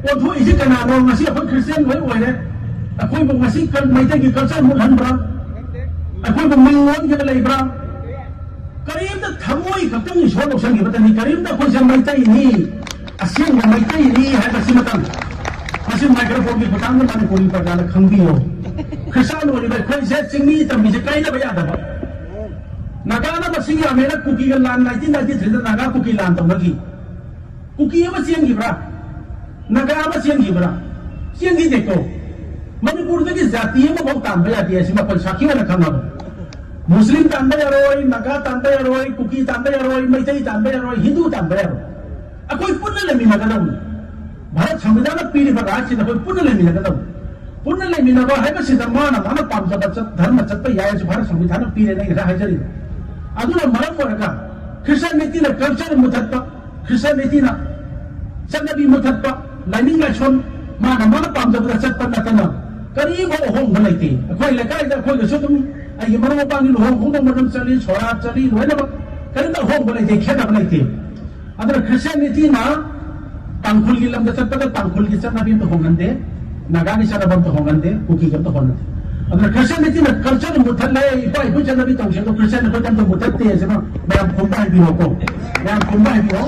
ꯑꯣꯟꯊꯣꯛꯏꯁꯤ ꯀꯅꯥꯅꯣ? ꯉꯁꯤ ꯑꯩꯈꯣꯏ ꯈ꯭ꯔꯤꯁꯇꯤꯌꯥꯟ ꯂꯣꯏ ꯑꯣꯏꯔꯦ꯫ ꯑꯩꯈꯣꯏꯕꯨ ꯉꯁꯤ ꯀꯜ-, ꯃꯩꯇꯩꯒꯤ ꯀꯜꯆꯔ ꯃꯨꯠꯍꯟꯕ꯭ꯔꯥ? ꯑꯩꯈꯣꯏꯕꯨ ꯃꯤꯡ ꯑꯣꯟꯈꯤꯕ ꯂꯩꯕ꯭ꯔꯥ? ꯀꯔꯤꯝꯇ ꯊꯃꯣꯏ ꯈꯛꯇꯪ ꯏꯁꯣꯔ ꯂꯧꯁꯟꯈꯤꯕꯇꯅꯤ꯫ ꯀꯔꯤꯝꯇ ꯑꯩꯈꯣꯏꯁꯦ ꯃꯩꯇꯩꯅꯤ, ꯑꯁꯦꯡꯕ ꯃꯩꯇꯩꯅꯤ ꯍꯥꯏꯕꯁꯤꯃꯇꯪ ꯃꯁꯤ ꯃꯥꯏꯀ꯭ꯔꯣꯐꯣꯟꯒꯤ ꯈꯨꯊꯥꯡꯗ ꯃꯅꯤꯄꯨꯔꯤ ꯄ꯭ꯔꯖꯥꯅ ꯈꯪꯕꯤꯌꯨ꯫ ꯈ꯭ꯔꯤꯁꯇꯥꯟ ꯑꯣꯏꯔꯤꯕ ꯑꯩꯈꯣꯏꯁꯦ ꯆꯤꯡꯃꯤ ꯇꯝꯃꯤꯁꯦ ꯀꯥꯏꯅꯕ ꯌꯥꯗꯕ꯫ ꯅꯥꯒꯥꯅ ꯃꯁꯤꯡ ꯌꯥꯝꯃꯦꯅ ꯀꯨꯀꯤꯒ ꯂꯥꯟ nineteen ninety three ꯗ ꯅꯥꯒꯥ ꯀꯨꯀꯤ ꯂꯥꯟ ꯇꯧꯅꯈꯤ꯫ ꯀꯨꯀꯤ ꯑꯃ ꯆꯦꯟꯈꯤꯕ꯭ꯔꯥ? ꯅꯥꯒꯥ ꯑꯃ ꯆꯦꯟꯈꯤꯕ꯭ꯔꯥ? ꯆꯦꯟꯈꯤꯗꯦꯀꯣ꯫ ꯃꯅꯤꯄꯨꯔꯗꯒꯤ ꯖꯥꯇꯤ ꯑꯃꯐꯥꯎ ꯇꯥꯟꯕ ꯌꯥꯗꯦ ꯍꯥꯏꯁꯤ ꯃꯈꯣꯏ ꯁꯥꯈꯤ ꯑꯣꯏꯅ ꯈꯪꯉꯕ꯫ ꯃꯨꯁꯂꯤꯝ ꯇꯥꯟꯕ ꯌꯥꯔꯣꯏ, ꯅꯥꯒꯥ ꯇꯥꯟꯕ ꯌꯥꯔꯣꯏ, ꯀꯨꯀꯤ ꯇꯥꯟꯕ ꯌꯥꯔꯣꯏ, ꯃꯩꯇꯩ ꯇꯥꯟꯕ ꯌꯥꯔꯣꯏ, ꯍꯤꯟꯗꯨ ꯇꯥꯟꯕ ꯌꯥꯔꯣꯏ꯫ ꯑꯩꯈꯣꯏ ꯄꯨꯟꯅ ꯂꯩꯃꯤꯟꯅꯒꯗꯕꯅꯤ꯫ ꯚꯥꯔꯠ ꯁꯪꯕꯤꯙꯥꯟꯅ ꯄꯤꯔꯤꯕ right ꯁꯤꯗ ꯑꯩꯈꯣꯏ ꯄꯨꯟꯅ ꯂꯩꯃꯤꯟꯅꯒꯗꯕꯅꯤ꯫ ꯄꯨꯟꯅ ꯂꯩꯃꯤꯟꯅꯕ ꯍꯥꯏꯕꯁꯤꯗ ꯃꯥꯅ ꯃꯥꯅ ꯄꯥꯝꯖꯕ ꯆꯠ-, ꯙꯔꯃ ꯆꯠꯄ ꯌꯥꯏ ꯍꯥꯏꯁꯨ ꯚꯥꯔꯠ ꯁꯪꯕꯤꯙꯥꯟꯅ ꯄꯤꯔꯦꯅ ꯑꯩ ꯉꯁꯥꯏ ꯍꯥꯏꯖꯔꯤꯕ꯫ ꯑꯗꯨꯅ ꯃꯔꯝ ꯑꯣꯏꯔꯒ ꯈ꯭ꯔꯤꯁꯇꯤꯌꯥꯅꯤꯇꯤꯅ ꯀꯜꯆꯔ ꯃꯨꯊꯠꯄ, ꯈ꯭ꯔꯤꯁꯇꯤꯌꯥꯅꯤꯇꯤꯅ ꯆꯠꯅꯕꯤ ꯃꯨꯊꯠꯄ, ꯂꯥꯏꯅꯤꯡ ꯂꯥꯏꯁꯣꯟ ꯃꯥꯅ ꯃꯥꯅ ꯄꯥꯝꯖꯕꯗ ꯆꯠꯄ ꯅꯠꯇꯅ ꯀꯔꯤꯐꯥꯎ ꯑꯍꯣꯡꯕ ꯂꯩꯇꯦ꯫ ꯑꯩꯈꯣꯏ ꯂꯩꯀꯥꯏꯗ ꯑꯩꯈꯣꯏꯒꯁꯨ ꯑꯗꯨꯝ ꯑꯩꯒꯤ ꯃꯔꯨꯞ ꯃꯄꯥꯡꯒꯤ ꯂꯨꯍꯣꯡ ꯈꯣꯡꯗꯣꯡꯕ ꯑꯗꯨꯝ ꯆꯠꯂꯤ, ꯁꯣꯔꯥꯠ ꯆꯠꯂꯤ, ꯂꯣꯏꯅꯃꯛ ꯀꯔꯤꯝꯇ ꯑꯍꯣꯡꯕ ꯂꯩꯇꯦ, ꯈꯦꯠꯅꯕ ꯂꯩꯇꯦ꯫ ꯑꯗꯨꯅ ꯈ꯭ꯔꯤꯁꯇꯤꯌꯥꯅꯤꯇꯤꯅ ꯇꯥꯡꯈꯨꯜꯒꯤ ꯂꯝꯗ ꯆꯠꯄꯗ ꯇꯥꯡꯈꯨꯜꯒꯤ ꯆꯠꯅꯕꯤ ꯑꯝꯇ ꯍꯣꯡꯍꯟꯗꯦ, ꯅꯥꯒꯥꯒꯤ ꯆꯠꯅꯕ ꯑꯝꯇ ꯍꯣꯡꯍꯟꯗꯦ, ꯀꯨꯀꯤꯒꯤ ꯑꯝꯇ ꯍꯣꯡꯍꯟꯗꯦ꯫ ꯑꯗꯨꯅ ꯈ꯭ꯔꯤꯁꯇꯤꯌꯥꯅꯤꯇꯤꯅ ꯀꯜꯆꯔ ꯃꯨꯠꯊꯠꯂꯦ, ꯏꯄꯥ ꯏꯄꯨ ꯆꯠꯅꯕꯤ ꯇꯧꯁꯦ ꯑꯗꯣ ꯈ꯭ꯔꯤꯁꯇꯤꯌꯥꯟ ꯑꯩꯈꯣꯏ ꯑꯝꯇ ꯃꯨꯠꯊꯠꯇꯦ ꯍꯥꯏꯁꯤꯃ ꯃꯌꯥꯝ ꯈꯨꯝꯕ ꯍꯥꯏꯕꯤꯔꯣꯀꯣ, ꯃꯌꯥꯝ ꯈꯨꯝꯕ ꯍꯥꯏꯕꯤꯔꯣ꯫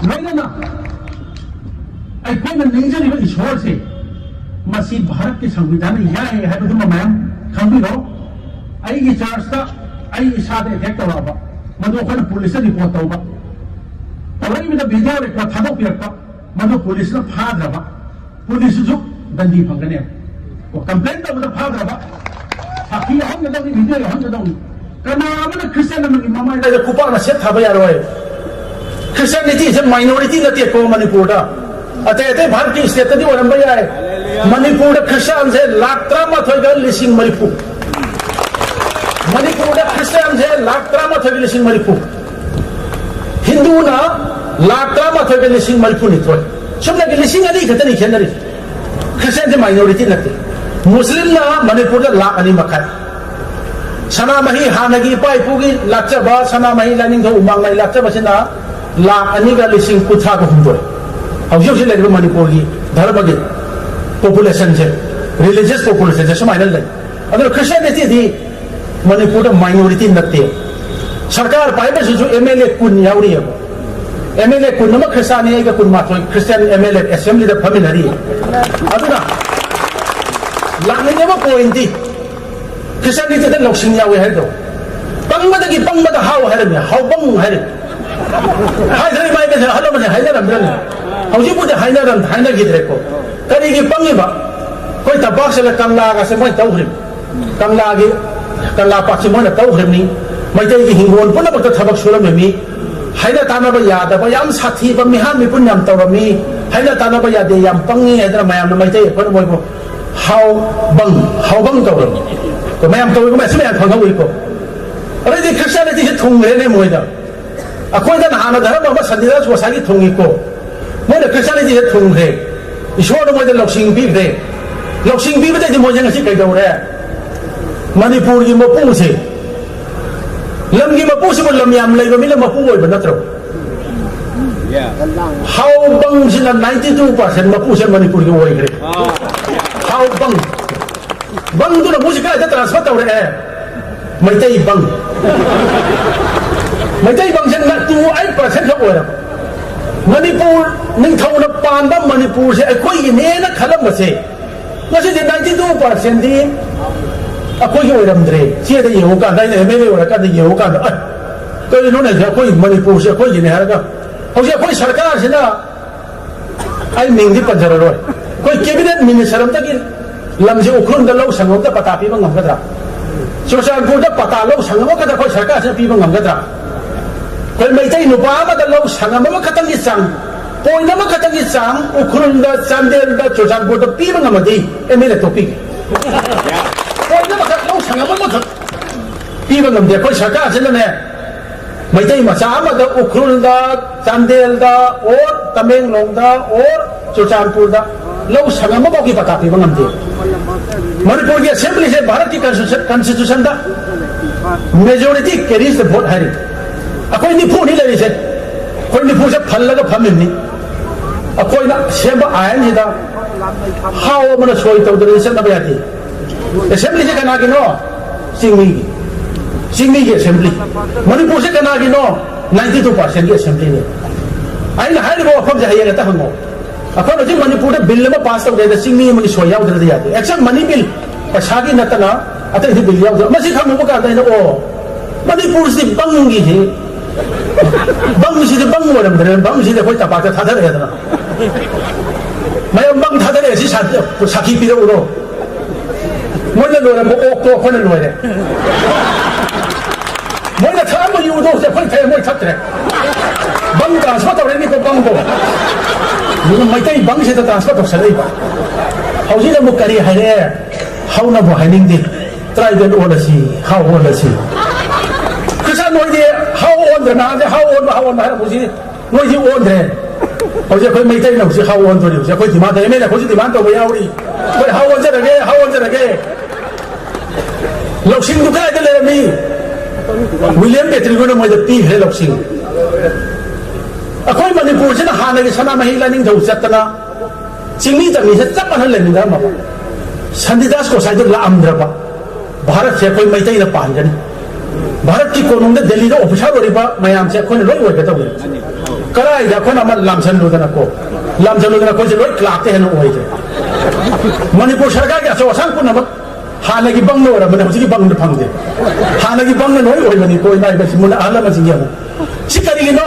ꯂꯣꯏꯅꯅ ꯑꯩꯈꯣꯏꯅ ꯅꯤꯡꯖꯔꯤꯕ ꯏꯁꯣꯔꯁꯦ ꯃꯁꯤ ꯚꯥꯔꯠꯀꯤ ꯁꯪꯕꯤꯙꯥꯟꯅ ꯌꯥꯏ ꯍꯥꯏꯕꯗꯨꯃ ꯃꯌꯥꯝ ꯈꯪꯕꯤꯔꯣ꯫ ꯑꯩꯒꯤ ꯆꯔꯆꯇ ꯑꯩ ꯏꯁꯥꯗ ꯑꯦꯇꯦꯛ ꯇꯧꯔꯛꯑꯕ, ꯃꯗꯨ ꯑꯩꯈꯣꯏꯅ ꯄꯨꯂꯤꯁꯇ ꯔꯤꯄꯣꯔꯠ ꯇꯧꯕ, ꯇꯧꯔꯛꯏꯕꯗ ꯚꯤꯗꯤꯑꯣ ꯔꯦꯀꯣꯔꯗ ꯊꯥꯗꯣꯛꯄꯤꯔꯛꯄ, ꯃꯗꯨ ꯄꯨꯂꯤꯁꯅ ꯐꯥꯗ꯭ꯔꯕ, ꯄꯨꯂꯤꯁꯁꯤꯁꯨ ꯗꯟꯗꯤ ꯐꯪꯒꯅꯦꯕ꯫ ꯀꯣ, ꯀꯝꯄ꯭ꯂꯦꯟ ꯇꯧꯕꯗ ꯐꯥꯗ꯭ꯔꯕ, ꯁꯥꯈꯤ ꯌꯥꯎꯍꯟꯒꯗꯧꯅꯤ, ꯚꯤꯗꯤꯑꯣ ꯌꯥꯎꯍꯟꯒꯗꯧꯅꯤ꯫ ꯀꯅꯥ ꯑꯃꯅ ꯈ꯭ꯔꯤꯁꯇꯤꯌꯥꯟ ꯑꯃꯒꯤ ꯃꯃꯥꯏꯗ ꯈꯨꯄꯥꯛꯅ ꯁꯦꯠ ꯊꯥꯕ ꯌꯥꯔꯣꯏ꯫ ꯈ꯭ꯔꯤꯁꯇꯤꯌꯥꯅꯤꯇꯤꯁꯦ ꯃꯥꯏꯅꯣꯔꯤꯇꯤ ꯅꯠꯇꯦꯀꯣ ꯃꯅꯤꯄꯨꯔꯗ꯫ ꯑꯇꯩ ꯑꯇꯩ ꯚꯥꯔꯠꯀꯤ ꯁ꯭ꯇꯦꯠꯇꯗꯤ ꯑꯣꯏꯔꯝꯕ ꯌꯥꯏ꯫ ꯃꯅꯤꯄꯨꯔꯗ ꯈ꯭ꯔꯤꯁꯇꯤꯌꯥꯟꯁꯦ ꯂꯥꯈ ꯇꯔꯥꯃꯥꯊꯣꯏꯒ ꯂꯤꯁꯤꯡ ꯃꯔꯤꯐꯨ꯫ ꯃꯅꯤꯄꯨꯔꯗ ꯈ꯭ꯔꯤꯁꯇꯤꯌꯥꯟꯁꯦ ꯂꯥꯈ ꯇꯔꯥꯃꯥꯊꯣꯏꯒ ꯂꯤꯁꯤꯡ ꯃꯔꯤꯐꯨ꯫ ꯍꯤꯟꯗꯨꯅ ꯂꯥꯈ ꯇꯔꯥꯃꯥꯊꯣꯏꯒ ꯂꯤꯁꯤꯡ ꯃꯔꯤꯐꯨꯅꯤꯊꯣꯏ꯫ ꯁꯨꯞꯅꯒꯤ ꯂꯤꯁꯤꯡ ꯑꯅꯤ ꯈꯛꯇꯅꯤ ꯈꯦꯠꯅꯔꯤꯁꯦ꯫ ꯈ꯭ꯔꯤꯁꯇꯤꯌꯥꯟꯁꯦ ꯃꯥꯏꯅꯣꯔꯤꯇꯤ ꯅꯠꯇꯦ꯫ ꯃꯨꯁꯂꯤꯝꯅ ꯃꯅꯤꯄꯨꯔꯗ ꯂꯥꯈ ꯑꯅꯤ ꯃꯈꯥꯏ꯫ ꯁꯅꯥꯃꯍꯤ ꯍꯥꯟꯅꯒꯤ ꯏꯄꯥ ꯏꯄꯨꯒꯤ ꯂꯥꯠꯆꯕ, ꯁꯅꯥꯃꯍꯤ ꯂꯥꯏꯅꯤꯡꯊꯧ ꯎꯃꯥꯡꯃꯩ ꯂꯥꯠꯆꯕꯁꯤꯅ ꯂꯥꯈ ꯑꯅꯤꯒ ꯂꯤꯁꯤꯡ ꯀꯨꯟꯊ꯭ꯔꯥꯒ ꯍꯨꯝꯗꯣꯏ꯫ ꯍꯧꯖꯤꯛ ꯍꯧꯖꯤꯛ ꯂꯩꯔꯤꯕ ꯃꯅꯤꯄꯨꯔꯒꯤ ꯙꯔꯃꯒꯤ ꯄꯣꯄꯨꯂꯦꯁꯟꯁꯦ, ꯔꯤꯂꯤꯖꯤꯌꯁ ꯄꯣꯄꯨꯂꯦꯁꯟꯁꯦ ꯁꯨꯃꯥꯏꯅ ꯂꯩ꯫ ꯑꯗꯨꯅ ꯈ꯭ꯔꯤꯁꯇꯤꯌꯥꯅꯤꯇꯤꯗꯤ ꯃꯅꯤꯄꯨꯔꯗ ꯃꯥꯏꯅꯣꯔꯤꯇꯤ ꯅꯠꯇꯦ꯫ ꯁꯔꯀꯥꯔ ꯄꯥꯏꯕꯁꯤꯁꯨ ꯑꯦꯝ ꯑꯦꯜ ꯑꯦ ꯀꯨꯟ ꯌꯥꯎꯔꯤꯑꯕ꯫ ꯑꯦꯝ ꯑꯦꯜ ꯑꯦ ꯀꯨꯟ ꯑꯃ ꯈ꯭ꯔꯤꯁꯇꯥꯟꯅꯤ, ꯑꯩꯒ ꯀꯨꯟꯃꯥꯊꯣꯏ ꯈ꯭ꯔꯤꯁꯇꯤꯌꯥꯟ ꯑꯦꯝ ꯑꯦꯜ ꯑꯦ ꯑꯦꯁꯦꯝꯕ꯭ꯂꯤꯗ ꯐꯝꯃꯤꯟꯅꯔꯤ꯫ ꯑꯗꯨꯅ ꯂꯥꯛꯅꯤꯡꯉꯕ ꯄꯣꯏꯟꯇꯤ ꯈ꯭ꯔꯤꯁꯇꯤꯌꯥꯅꯤꯇꯤꯗ ꯂꯧꯁꯤꯡ ꯌꯥꯎꯋꯦ ꯍꯥꯏꯗꯣ꯫ ꯄꯪꯕꯗꯒꯤ ꯄꯪꯕꯗ ꯍꯥꯎ ꯍꯥꯏꯔꯝꯃꯤ, ꯍꯥꯎꯕꯪ ꯍꯥꯏꯔꯝꯃꯤ꯫ ꯍꯥꯏꯗ꯭ꯔꯦ ꯏꯃꯥ ꯏꯕꯦꯟꯁꯦ, ꯑꯍꯜ ꯂꯃꯟꯁꯦ ꯍꯥꯏꯅꯔꯝꯗ꯭ꯔꯅꯦ? ꯍꯧꯖꯤꯛꯄꯨꯗꯤ ꯍꯥꯏꯅꯔꯝ-, ꯍꯥꯏꯅꯈꯤꯗ꯭ꯔꯦꯀꯣ꯫ ꯀꯔꯤꯒꯤ ꯄꯪꯉꯤꯕ? ꯑꯩꯈꯣꯏ ꯇꯝꯄꯥꯛꯁꯤꯗ ꯀꯪꯂꯥꯒꯁꯦ ꯃꯣꯏ ꯇꯧꯈ꯭ꯔꯤꯕ꯫ ꯀꯪꯂꯥꯒꯤ, ꯀꯪꯂꯥ ꯄꯥꯠꯁꯤ ꯃꯣꯏꯅ ꯇꯧꯈ꯭ꯔꯤꯕꯅꯤ꯫ ꯃꯩꯇꯩꯒꯤ ꯍꯤꯡꯒꯣꯜ ꯄꯨꯝꯅꯃꯛꯇ ꯊꯕꯛ ꯁꯨꯔꯝꯃꯤꯕꯅꯤ꯫ ꯍꯥꯏꯅ ꯇꯥꯅꯕ ꯌꯥꯗꯕ, ꯌꯥꯝ ꯁꯥꯊꯤꯕ, ꯃꯤꯍꯥꯠ ꯃꯤꯄꯨꯟ ꯌꯥꯝ ꯇꯧꯔꯝꯃꯤ꯫ ꯍꯥꯏꯅ ꯇꯥꯅꯕ ꯌꯥꯗꯦ, ꯌꯥꯝ ꯄꯪꯉꯤ ꯍꯥꯏꯗꯅ ꯃꯌꯥꯝꯅ ꯃꯩꯇꯩ ꯑꯩꯈꯣꯏꯅ ꯃꯣꯏꯕꯨ ꯍꯥꯎꯕꯪ, ꯍꯥꯎꯕꯪ ꯇꯧꯔꯝꯃꯤ꯫ ꯑꯩꯈꯣꯏ ꯃꯌꯥꯝ ꯇꯧꯋꯤꯀꯣ, ꯃꯌꯥꯝꯁꯨ ꯃꯌꯥꯝ ꯈꯪꯍꯧꯋꯤꯀꯣ꯫ ꯑꯗꯩꯗꯤ ꯈ꯭ꯔꯤꯁꯇꯤꯌꯥꯅꯤꯇꯤꯁꯦ ꯊꯨꯡꯈ꯭ꯔꯦꯅꯦ ꯃꯣꯏꯗ꯫ ꯑꯩꯈꯣꯏꯗ ꯍꯥꯟꯅ ꯙꯔꯃ ꯑꯃ ꯁꯟꯗꯤꯗꯥꯁ ꯒꯣꯁꯥꯏꯒꯤ ꯊꯨꯡꯉꯤꯀꯣ꯫ ꯃꯣꯏꯅ ꯈ꯭ꯔꯤꯁꯇꯤꯌꯥꯅꯤꯇꯤꯁꯦ ꯊꯨꯡꯈ꯭ꯔꯦ꯫ ꯏꯁꯣꯔꯅ ꯃꯣꯏꯗ ꯂꯧꯁꯤꯡ ꯄꯤꯈ꯭ꯔꯦ꯫ ꯂꯧꯁꯤꯡ ꯄꯤꯕꯗꯩꯗꯤ ꯃꯣꯏꯁꯦ ꯉꯁꯤ ꯀꯩꯗꯧꯔꯦ? ꯃꯅꯤꯄꯨꯔꯒꯤ ꯃꯄꯨꯁꯦ, ꯂꯝꯒꯤ ꯃꯄꯨꯁꯤꯕꯨ ꯂꯝ ꯌꯥꯝ ꯂꯩꯕ ꯃꯤꯅ ꯃꯄꯨ ꯑꯣꯏꯕ ꯅꯠꯇ꯭ꯔꯣ? ꯍꯥꯎ ꯕꯪꯁꯤꯅ ninety two percent ꯃꯄꯨꯁꯦ ꯃꯅꯤꯄꯨꯔꯒꯤ ꯑꯣꯏꯈ꯭ꯔꯦ꯫ ꯍꯥꯎ ꯕꯪ, ꯕꯪꯗꯨꯅ ꯃꯣꯏꯁꯦ ꯀꯗꯥꯏꯗ transfer ꯇꯧꯔꯛꯑꯦ? Meitei ꯕꯪ꯫ Meitei ꯕꯪꯁꯦ ninety eight percent ꯈꯛ ꯑꯣꯏꯔꯕ꯫ ꯃꯅꯤꯄꯨꯔ ꯅꯤꯡꯊꯧꯅ ꯄꯥꯟꯕ ꯃꯅꯤꯄꯨꯔꯁꯦ ꯑꯩꯈꯣꯏꯒꯤꯅꯦꯅ ꯈꯜꯂꯝꯕꯁꯦ ꯉꯁꯤꯗꯤ ninety two percent ꯗꯤ ꯑꯩꯈꯣꯏꯒꯤ ꯑꯣꯏꯔꯝꯗ꯭ꯔꯦ꯫ ꯆꯦꯗ ꯌꯦꯡꯉꯨꯀꯥꯟꯗ, ꯑꯩꯅ MLA ꯑꯣꯏꯔꯀꯥꯟꯗ ꯌꯦꯡꯉꯨꯀꯥꯟꯗ, ꯑꯦ, ꯀꯔꯤꯅꯣꯅꯦ, ꯑꯩꯈꯣꯏ ꯃꯅꯤꯄꯨꯔꯁꯦ ꯑꯩꯈꯣꯏꯒꯤꯅꯦ ꯍꯥꯏꯔꯒ ꯍꯧꯖꯤꯛ ꯑꯩꯈꯣꯏ ꯁꯔꯀꯥꯔꯁꯤꯅ, ꯑꯩ ꯃꯤꯡꯗꯤ ꯄꯟꯖꯔꯔꯣꯏ, ꯑꯩꯈꯣꯏ cabinet minister ꯑꯝꯇꯒꯤ ꯂꯝꯁꯦ ꯎꯈ꯭ꯔꯨꯜꯗ ꯂꯧ ꯁꯪꯉꯝ ꯑꯝꯇ ꯄꯇꯥ ꯄꯤꯕ ꯉꯝꯒꯗ꯭ꯔꯥ? ꯆꯨꯔꯆꯥꯟꯄꯨꯔꯗ ꯄꯇꯥ ꯂꯧ ꯁꯪꯉꯝ ꯑꯃꯈꯛꯇ ꯑꯩꯈꯣꯏ ꯁꯔꯀꯥꯔꯁꯤꯅ ꯄꯤꯕ ꯉꯝꯒꯗ꯭ꯔꯥ? ꯑꯩꯈꯣꯏ ꯃꯩꯇꯩ ꯅꯨꯄꯥ ꯑꯃꯗ ꯂꯧ ꯁꯪꯉꯝ ꯑꯃꯈꯛꯇꯪꯒꯤ ꯆꯥꯡ, point ꯑꯃꯈꯛꯇꯪꯒꯤ ꯆꯥꯡ ꯎꯈ꯭ꯔꯨꯜꯗ, ꯆꯥꯟꯗꯦꯜꯗ, ꯆꯨꯔꯆꯥꯟꯄꯨꯔꯗ ꯄꯤꯕ ꯉꯝꯃꯗꯤ MLA ꯇꯣꯛꯄꯤꯒꯦ꯫ Point ꯑꯃꯈꯛ, ꯂꯧ ꯁꯪꯉꯝ ꯑꯃꯈꯛ ꯄꯤꯕ ꯉꯝꯗꯦ꯫ ꯑꯩꯈꯣꯏ ꯁꯔꯀꯥꯔꯁꯤꯅꯅꯦ, ꯃꯩꯇꯩ ꯃꯆꯥ ꯑꯃꯗ ꯎꯈ꯭ꯔꯨꯜꯗ, ꯆꯥꯟꯗꯦꯜꯗ, or ꯇꯃꯦꯡꯂꯣꯡꯗ, or ꯆꯨꯔꯆꯥꯟꯄꯨꯔꯗ ꯂꯧ ꯁꯪꯉꯝ ꯑꯃꯐꯥꯎꯒꯤ ꯄꯇꯥ ꯄꯤꯕ ꯉꯝꯗꯦ꯫ ꯃꯅꯤꯄꯨꯔꯒꯤ assembly ꯁꯦ ꯚꯥꯔꯠꯀꯤ constitution, constitution the majority carries the vote ꯍꯥꯏꯔꯤ꯫ ꯑꯩꯈꯣꯏ ꯅꯤꯐꯨꯅꯤ ꯂꯩꯔꯤꯁꯦ, ꯑꯩꯈꯣꯏ ꯅꯤꯐꯨꯁꯦ ꯐꯜꯂꯒ ꯐꯝꯃꯤꯕꯅꯤ꯫ ꯑꯩꯈꯣꯏꯅ ꯁꯦꯝꯕ ꯑꯥꯏꯟꯁꯤꯗ ꯍꯥꯎ ꯑꯃꯅ ꯁꯣꯏ ꯇꯧꯗꯅ ꯆꯠꯅꯕ ꯌꯥꯗꯦ꯫ Assembly ꯁꯦ ꯀꯅꯥꯒꯤꯅꯣ? ꯆꯤꯡꯃꯤꯒꯤ꯫ ꯆꯤꯡꯃꯤꯒꯤ assembly꯫ ꯃꯅꯤꯄꯨꯔꯁꯦ ꯀꯅꯥꯒꯤꯅꯣ? Ninety two percent ꯒꯤ assembly ꯅꯤ꯫ ꯑꯩꯅ ꯍꯥꯏꯔꯤꯕ ꯋꯥꯐꯝꯁꯦ ꯍꯌꯦꯡ ꯍꯦꯛꯇ ꯍꯪꯉꯣ꯫ ꯑꯩꯈꯣꯏ ꯍꯧꯖꯤꯛ ꯃꯅꯤꯄꯨꯔꯗ bill ꯑꯃ pass ꯇꯧꯒꯦꯗ ꯆꯤꯡꯃꯤ ꯑꯃꯒꯤ ꯁꯣꯏ ꯌꯥꯎꯗ꯭ꯔꯗꯤ ꯌꯥꯗꯦ꯫ Except money bill, ꯄꯩꯁꯥꯒꯤ ꯅꯠꯇꯅ ꯑꯇꯩꯗꯤ bill ꯌꯥꯎꯗ꯭ꯔꯦ꯫ ꯃꯁꯤ ꯈꯪꯉꯨꯕ ꯀꯥꯟꯗ ꯑꯩꯅ, ꯑꯣ, ꯃꯅꯤꯄꯨꯔꯁꯤꯗꯤ ꯕꯪꯒꯤꯁꯤ, ꯕꯪꯁꯤꯗꯤ ꯕꯪ ꯑꯣꯏꯔꯝꯗ꯭ꯔꯦ, ꯕꯪꯁꯤꯗꯤ ꯑꯩꯈꯣꯏ ꯇꯝꯄꯥꯛꯇ ꯊꯥꯗꯔꯛꯑꯦꯗꯅ꯫ ꯃꯌꯥꯝ ꯕꯪ ꯊꯥꯗꯔꯛꯑꯦ, ꯁꯤ ꯁꯥ-, ꯁꯥꯈꯤ ꯄꯤꯔꯛꯎꯔꯣ? ꯃꯣꯏꯅ ꯂꯣꯏꯔꯝꯕ ꯑꯣꯛꯇꯣ ꯑꯩꯈꯣꯏꯅ ꯂꯣꯏꯔꯦ꯫ ꯃꯣꯏꯅ ꯊꯛꯑꯝꯕ ꯌꯨꯗꯣ ꯍꯧꯖꯤꯛ ꯑꯩꯈꯣꯏ ꯊꯛꯑꯦ, ꯃꯣꯏ ꯊꯛꯇ꯭ꯔꯦ꯫ ꯕꯪ transfer ꯇꯧꯔꯛꯏꯅꯤꯀꯣ ꯕꯪꯗꯣ꯫ ꯑꯗꯨꯒ ꯃꯩꯇꯩ ꯕꯪꯁꯤꯗ transfer ꯇꯧꯁꯜꯂꯛꯏꯕ꯫ ꯍꯧꯖꯤꯛ ꯑꯃꯨꯛ ꯀꯔꯤ ꯍꯥꯏꯔꯛꯑꯦ? ꯍꯧꯅꯕꯨ ꯍꯥꯏꯅꯤꯡꯗꯦ꯫ Tribal ꯑꯣꯜꯂꯁꯤ, ꯍꯥꯎ ꯑꯣꯜꯂꯁꯤ꯫ ꯈ꯭ꯔꯤꯁꯇ ꯅꯣꯏꯗꯤ ꯍꯥꯎ ꯑꯣꯟꯗ꯭ꯔꯦ, ꯅꯍꯥꯟꯗꯤ ꯍꯥꯎ ꯑꯣꯟꯕ, ꯍꯥꯎ ꯑꯣꯟꯕ ꯍꯥꯏꯔꯛꯄꯁꯤ ꯅꯣꯏꯗꯤ ꯑꯣꯟꯗ꯭ꯔꯦ꯫ ꯍꯧꯖꯤꯛ ꯑꯩꯈꯣꯏ ꯃꯩꯇꯩꯅ ꯍꯧꯖꯤꯛ ꯍꯥꯎ ꯑꯣꯟꯗꯣꯔꯤ꯫ ꯍꯧꯖꯤꯛ ꯑꯩꯈꯣꯏ ꯗꯤꯃꯥꯟ ꯇꯧꯔꯤ, ꯑꯩꯈꯣꯏꯁꯨ ꯗꯤꯃꯥꯟ ꯇꯧꯕ ꯌꯥꯎꯔꯤ꯫ ꯑꯩꯈꯣꯏ ꯍꯥꯎ ꯑꯣꯟꯖꯔꯒꯦ, ꯍꯥꯎ ꯑꯣꯟꯖꯔꯒꯦ꯫ ꯂꯧꯁꯤꯡꯗꯨ ꯀꯗꯥꯏꯗ ꯂꯩꯔꯝꯃꯤ? ꯋꯤꯂꯤꯌꯝ ꯄꯦꯇ꯭ꯔꯤꯒꯣꯅ ꯃꯣꯏꯗ ꯄꯤꯈ꯭ꯔꯦ ꯂꯧꯁꯤꯡ꯫ ꯑꯩꯈꯣꯏ ꯃꯅꯤꯄꯨꯔꯁꯤꯅ ꯍꯥꯟꯅꯒꯤ ꯁꯅꯥꯃꯍꯤ ꯂꯥꯏꯅꯤꯡꯊꯧ ꯆꯠꯇꯅ ꯆꯤꯡꯃꯤ ꯇꯝꯃꯤꯁꯦ ꯆꯞ ꯃꯥꯟꯅ ꯂꯩꯃꯤꯟꯅꯔꯝꯃꯕ꯫ ꯁꯟꯗꯤꯗꯥꯁ ꯒꯣꯁꯥꯏꯗꯨ ꯂꯥꯛꯑꯝꯗ꯭ꯔꯕ꯫ ꯚꯥꯔꯠꯁꯦ ꯑꯩꯈꯣꯏ ꯃꯩꯇꯩꯅ ꯄꯥꯟꯒꯅꯤ꯫ ꯚꯥꯔꯠꯀꯤ ꯀꯣꯅꯨꯡꯗ ꯗꯦꯜꯂꯤꯗ ꯑꯣꯐꯤꯁꯥꯔ ꯑꯣꯏꯔꯤꯕ ꯃꯌꯥꯝꯁꯦ ꯑꯩꯈꯣꯏꯅ ꯂꯣꯏ ꯑꯣꯏꯒꯗꯧꯔꯦ꯫ ꯀꯗꯥꯏꯗ ꯑꯩꯈꯣꯏꯅ ꯑꯃ ꯂꯥꯝꯁꯜꯂꯨꯗꯅꯀꯣ, ꯂꯥꯝꯁꯜꯂꯨꯗꯅ ꯑꯩꯈꯣꯏꯁꯦ ꯂꯣꯏ ꯀ꯭ꯂꯥꯔꯛꯇ ꯍꯦꯟꯅ ꯑꯣꯏꯗ꯭ꯔꯦ꯫ ꯃꯅꯤꯄꯨꯔ ꯁꯔꯀꯥꯔꯒꯤ ꯑꯆꯧ ꯑꯁꯥꯡ ꯄꯨꯝꯅꯃꯛ ꯍꯥꯟꯅꯒꯤ ꯕꯪꯅ ꯑꯣꯏꯔꯝꯕꯅꯦ, ꯍꯧꯖꯤꯛꯀꯤ ꯕꯪꯅ ꯐꯪꯗꯦ꯫ ꯍꯥꯟꯅꯒꯤ ꯕꯪꯅ ꯂꯣꯏ ꯑꯣꯏꯕꯅꯤꯀꯣ, ꯏꯃꯥ ꯏꯕꯦꯟꯁꯤꯡ, ꯃꯨꯟꯅ ꯑꯍꯜ ꯂꯃꯟꯁꯤꯡ ꯌꯦꯡꯉꯨ꯫ ꯁꯤ ꯀꯔꯤꯒꯤꯅꯣ?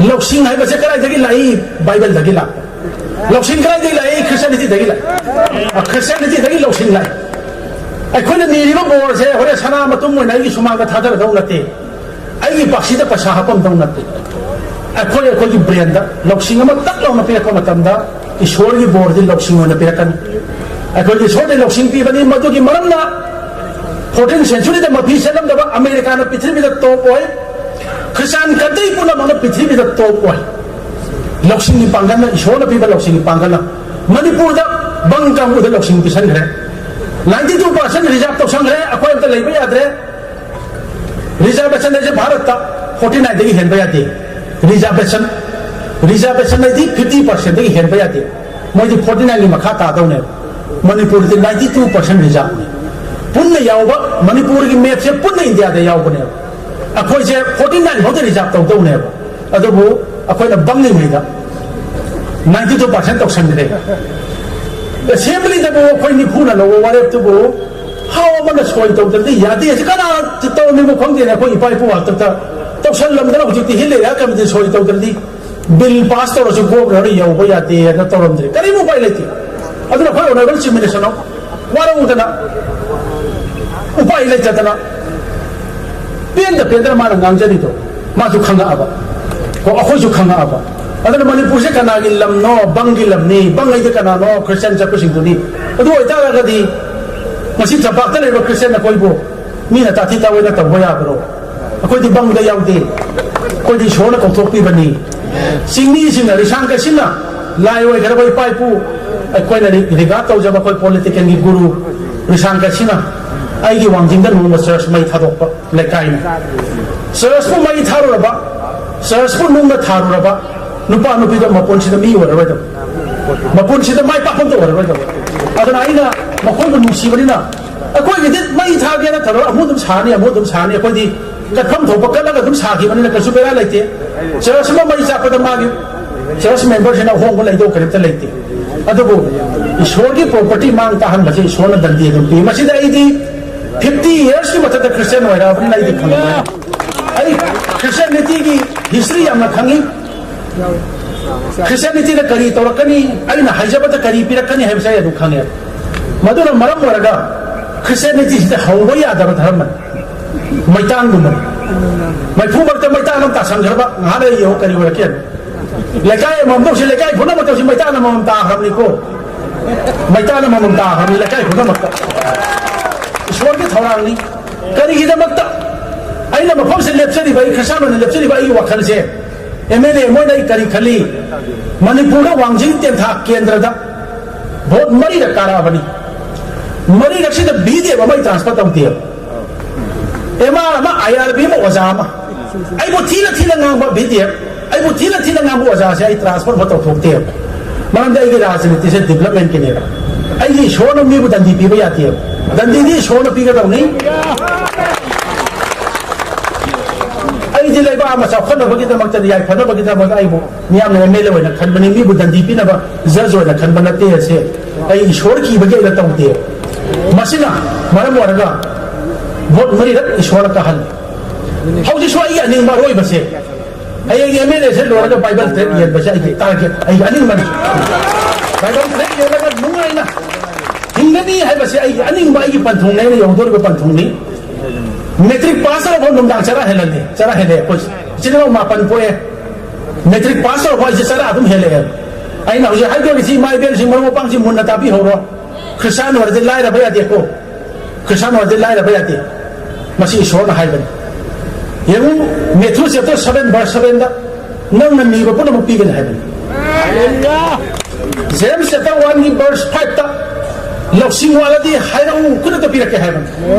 ꯂꯧꯁꯤꯡ ꯍꯥꯏꯕꯁꯦ ꯀꯗꯥꯏꯗꯒꯤ ꯂꯥꯛꯏ? ꯕꯥꯏꯕꯜꯗꯒꯤ ꯂꯥꯛꯄ꯫ ꯂꯧꯁꯤꯡ ꯀꯗꯥꯏꯗꯒꯤ ꯂꯥꯛꯏ? ꯈ꯭ꯔꯤꯁꯇꯤꯌꯥꯅꯤꯇꯤꯗꯒꯤ ꯂꯥꯛꯏ꯫ ꯑ, ꯈ꯭ꯔꯤꯁꯇꯤꯌꯥꯅꯤꯇꯤꯗꯒꯤ ꯂꯧꯁꯤꯡ ꯂꯥꯛꯏ꯫ ꯑꯩꯈꯣꯏꯅ ꯅꯤꯔꯤꯕ ꯕꯣꯔꯁꯦ ꯍꯣꯔꯦꯟ ꯁꯅꯥ ꯃꯇꯨꯝ ꯑꯣꯏꯅ ꯑꯩꯒꯤ ꯁꯨꯃꯥꯡꯗ ꯊꯥꯗꯔꯗꯧ ꯅꯠꯇꯦ꯫ ꯑꯩꯒꯤ ꯄꯥꯛꯁꯤꯗ ꯄꯩꯁꯥ ꯍꯥꯞꯄꯝꯗꯧ ꯅꯠꯇꯦ꯫ ꯑꯩꯈꯣꯏ, ꯑꯩꯈꯣꯏꯒꯤ ꯕ꯭ꯔꯦꯟꯗ ꯂꯧꯁꯤꯡ ꯑꯃ ꯇꯛ ꯂꯥꯎꯅ ꯄꯤꯔꯛꯄ ꯃꯇꯝꯗ ꯏꯁꯣꯔꯒꯤ ꯕꯣꯔꯗꯤ ꯂꯧꯁꯤꯡ ꯑꯣꯏꯅ ꯄꯤꯔꯛꯀꯅꯤ꯫ ꯑꯩꯈꯣꯏꯒꯤ ꯏꯁꯣꯔꯗꯤ ꯂꯧꯁꯤꯡ ꯄꯤꯕꯅꯤ꯫ ꯃꯗꯨꯒꯤ ꯃꯔꯝꯅ ꯐꯣꯔꯇꯤꯟ ꯁꯦꯟꯆꯨꯔꯤꯗ ꯃꯐꯤ ꯁꯦꯠꯂꯝꯗꯕ ꯑꯃꯦꯔꯤꯀꯥꯅ ꯄ꯭ꯔꯤꯊꯤꯕꯤꯗ ꯇꯣꯞ ꯑꯣꯏ꯫ ꯈ꯭ꯔꯤꯁꯇꯥꯟ ꯀꯟꯇ꯭ꯔꯤ ꯄꯨꯝꯅꯃꯛꯅ ꯄ꯭ꯔꯤꯊꯤꯕꯤꯗ ꯇꯣꯞ ꯑꯣꯏ꯫ ꯂꯧꯁꯤꯡꯒꯤ ꯄꯥꯡꯒꯜꯅ, ꯏꯁꯣꯔꯅ ꯄꯤꯕ ꯂꯧꯁꯤꯡꯒꯤ ꯄꯥꯡꯒꯜꯅ꯫ ꯃꯅꯤꯄꯨꯔꯗ ꯕꯪ ꯀꯥꯡꯕꯨꯗ ꯂꯧꯁꯤꯡ ꯄꯤꯁꯟꯈ꯭ꯔꯦ꯫ ꯅꯥꯏꯟꯇꯤ ꯇꯨ ꯄꯥꯔꯁꯦꯟ ꯔꯤꯖꯥꯔꯚ ꯇꯧꯁꯟꯈ꯭ꯔꯦ꯫ ꯑꯩꯈꯣꯏ ꯑꯝꯇ ꯂꯩꯕ ꯌꯥꯗ꯭ꯔꯦ꯫ ꯔꯤꯖꯥꯔꯚꯦꯁꯟ ꯍꯥꯏꯁꯦ ꯚꯥꯔꯠꯇ ꯐꯣꯔꯇꯤ ꯅꯥꯏꯟꯗꯒꯤ ꯍꯦꯟꯕ ꯌꯥꯗꯦ꯫ ꯔꯤꯖꯥꯔꯚꯦꯁꯟ, ꯔꯤꯖꯥꯔꯚꯦꯁꯟ ꯍꯥꯏꯗꯤ ꯐꯤꯐꯇꯤ ꯄꯥꯔꯁꯦꯟꯗꯒꯤ ꯍꯦꯟꯕ ꯌꯥꯗꯦ꯫ ꯃꯣꯏꯗꯤ ꯐꯣꯔꯇꯤ ꯅꯥꯏꯟꯒꯤ ꯃꯈꯥ ꯇꯥꯗꯧꯅꯦꯕ꯫ ꯃꯅꯤꯄꯨꯔꯗꯤ ꯅꯥꯏꯟꯇꯤ ꯇꯨ ꯄꯥꯔꯁꯦꯟ ꯔꯤꯖꯥꯔꯚꯅꯤ꯫ ꯄꯨꯟꯅ ꯌꯥꯎꯕ, ꯃꯅꯤꯄꯨꯔꯒꯤ ꯃꯦꯞꯁꯦ ꯄꯨꯟꯅ ꯏꯟꯗꯤꯌꯥꯗ ꯌꯥꯎꯕꯅꯦꯕ꯫ ꯑꯩꯈꯣꯏꯁꯦ ꯐꯣꯔꯇꯤ ꯅꯥꯏꯟ ꯐꯥꯎꯗ ꯔꯤꯖꯥꯔꯚ ꯇꯧꯗꯧꯅꯦꯕ꯫ ꯑꯗꯨꯕꯨ ꯑꯩꯈꯣꯏꯅ ꯕꯪꯂꯤꯉꯩꯗ ꯅꯥꯏꯟꯇꯤ ꯇꯨ ꯄꯥꯔꯁꯦꯟ ꯇꯧꯁꯟꯈ꯭ꯔꯦ꯫ ꯑꯦꯁꯦꯝꯕ꯭ꯂꯤꯗꯕꯨ ꯑꯩꯈꯣꯏ ꯅꯤꯐꯨꯅ ꯂꯧꯕ ꯋꯥꯔꯦꯞꯇꯨꯕꯨ ꯍꯥꯎ ꯑꯃꯅ ꯁꯣꯏ ꯇꯧꯗ꯭ꯔꯗꯤ ꯌꯥꯗꯦ꯫ ꯑꯁꯤ ꯀꯅꯥ ꯇꯧꯔꯝꯃꯤꯕ ꯈꯪꯗꯦꯅꯦ꯫ ꯑꯩꯈꯣꯏ ꯏꯄꯥ ꯏꯄꯨ ꯍꯥꯛꯇꯛꯇ ꯇꯧꯁꯜꯂꯝꯗꯅ ꯍꯧꯖꯤꯛꯇꯤ ꯍꯤꯜ ꯑꯦꯔꯤꯌꯥ ꯀꯃꯤꯇꯤ ꯁꯣꯏ ꯇꯧꯗ꯭ꯔꯗꯤ ꯕꯤꯜ ꯄꯥꯁ ꯇꯧꯔꯁꯨ ꯒꯣꯕꯔꯅꯔ ꯌꯧꯕ ꯌꯥꯗꯦꯅ ꯇꯧꯔꯝꯗ꯭ꯔꯦ꯫ ꯀꯔꯤꯝ ꯎꯄꯥꯏ ꯂꯩꯇꯦ꯫ ꯑꯗꯨꯅ ꯑꯩꯈꯣꯏ ꯑꯣꯅꯔꯦꯕꯜ ꯆꯤꯐ ꯃꯤꯅꯤꯁꯇꯔꯅ ꯋꯥꯔꯧꯗꯅ, ꯎꯄꯥꯏ ꯂꯩꯇꯗꯅ, ꯄꯦꯟꯗ ꯄꯦꯟꯗꯅ ꯃꯥꯅ ꯉꯥꯡꯖꯔꯤꯗꯣ ꯃꯥꯁꯨ ꯈꯪꯉꯛꯑꯕ, ꯀꯣ, ꯑꯩꯈꯣꯏꯁꯨ ꯈꯪꯉꯛꯑꯕ꯫ ꯑꯗꯨꯅ ꯃꯅꯤꯄꯨꯔꯁꯦ ꯀꯅꯥꯒꯤ ꯂꯝꯅꯣ? ꯕꯪꯒꯤ ꯂꯝꯅꯤ꯫ ꯕꯪ ꯍꯥꯏꯗꯤ ꯀꯅꯥꯅꯣ? ꯈ꯭ꯔꯤꯁꯇꯤꯌꯥꯟ ꯆꯠꯄꯁꯤꯡꯗꯨꯅꯤ꯫ ꯑꯗꯨ ꯑꯣꯏꯇꯥꯔꯒꯗꯤ ꯉꯁꯤ ꯆꯝꯄꯥꯛꯇ ꯂꯩꯕ ꯈ꯭ꯔꯤꯁꯇꯤꯌꯥꯟ ꯑꯩꯈꯣꯏꯕꯨ ꯃꯤꯅ ꯇꯥꯊꯤ ꯇꯥꯑꯣꯏꯅ ꯇꯧꯕ ꯌꯥꯕ꯭ꯔꯣ? ꯑꯩꯈꯣꯏꯗꯤ ꯕꯪꯗ ꯌꯥꯎꯗꯦ꯫ ꯑꯩꯈꯣꯏꯗꯤ ꯏꯁꯣꯔꯅ ꯀꯧꯊꯣꯛꯄꯤꯕꯅꯤ꯫ ꯆꯤꯡꯃꯤꯁꯤꯡꯅ, ꯔꯤꯁꯥꯡ ꯀꯩꯁꯤꯟꯅ, ꯂꯥꯏ ꯑꯣꯏꯈ꯭ꯔꯕ ꯏꯄꯥ ꯏꯄꯨ, ꯑꯩꯈꯣꯏꯅ ꯔꯤ-, ꯔꯤꯒꯥꯔꯗ ꯇꯧꯖꯕ ꯑꯩꯈꯣꯏ ꯄꯣꯂꯤꯇꯤꯀꯦꯜꯒꯤ ꯒꯨꯔꯨ ꯔꯤꯁꯥꯡ ꯀꯩꯁꯤꯟꯅ ꯑꯩꯒꯤ ꯋꯥꯡꯖꯤꯡꯗ ꯅꯣꯡꯃ ꯆꯔꯆ ꯃꯩ ꯊꯥꯗꯣꯛꯄ ꯂꯩꯀꯥꯏꯅꯤ꯫ ꯆꯔꯆꯄꯨ ꯃꯩ ꯊꯥꯔꯨꯔꯕ, ꯆꯔꯆꯄꯨ ꯅꯨꯡꯅ ꯊꯥꯔꯨꯔꯕ, ꯅꯨꯄꯥ ꯅꯨꯄꯤꯗꯣ ꯃꯄꯨꯟꯁꯤꯗ ꯃꯤ ꯑꯣꯏꯔꯔꯣꯏꯗꯕ, ꯃꯄꯨꯟꯁꯤꯗ ꯃꯥꯏ ꯄꯥꯛꯄ ꯑꯝꯇ ꯑꯣꯏꯔꯔꯣꯏꯗꯕ꯫ ꯑꯗꯨꯅ ꯑꯩꯅ ꯃꯈꯣꯏꯕꯨ ꯅꯨꯡꯁꯤꯕꯅꯤꯅ, ꯑꯩꯈꯣꯏꯒꯤꯗꯤ ꯃꯩ ꯊꯥꯒꯦꯅ ꯊꯧꯔꯒ ꯑꯃꯨꯛ ꯑꯗꯨꯝ ꯁꯥꯅꯤ, ꯑꯃꯨꯛ ꯑꯗꯨꯝ ꯁꯥꯅꯤ꯫ ꯑꯩꯈꯣꯏꯗꯤ ꯀꯠꯐꯝ ꯊꯣꯛꯄ ꯀꯠꯂꯒ ꯑꯗꯨꯝ ꯁꯥꯈꯤꯕꯅꯤꯅ ꯀꯩꯁꯨ ꯕꯦꯔꯥ ꯂꯩꯇꯦ꯫ ꯆꯔꯆ ꯑꯃ ꯃꯩ ꯆꯥꯛꯄꯗ ꯃꯥꯒꯤ ꯆꯔꯆ ꯃꯦꯝꯕꯔꯁꯤꯅ ꯑꯍꯣꯡꯕ ꯂꯩꯗꯧ ꯀꯔꯤꯝꯇ ꯂꯩꯇꯦ꯫ ꯑꯗꯨꯕꯨ ꯏꯁꯣꯔꯒꯤ ꯄ꯭ꯔꯣꯄꯔꯇꯤ ꯃꯥꯡ ꯇꯥꯍꯟꯕꯁꯦ ꯏꯁꯣꯔꯅ ꯗꯟꯗꯤ ꯑꯗꯨꯝ ꯄꯤ꯫ ꯃꯁꯤꯗ ꯑꯩꯗꯤ ꯐꯤꯐꯇꯤ ꯌꯔꯁꯀꯤ ꯃꯊꯛꯇ ꯈ꯭ꯔꯤꯁꯇꯤꯌꯥꯟ ꯑꯣꯏꯔꯛꯑꯕꯅꯤꯅ ꯑꯩꯗꯤ ꯈꯪꯉꯦ꯫ ꯑꯩ ꯈ꯭ꯔꯤꯁꯇꯤꯌꯥꯅꯤꯇꯤꯒꯤ ꯍꯤꯁꯇ꯭ꯔꯤ ꯌꯥꯝꯅ ꯈꯪꯉꯤ꯫ ꯈ꯭ꯔꯤꯁꯇꯤꯌꯥꯅꯤꯇꯤꯅ ꯀꯔꯤ ꯇꯧꯔꯛꯀꯅꯤ, ꯑꯩꯅ ꯍꯥꯏꯖꯕꯗ ꯀꯔꯤ ꯄꯤꯔꯛꯀꯅꯤ ꯍꯥꯏꯕꯁꯦ ꯑꯩ ꯑꯗꯨꯝ ꯈꯪꯉꯦ꯫ ꯃꯗꯨꯅ ꯃꯔꯝ ꯑꯣꯏꯔꯒ ꯈ꯭ꯔꯤꯁꯇꯤꯌꯥꯅꯤꯇꯤꯁꯤꯗ ꯍꯧꯕ ꯌꯥꯗꯕ ꯙꯔꯃꯅꯤ꯫ ꯃꯩꯇꯥꯟꯒꯨꯝꯕꯅꯤ꯫ ꯃꯩꯐꯨ ꯃꯔꯛꯇ ꯃꯩꯇꯥꯟ ꯑꯃ ꯇꯥꯁꯟꯈ꯭ꯔꯕ, ꯉꯥꯏꯍꯥꯛ ꯂꯩ ꯌꯦꯡꯉꯨ ꯀꯔꯤ ꯑꯣꯏꯔꯛꯀꯦ꯫ ꯂꯩꯀꯥꯏ ꯑꯃꯃꯝꯗ ꯍꯧꯖꯤꯛ ꯂꯩꯀꯥꯏ ꯄꯨꯝꯅꯃꯛꯇ ꯍꯧꯖꯤꯛ ꯃꯩꯇꯥꯟ ꯑꯃꯃꯝ ꯇꯥꯈ꯭ꯔꯕꯅꯤꯀꯣ꯫ ꯃꯩꯇꯥꯟ ꯑꯃꯃꯝ ꯇꯥꯈ꯭ꯔꯕꯅꯤ ꯂꯩꯀꯥꯏ ꯄꯨꯝꯅꯃꯛꯇ꯫ ꯏꯁꯣꯔꯒꯤ ꯊꯧꯔꯥꯡꯅꯤ꯫ ꯀꯔꯤꯒꯤꯗꯃꯛꯇ ꯑꯩꯅ ꯃꯐꯝꯁꯤꯗ ꯂꯦꯞꯆꯔꯤꯕ, ꯑꯩ ꯈ꯭ꯔꯤꯁꯇꯥꯟ ꯑꯣꯏꯅ ꯂꯦꯞꯆꯔꯤꯕ ꯑꯩꯒꯤ ꯋꯥꯈꯜꯁꯦ, ꯑꯦꯝ ꯑꯦꯜ ꯑꯦ ꯑꯃ ꯑꯣꯏꯅ ꯑꯩ ꯀꯔꯤ ꯈꯜꯂꯤ? ꯃꯅꯤꯄꯨꯔꯗ ꯋꯥꯡꯖꯤꯡ ꯇꯦꯟꯊꯥ ꯀꯦꯟꯗ꯭ꯔꯗ ꯚꯣꯠ ꯃꯔꯤꯔꯛ ꯀꯥꯔꯛꯑꯕꯅꯤ꯫ ꯃꯔꯤꯔꯛꯁꯤꯗ ꯚꯤ ꯗꯤ ꯑꯦꯐ ꯑꯃ ꯑꯩ ꯇ꯭ꯔꯥꯟꯁꯐꯔ ꯇꯧꯗꯦꯕ꯫ ꯑꯦꯝ ꯑꯥꯔ ꯑꯃ, ꯑꯥꯏ ꯑꯥꯔ ꯕꯤ ꯑꯃ, ꯑꯣꯖꯥ ꯑꯃ꯫ ꯑꯩꯕꯨ ꯊꯤꯅ ꯊꯤꯅ ꯉꯥꯡꯕ ꯚꯤ ꯗꯤ ꯑꯦꯐ, ꯑꯩꯕꯨ ꯊꯤꯅ ꯊꯤꯅ ꯉꯥꯡꯕ ꯑꯣꯖꯥꯁꯦ ꯑꯩ ꯇ꯭ꯔꯥꯟꯁꯐꯔ ꯑꯃ ꯇꯧꯊꯣꯛꯇꯦꯕ꯫ ꯃꯔꯝꯗꯤ ꯑꯩꯒꯤ ꯔꯥꯖꯅꯤꯇꯤꯁꯦ ꯗꯤꯕꯂꯞꯃꯦꯟꯀꯤꯅꯦꯕ꯫ ꯑꯩꯒꯤ ꯏꯁꯣꯔꯅ ꯃꯤꯕꯨ ꯗꯟꯗꯤ ꯄꯤꯕ ꯌꯥꯗꯦꯕ꯫ ꯗꯟꯗꯤꯗꯤ ꯏꯁꯣꯔꯅ ꯄꯤꯒꯗꯧꯅꯤ꯫ ꯑꯩꯗꯤ ꯂꯩꯕꯥꯛ ꯑꯃ ꯆꯥꯎꯈꯠꯅꯕꯒꯤꯗꯃꯛꯇꯗꯤ, ꯌꯥꯏꯐꯅꯕꯒꯤꯗꯃꯛꯇ ꯑꯩꯕꯨ ꯃꯤꯌꯥꯝꯅ ꯑꯦꯝ ꯑꯦꯜ ꯑꯦ ꯑꯣꯏꯅ ꯈꯟꯕꯅꯤ, ꯃꯤꯕꯨ ꯗꯟꯗꯤ ꯄꯤꯅꯕ ꯖꯖ ꯑꯣꯏꯅ ꯈꯟꯕ ꯅꯠꯇꯦ꯫ ꯑꯁꯦ ꯑꯩ ꯏꯁꯣꯔ ꯀꯤꯕꯒꯤ ꯑꯩꯅ ꯇꯧꯗꯦ꯫ ꯃꯁꯤꯅ ꯃꯔꯝ ꯑꯣꯏꯔꯒ ꯚꯣꯠ ꯃꯔꯤꯔꯛ ꯏꯁꯣꯔꯅ ꯀꯥꯍꯜꯂꯤ꯫ ꯍꯧꯖꯤꯛꯁꯨ ꯑꯩꯒꯤ ꯑꯅꯤꯡꯕ ꯑꯔꯣꯏꯕꯁꯦ, ꯍꯌꯦꯡ ꯑꯦꯝ ꯑꯦꯜ ꯑꯦꯁꯦ ꯂꯣꯏꯔꯒ ꯕꯥꯏꯕꯜ ꯇ꯭ꯔꯦꯛ ꯌꯦꯟꯕꯁꯦ ꯑꯩꯒꯤ ꯇꯥꯔꯒꯦꯠ, ꯑꯩꯒꯤ ꯑꯅꯤꯡꯕꯅꯤ꯫ ꯕꯥꯏꯕꯜ ꯇ꯭ꯔꯦꯛ ꯌꯦꯜꯂꯒ ꯅꯨꯡꯉꯥꯏꯅ ꯍꯤꯡꯒꯅꯤ ꯍꯥꯏꯕꯁꯦ ꯑꯩꯒꯤ ꯑꯅꯤꯡꯕ, ꯑꯩꯒꯤ ꯄꯟꯊꯨꯡꯅꯤ, ꯑꯩꯅ ꯌꯧꯗꯣꯔꯤꯕ ꯄꯟꯊꯨꯡꯅꯤ꯫ ꯃꯦꯇ꯭ꯔꯤꯛ ꯄꯥꯁ ꯇꯧꯔꯐꯥꯎ ꯅꯨꯡꯗꯥꯡ ꯆꯔꯥ ꯍꯦꯜꯍꯜꯂꯦ, ꯆꯔꯥ ꯍꯦꯜꯂꯦ꯫ ꯑꯩꯈꯣꯏ ꯏꯆꯤꯟ ꯏꯅꯥꯎ ꯃꯥꯄꯟ ꯄꯣꯛꯑꯦ꯫ ꯃꯦꯇ꯭ꯔꯤꯛ ꯄꯥꯁ ꯇꯧꯔꯐꯥꯎ ꯑꯩꯁꯦ ꯆꯔꯥ ꯑꯗꯨꯝ ꯍꯦꯜꯂꯛꯑꯦ꯫ ꯑꯩꯅ ꯍꯧꯖꯤꯛ ꯍꯥꯏꯗꯣꯔꯤꯁꯤ ꯏꯃꯥ ꯏꯕꯦꯜꯁꯤꯡ, ꯃꯔꯨꯞ ꯃꯄꯥꯡꯁꯤꯡ ꯃꯨꯟꯅ ꯇꯥꯕꯤꯍꯧꯔꯣ꯫ ꯈ꯭ꯔꯤꯁꯇꯥꯟ ꯑꯣꯏꯔꯗꯤ ꯂꯥꯏꯔꯕ ꯌꯥꯗꯦꯀꯣ꯫ ꯈ꯭ꯔꯤꯁꯇꯥꯟ ꯑꯣꯏꯔꯗꯤ ꯂꯥꯏꯔꯕ ꯌꯥꯗꯦ꯫ ꯃꯁꯤ ꯏꯁꯣꯔꯅ ꯍꯥꯏꯕꯅꯤ꯫ ꯌꯦꯡꯉꯨ, ꯃꯦꯊ꯭ꯌꯨ ꯆꯦꯞꯇꯔ ꯁꯚꯦꯟ ꯚꯔꯁ ꯁꯚꯦꯟꯗ, ꯅꯪꯅ ꯅꯤꯕ ꯄꯨꯝꯅꯃꯛ ꯄꯤꯒꯅꯤ ꯍꯥꯏꯕꯅꯤ꯫ ꯖꯦꯝꯁ ꯆꯦꯞꯇꯔ ꯋꯥꯟꯒꯤ ꯚꯔꯁ ꯐꯥꯏꯚꯇ, "ꯂꯧꯁꯤꯡ ꯋꯥꯠꯂꯗꯤ ꯍꯥꯏꯔꯛꯎ, ꯈꯨꯗꯛꯇ ꯄꯤꯔꯛꯀꯦ" ꯍꯥꯏꯕꯅꯤ꯫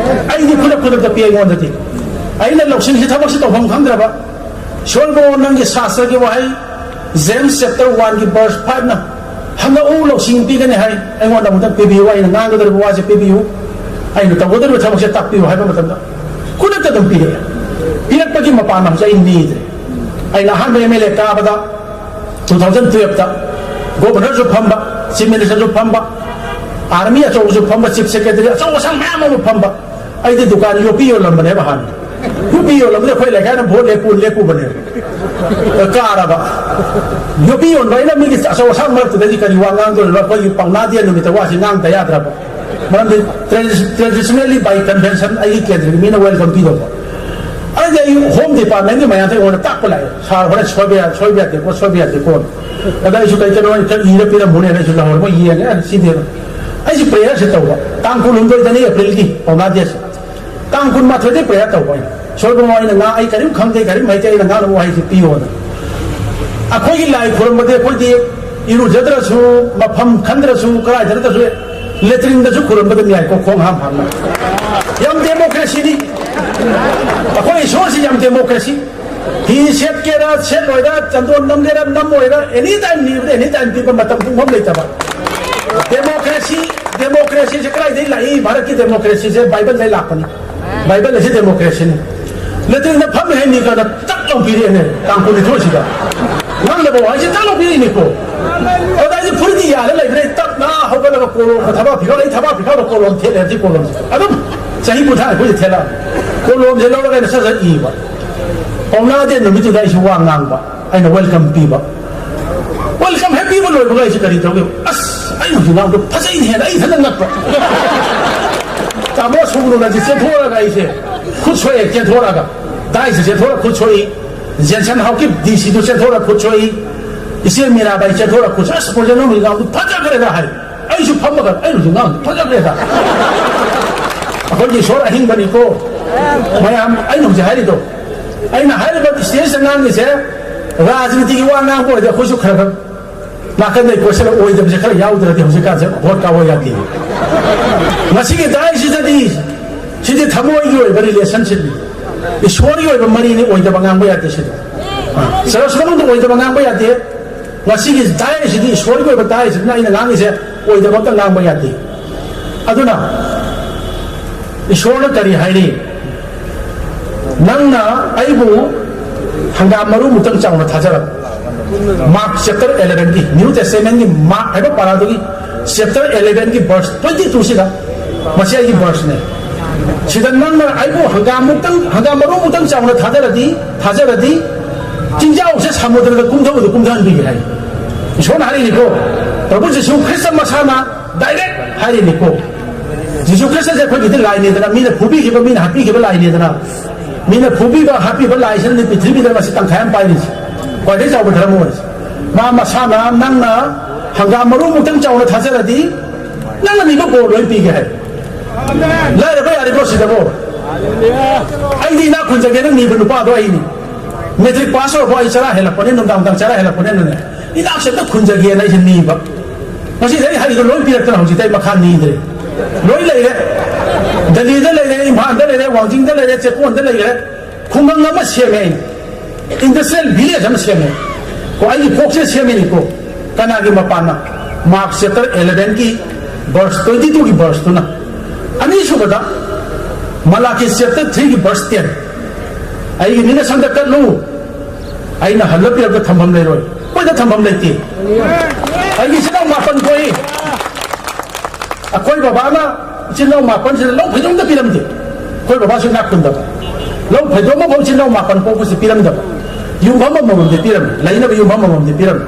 ꯑꯩꯗꯤ ꯈꯨꯗꯛ ꯈꯨꯗꯛꯇ ꯄꯤ ꯑꯩꯉꯣꯟꯗꯗꯤ꯫ ꯑꯩꯅ ꯂꯧꯁꯤꯡꯁꯤ, ꯊꯕꯛꯁꯤ ꯇꯧꯐꯝ ꯈꯪꯗ꯭ꯔꯕ, "ꯁꯣꯜꯕꯣ, ꯅꯪꯒꯤ ꯁꯥꯁꯇ꯭ꯔꯒꯤ ꯋꯥꯍꯩ, ꯖꯦꯝꯁ ꯆꯦꯞꯇꯔ ꯋꯥꯟꯒꯤ ꯚꯔꯁ ꯐꯥꯏꯚꯅ, 'ꯍꯪꯉꯛꯎ, ꯂꯧꯁꯤꯡ ꯄꯤꯒꯅꯤ' ꯍꯥꯏ, ꯑꯩꯉꯣꯟꯗ ꯑꯃꯨꯛꯇꯪ ꯄꯤꯕꯤꯌꯨ, ꯑꯩꯅ ꯉꯥꯡꯒꯗꯧꯔꯤꯕ ꯋꯥꯁꯦ ꯄꯤꯕꯤꯌꯨ, ꯑꯩꯅ ꯇꯧꯒꯗꯧꯔꯤꯕ ꯊꯕꯛꯁꯦ ꯇꯥꯛꯄꯤꯌꯨ" ꯍꯥꯏꯕ ꯃꯇꯝꯗ, ꯈꯨꯗꯛꯇ ꯑꯗꯨꯝ ꯄꯤꯔꯛꯑꯦ꯫ ꯄꯤꯔꯛꯄꯒꯤ ꯃꯄꯥꯟꯅ ꯍꯧꯖꯤꯛ ꯑꯩ ꯅꯤꯗ꯭ꯔꯦ꯫ ꯑꯩꯅ ꯑꯍꯥꯟꯕ ꯑꯦꯝ ꯑꯦꯜ ꯑꯦ ꯀꯥꯕꯗ, ꯇꯨ ꯊꯥꯎꯖꯟ ꯇꯨꯌꯦꯜꯞꯇ, ꯒꯣꯕꯔꯅꯔꯁꯨ ꯐꯝꯕ, ꯆꯤꯐ ꯃꯤꯅꯤꯁꯇꯔꯁꯨ ꯐꯝꯕ, ꯑꯥꯔꯃꯤ ꯑꯆꯧꯕꯁꯨ ꯐꯝꯕ, ꯆꯤꯐ ꯁꯦꯀ꯭ꯔꯦꯇꯔꯤ ꯑꯆꯧ ꯑꯁꯥꯡ ꯃꯌꯥꯝ ꯑꯃ ꯐꯝꯕ, ꯑꯩꯗꯤ ꯗꯨꯀꯥꯟ ꯌꯣꯄꯤ ꯌꯣꯜꯂꯝꯕꯅꯦꯕ ꯍꯥꯟꯅ꯫ ꯌꯣꯄꯤ ꯌꯣꯜꯂꯝꯕꯗ ꯑꯩꯈꯣꯏ ꯂꯩꯀꯥꯏꯅ ꯚꯣꯠ ꯂꯦꯞꯄꯨ, ꯂꯦꯞꯄꯨꯕꯅꯦꯕ꯫ ꯀꯥꯔꯕ꯫ ꯌꯣꯄꯤ ꯌꯣꯟꯕ ꯑꯩꯅ ꯃꯤꯒꯤ ꯑꯆꯧ ꯑꯁꯥꯡ ꯃꯔꯛꯇꯨꯗꯗꯤ ꯀꯔꯤ ꯋꯥ ꯉꯥꯡꯗꯣꯔꯤꯕ? ꯑꯩꯈꯣꯏꯒꯤ ꯄꯥꯎꯅꯥ ꯗꯦ ꯅꯨꯃꯤꯠꯇ ꯋꯥꯁꯤ ꯉꯥꯡꯗ ꯌꯥꯗ꯭ꯔꯕ꯫ ꯃꯔꯝꯗꯤ traditionally by convention ꯑꯩꯒꯤ ꯀꯦꯟꯗ꯭ꯔꯒꯤ ꯃꯤꯅ welcome ꯄꯤꯗꯧꯕ꯫ ꯑꯗꯨꯗꯤ ꯑꯩ ꯍꯣꯝ ꯗꯤꯄꯥꯔꯠꯃꯦꯟꯒꯤ ꯃꯌꯥꯝꯗ ꯑꯩꯉꯣꯟꯗ ꯇꯥꯛꯄ ꯂꯥꯛꯑꯦ, "ꯁꯥꯔ, ꯍꯣꯔꯦꯟ ꯁꯣꯏꯕ ꯌꯥ-, ꯁꯣꯏꯕ ꯌꯥꯗꯦꯀꯣ, ꯁꯣꯏꯕ ꯌꯥꯗꯦꯀꯣ"꯫ ꯑꯗ ꯑꯩꯁꯨ ꯀꯩ ꯀꯩꯅꯣ ꯑꯩꯅ ꯈꯔ ꯏꯔ ꯄꯤꯔꯝꯃꯨꯅꯦ, ꯑꯩꯁꯨ ꯂꯧꯍꯧꯔꯦ꯫ ꯃꯣꯏ ꯌꯦꯡꯉꯦ, "ꯑꯦ, ꯁꯤꯗꯤ"꯫ ꯑꯩꯁꯨ ꯄ꯭ꯔꯦꯌꯔꯁꯦ ꯇꯧꯕ꯫ ꯇꯥꯡ ꯀꯨꯟꯍꯨꯝꯗꯣꯏꯗꯅꯤ ꯑꯦꯄ꯭ꯔꯤꯜꯒꯤ ꯄꯥꯎꯅꯥ ꯗꯦꯁꯦ꯫ ꯇꯥꯡ ꯀꯨꯟꯃꯥꯊꯣꯏꯗꯩ ꯄ꯭ꯔꯦꯌꯔ ꯇꯧꯕ ꯑꯩꯅ꯫ "ꯁꯣꯏꯕ ꯃꯥ, ꯑꯩꯅ ꯉꯥ-, ꯑꯩ ꯀꯔꯤꯝ ꯈꯪꯗꯦ, ꯀꯔꯤꯝ ꯍꯩꯇꯦ, ꯑꯩꯅ ꯉꯥꯡꯅꯕ ꯋꯥꯍꯩꯁꯤ ꯄꯤꯌꯣꯅ"꯫ ꯑꯩꯈꯣꯏꯒꯤ ꯂꯥꯏ ꯈꯨꯔꯨꯝꯕꯗꯤ ꯑꯩꯈꯣꯏꯗꯤ ꯏꯔꯨꯖꯗ꯭ꯔꯁꯨ, ꯃꯐꯝ ꯈꯟꯗ꯭ꯔꯁꯨ, ꯀꯗꯥꯏꯗ ꯅꯠꯇ꯭ꯔꯁꯨ ꯂꯦꯇ꯭ꯔꯤꯟꯗꯁꯨ ꯈꯨꯔꯨꯝꯕ ꯑꯗꯨꯝ ꯌꯥꯏꯀꯣ, ꯈꯣꯡ ꯍꯥꯝ ꯍꯥꯝꯅ꯫ ꯌꯥꯝ ꯗꯦꯃꯣꯀ꯭ꯔꯦꯁꯤꯅꯤ꯫ ꯑꯩꯈꯣꯏ ꯏꯁꯣꯔꯁꯤ ꯌꯥꯝ ꯗꯦꯃꯣꯀ꯭ꯔꯦꯁꯤ꯫ ꯐꯤ ꯁꯦꯠꯀꯦꯔꯥ, ꯁꯦꯠꯂꯣꯏꯔꯥ, ꯆꯟꯗꯣꯟ ꯅꯝꯒꯦꯔꯥ, ꯅꯝꯃꯣꯏꯔꯥ, ꯑꯦꯅꯤ ꯇꯥꯏꯝ ꯅꯤꯕꯗ ꯑꯦꯅꯤ ꯇꯥꯏꯝ ꯄꯤꯕ, ꯃꯇꯝ ꯄꯨꯡꯐꯝ ꯂꯩꯇꯕ꯫ ꯗꯦꯃꯣꯀ꯭ꯔꯦꯁꯤ, ꯗꯦꯃꯣꯀ꯭ꯔꯦꯁꯤꯁꯦ ꯀꯗꯥꯏꯗꯒꯤ ꯂꯥꯛꯏ? ꯚꯥꯔꯠꯀꯤ ꯗꯦꯃꯣꯀ꯭ꯔꯦꯁꯤꯁꯦ ꯕꯥꯏꯕꯜꯗꯒꯤ ꯂꯥꯛꯄꯅꯤ꯫ ꯕꯥꯏꯕꯜ ꯑꯁꯤ ꯗꯦꯃꯣꯀ꯭ꯔꯦꯁꯤꯅꯤ꯫ ꯂꯦꯇ꯭ꯔꯤꯟꯗ ꯐꯝꯃꯦ ꯍꯥꯏꯅꯤ ꯀꯥꯟꯗ ꯇꯛ ꯂꯥꯎ ꯄꯤꯔꯛꯑꯦꯅꯦ, ꯇꯥꯡ ꯀꯨꯟꯅꯤꯊꯣꯏꯁꯤꯗ꯫ ꯉꯥꯡꯗꯕ ꯋꯥꯍꯩꯁꯦ ꯇꯛ ꯂꯥꯎ ꯄꯤꯔꯛꯏꯅꯤꯀꯣ꯫ ꯑꯗ ꯑꯩꯁꯦ ꯐꯨꯔꯤꯠꯇꯤ ꯌꯥꯜꯂ ꯂꯩꯕꯅꯦ, ꯇꯞꯅ ꯍꯧꯒꯠꯂꯒ ꯀꯣꯂꯣꯝꯒ ꯊꯕꯥꯛ ꯐꯤꯈꯥꯎ, ꯑꯩ ꯊꯕꯥꯛ ꯐꯤꯈꯥꯎꯗ ꯀꯣꯂꯣꯝ ꯊꯦꯠꯂꯦ, ꯍꯧꯖꯤꯛ ꯀꯣꯂꯣꯝꯁꯦ꯫ ꯑꯗꯨꯝ ꯆꯍꯤ ꯀꯨꯟꯊ꯭ꯔꯥ ꯅꯤꯐꯨꯁꯦ ꯊꯦꯠꯂꯛꯑꯕꯅꯤ꯫ ꯀꯣꯂꯣꯝꯁꯦ ꯂꯧꯔꯒ ꯑꯩꯅ ꯁꯠ ꯁꯠ ꯏꯕ꯫ ꯄꯥꯎꯅꯥ ꯗꯦ ꯅꯨꯃꯤꯠꯇꯨꯗ ꯑꯩꯁꯨ ꯋꯥ ꯉꯥꯡꯕ, ꯑꯩꯅ welcome ꯄꯤꯕ꯫ Welcome ꯍꯦꯛ ꯄꯤꯕ ꯂꯣꯏꯕꯒ ꯑꯩꯁꯦ ꯀꯔꯤ ꯇꯧꯒꯦ? ꯑꯁ, ꯑꯩ ꯍꯧꯖꯤꯛ ꯉꯥꯡꯕꯗꯣ ꯐꯖꯩꯅꯦ ꯍꯥꯏꯅ ꯑꯩ ꯏꯊꯟꯗ ꯉꯛꯄ꯫ ꯇꯥꯃꯣ ꯁꯨꯒꯅꯨꯅ ꯑꯩꯁꯦ ꯆꯦꯟꯊꯣꯛꯑꯒ ꯑꯩꯁꯦ ꯈꯨꯠ ꯁꯣꯛꯑꯦ, ꯆꯦꯟꯊꯣꯛꯑꯒ꯫ ꯗꯥꯏꯁꯦ ꯆꯦꯟꯊꯣꯛꯑꯒ ꯈꯨꯠ ꯁꯣꯛꯏ꯫ ꯖꯦꯟꯁꯟ ꯍꯥꯎꯀꯤꯞ ꯗꯤ ꯁꯤꯗꯨ ꯆꯦꯟꯊꯣꯛꯑꯒ ꯈꯨꯠ ꯁꯣꯛꯏ꯫ ꯏꯆꯦ ꯃꯤꯔꯥꯕꯥꯏ ꯆꯦꯟꯊꯣꯛꯑꯒ ꯈꯨꯠ ꯁꯣꯛꯏ꯫ "ꯑꯁ, ꯄ꯭ꯔꯣꯖꯦꯛ ꯅꯪ ꯍꯧꯖꯤꯛ ꯉꯥꯡꯕꯗꯣ ꯐꯖꯈ꯭ꯔꯦꯗ" ꯍꯥꯏ꯫ ꯑꯩꯁꯨ ꯐꯝꯃꯒ ꯑꯩꯅꯁꯨ ꯉꯥꯡ ꯐꯖꯈ꯭ꯔꯦꯗ꯫ ꯑꯩꯈꯣꯏꯒꯤ ꯏꯁꯣꯔ ꯑꯍꯤꯡꯕꯅꯤꯀꯣ꯫ ꯃꯌꯥꯝ ꯑꯩꯅ ꯍꯧꯖꯤꯛ ꯍꯥꯏꯔꯤꯗꯣ, ꯑꯩꯅ ꯍꯥꯏꯔꯤꯕ ꯁ꯭ꯇꯦꯖꯇ ꯉꯥꯡꯉꯤꯁꯦ, ꯔꯥꯖꯅꯤꯇꯤꯒꯤ ꯋꯥ ꯉꯥꯡꯕ ꯑꯣꯏꯔꯗꯤ ꯑꯩꯈꯣꯏꯁꯨ ꯈꯔ ꯈꯔ ꯅꯥꯀꯟꯗꯩ ꯀꯣꯏꯁꯜꯂ ꯑꯣꯏꯗꯕꯁꯦ ꯈꯔ ꯌꯥꯎꯗ꯭ꯔꯗꯤ ꯍꯧꯖꯤꯛꯀꯥꯟꯁꯦ ꯚꯣꯠ ꯀꯥꯎꯕ ꯌꯥꯗꯦ꯫ ꯉꯁꯤꯒꯤ ꯗꯥꯏꯁꯤꯗꯗꯤ ꯁꯤꯗꯤ ꯊꯃꯣꯏꯒꯤ ꯑꯣꯏꯕ ꯔꯤꯂꯦꯁꯟꯁꯤꯞꯅꯤ, ꯏꯁꯣꯔꯒꯤ ꯑꯣꯏꯕ ꯃꯔꯤꯅꯤ, ꯑꯣꯏꯗꯕ ꯉꯥꯡꯕ ꯌꯥꯗꯦ ꯁꯤꯗ꯫ ꯆꯔꯁ ꯃꯅꯨꯡꯗ ꯑꯣꯏꯗꯕ ꯉꯥꯡꯕ ꯌꯥꯗꯦ꯫ ꯉꯁꯤꯒꯤ ꯗꯥꯏꯁꯤꯗꯤ ꯏꯁꯣꯔꯒꯤ ꯑꯣꯏꯕ ꯗꯥꯏꯁꯤꯅ ꯑꯩꯅ ꯉꯥꯡꯉꯤꯁꯦ ꯑꯣꯏꯗꯕ ꯑꯝꯇ ꯉꯥꯡꯕ ꯌꯥꯗꯦ꯫ ꯑꯗꯨꯅ ꯏꯁꯣꯔꯅ ꯀꯔꯤ ꯍꯥꯏꯔꯤ? "ꯅꯪꯅ ꯑꯩꯕꯨ ꯍꯪꯒꯥꯝ ꯃꯔꯨꯃꯨꯛꯇꯪ ꯆꯥꯎꯅ ꯊꯥꯖꯔꯕ?" ꯃꯥꯔꯛ ꯆꯦꯞꯇꯔ ꯑꯦꯂꯦꯚꯦꯟꯒꯤ, ꯅ꯭ꯌꯨ ꯇꯦꯁꯇꯦꯃꯦꯟꯒꯤ ꯃꯥꯔꯛ ꯍꯥꯏꯕ ꯄꯥꯔꯥꯗꯨꯒꯤ ꯆꯦꯞꯇꯔ ꯑꯦꯂꯦꯚꯦꯟꯒꯤ ꯚꯔꯁ ꯇ꯭ꯋꯦꯟꯇꯤ ꯇꯨꯁꯤꯗ, ꯃꯁꯤ ꯑꯩꯒꯤ ꯚꯔꯁꯅꯦ꯫ ꯁꯤꯗ ꯅꯪꯅ ꯑꯩꯕꯨ ꯍꯪꯒꯥꯝꯃꯨꯛꯇꯪ, ꯍꯪꯒꯥꯝ ꯃꯔꯨꯃꯨꯛꯇꯪ ꯆꯥꯎꯅ ꯊꯥꯖꯔꯗꯤ, ꯊꯥꯖꯔꯗꯤ, ꯆꯤꯡꯖꯥꯎꯁꯦ ꯁꯃꯨꯗ꯭ꯔꯗ ꯀꯨꯝꯊꯕꯗ ꯀꯨꯝꯊꯍꯟꯕꯤꯒꯦ ꯍꯥꯏ꯫ ꯏꯁꯣꯔꯅ ꯍꯥꯏꯔꯤꯅꯤꯀꯣ꯫ ꯄ꯭ꯔꯚꯨ ꯖꯤꯁꯨ ꯈ꯭ꯔꯤꯁꯇ ꯃꯁꯥꯅ ꯗꯥꯏꯔꯦꯛ ꯍꯥꯏꯔꯤꯅꯤꯀꯣ꯫ ꯖꯤꯁꯨ ꯈ꯭ꯔꯤꯁꯇꯁꯦ ꯑꯩꯈꯣꯏꯒꯤꯗꯤ ꯂꯥꯏꯅꯤꯗꯅ, ꯃꯤꯅ ꯐꯨꯕꯤꯈꯤꯕ, ꯃꯤꯅ ꯍꯥꯠꯄꯤꯈꯤꯕ ꯂꯥꯏꯅꯤꯗꯅ꯫ ꯃꯤꯅ ꯐꯨꯕꯤꯕ, ꯍꯥꯠꯄꯤꯕ ꯂꯥꯏꯁꯤꯅꯅꯤ ꯄ꯭ꯔꯤꯊꯤꯕꯤꯗ ꯉꯁꯤ ꯇꯪꯈꯥꯏ ꯑꯃ ꯄꯥꯏꯔꯤꯁꯦ꯫ ꯈ꯭ꯋꯥꯏꯗꯒꯤ ꯆꯥꯎꯕ ꯙꯔꯃ ꯑꯣꯏꯔꯤꯁꯦ꯫ ꯃꯥ ꯃꯁꯥꯅ, "ꯅꯪꯅ ꯍꯪꯒꯥꯝ ꯃꯔꯨꯃꯨꯛꯇꯪ ꯆꯥꯎꯅ ꯊꯥꯖꯔꯗꯤ, ꯅꯪꯅ ꯅꯤꯕ ꯕꯣꯔ ꯂꯣꯏ ꯄꯤꯒꯦ" ꯍꯥꯏ꯫ ꯂꯥꯏꯔꯕ ꯌꯥꯔꯤꯕ꯭ꯔꯣ ꯁꯤꯗꯕꯣ? ꯑꯩꯗꯤ ꯏꯅꯥꯛ ꯈꯨꯟꯖꯒꯦꯅ ꯅꯤꯕ ꯅꯨꯄꯥꯗꯣ ꯑꯩꯅꯤ꯫ ꯃꯦꯇ꯭ꯔꯤꯛ ꯄꯥꯁ ꯇꯧꯔꯛꯄ ꯑꯩ ꯆꯔꯥ ꯍꯦꯜꯂꯛꯄꯅꯦ, ꯅꯨꯡꯗꯥꯡ ꯅꯨꯡꯗꯥꯡ ꯆꯔꯥ ꯍꯦꯜꯂꯛꯄꯅꯦꯅ ꯏꯅꯥꯛꯁꯦ ꯑꯝꯇ ꯈꯨꯟꯖꯒꯦꯅ ꯑꯩꯁꯦ ꯅꯤꯕ꯫ ꯉꯁꯤꯗꯤ ꯑꯩ ꯍꯥꯏꯔꯤꯗꯣ ꯂꯣꯏ ꯄꯤꯔꯛꯇꯅ ꯍꯧꯖꯤꯛꯇꯤ ꯑꯩ ꯃꯈꯥ ꯅꯤꯗ꯭ꯔꯦ꯫ ꯂꯣꯏ ꯂꯩꯔꯦ꯫ ꯗꯦꯜꯂꯤꯗ ꯂꯩꯔꯦ, ꯏꯝꯐꯥꯜꯗ ꯂꯩꯔꯦ, ꯋꯥꯡꯖꯤꯡꯗ ꯂꯩꯔꯦ, ꯆꯦꯛꯀꯣꯟꯗ ꯂꯩꯔꯦ꯫ ꯈꯨꯡꯒꯪ ꯑꯃ ꯁꯦꯝꯃꯦ ꯑꯩ꯫ Industrial village ꯑꯃ ꯁꯦꯝꯃꯦ꯫ ꯀꯣ, ꯑꯩꯒꯤ ꯀꯣꯛꯁꯦ ꯁꯦꯝꯃꯤꯅꯤꯀꯣ꯫ ꯀꯅꯥꯒꯤ ꯃꯄꯥꯟꯅ? ꯃꯥꯔꯛ ꯆꯦꯞꯇꯔ ꯑꯦꯂꯦꯚꯦꯟꯒꯤ ꯚꯔꯁ ꯇ꯭ꯋꯦꯟꯇꯤ ꯇꯨꯒꯤ ꯚꯔꯁꯇꯨꯅ꯫ ꯑꯅꯤꯁꯨꯕꯗ, ꯃꯂꯥꯀꯤ ꯆꯦꯞꯇꯔ ꯊ꯭ꯔꯤꯒꯤ ꯚꯔꯁ ꯇꯦꯟ꯫ "ꯑꯩꯒꯤ ꯅꯤꯡꯁꯪꯗ ꯀꯠꯂꯨ, ꯑꯩꯅ ꯍꯜꯂ ꯄꯤꯔꯛꯄ ꯊꯝꯐꯝ ꯂꯩꯔꯣꯏ, ꯃꯣꯏꯗ ꯊꯝꯐꯝ ꯂꯩꯇꯦ꯫ ꯑꯩꯒꯤ ꯏꯆꯤꯟ ꯏꯅꯥꯎ ꯃꯥꯄꯟ ꯄꯣꯛꯏ, ꯑꯩꯈꯣꯏ ꯕꯕꯥꯅ ꯏꯆꯤꯟ ꯏꯅꯥꯎ ꯃꯥꯄꯟꯁꯤꯗ ꯂꯧ ꯐꯩꯗꯣꯝꯗ ꯄꯤꯔꯝꯗꯦ꯫ ꯑꯩꯈꯣꯏ ꯕꯕꯥꯁꯨ ꯏꯅꯥꯛ ꯈꯨꯟꯗꯕ, ꯂꯧ ꯐꯩꯗꯣꯝ ꯑꯃꯐꯥꯎ ꯏꯆꯤꯟ ꯏꯅꯥꯎ ꯃꯥꯄꯟ ꯄꯣꯛꯄꯁꯤ ꯄꯤꯔꯝꯗꯕ, ꯌꯨꯝꯐꯝ ꯑꯃꯃꯝꯗꯤ ꯄꯤꯔꯝꯃꯤ, ꯂꯩꯅꯕ ꯌꯨꯝꯐꯝ ꯑꯃꯃꯝꯗꯤ ꯄꯤꯔꯝꯃꯤ꯫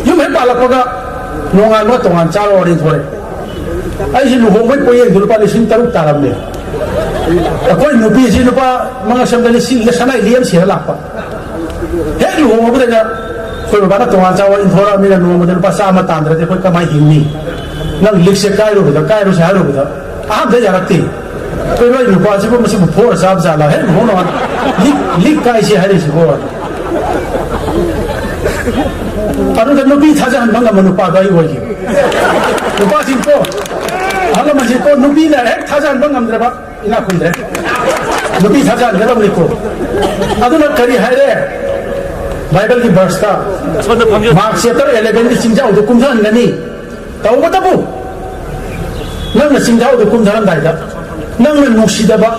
ꯌꯨꯝ ꯍꯦꯛ ꯄꯥꯜꯂꯛꯄꯒ ꯅꯣꯡꯉꯥꯟꯕ ꯇꯣꯉꯥꯟ ꯆꯥꯔ ꯋꯥꯔꯤ ꯊꯣꯛꯂꯛꯑꯦ꯫ ꯑꯩꯁꯤ ꯂꯨꯍꯣꯡꯕꯩ ꯄꯣꯠꯌꯦꯡꯗꯨ ꯂꯨꯄꯥ ꯂꯤꯁꯤꯡ ꯇꯔꯨꯛ ꯇꯥꯔꯝꯃꯦ꯫ ꯑꯩꯈꯣꯏ ꯅꯨꯄꯤꯁꯤ ꯂꯨꯄꯥ ꯃꯉꯥ ꯁꯣꯝꯗ ꯂꯤꯁꯤꯡ ꯁꯅꯥꯏ ꯂꯤ ꯑꯃ ꯁꯤꯔ ꯂꯥꯛꯄ꯫ ꯍꯦꯛ ꯂꯨꯍꯣꯡꯕꯗꯩꯅ ꯑꯩꯈꯣꯏ ꯕꯕꯥꯅ ꯇꯣꯉꯥꯟ ꯆꯥꯕ ꯏꯟꯊꯣꯔꯛꯑꯃꯤꯅ ꯅꯣꯡꯃꯗ ꯂꯨꯄꯥ ꯆꯥꯝꯃ ꯇꯥꯟꯗ꯭ꯔꯗꯤ ꯑꯩꯈꯣꯏ ꯀꯃꯥꯏꯅ ꯍꯤꯡꯅꯤ? ꯅꯪ ꯂꯤꯛꯁꯦ ꯀꯥꯏꯔꯨꯕꯗ, ꯀꯥꯏꯔꯨꯁꯦ ꯍꯥꯏꯔꯨꯕꯗ ꯑꯍꯥꯟꯕꯗ ꯌꯥꯔꯛꯇꯦ꯫ "ꯀꯩꯅꯣ, ꯑꯩ ꯅꯨꯄꯥꯁꯤꯕꯨ ꯃꯁꯤꯕꯨ ꯐꯣꯔ ꯆꯥꯕ ꯖꯥꯠꯂꯥ? ꯍꯦꯛ ꯂꯨꯍꯣꯡ ꯅꯣꯡꯉꯥꯟ ꯂꯤꯛ, ꯂꯤꯛ ꯀꯥꯏꯁꯦ ꯍꯥꯏꯔꯤꯁꯤꯕꯣ?" ꯑꯗꯨꯗ ꯅꯨꯄꯤ ꯊꯥꯖꯍꯟꯕ ꯉꯝꯕ ꯅꯨꯄꯥꯗꯣ ꯑꯩ ꯑꯣꯏꯈꯤ꯫ ꯅꯨꯄꯥꯁꯤꯡꯀꯣ, ꯑꯍꯜ ꯂꯃꯟꯁꯤꯡꯀꯣ, ꯅꯨꯄꯤꯅ ꯍꯦꯛ ꯊꯥꯖꯍꯟꯕ ꯉꯝꯗ꯭ꯔꯕ, ꯏꯅꯥꯛ ꯈꯨꯟꯗ꯭ꯔꯦ꯫ ꯅꯨꯄꯤ ꯊꯥꯖꯍꯟꯒꯗꯕꯅꯤꯀꯣ꯫ ꯑꯗꯨꯅ ꯀꯔꯤ ꯍꯥꯏꯔꯦ? ꯕꯥꯏꯕꯜꯒꯤ ꯚꯔꯁꯇ, ꯃꯥꯔꯛ ꯆꯦꯞꯇꯔ ꯑꯦꯂꯦꯚꯦꯟꯒꯤ ꯆꯤꯡꯖꯥꯎꯗꯣ ꯀꯨꯝꯊꯍꯟꯒꯅꯤ꯫ ꯇꯧꯕꯇꯕꯨ ꯅꯪꯅ ꯆꯤꯡꯖꯥꯎꯗ ꯀꯨꯝꯊꯔꯝꯗꯥꯏꯗ ꯅꯪꯅ ꯅꯨꯡꯁꯤꯗꯕ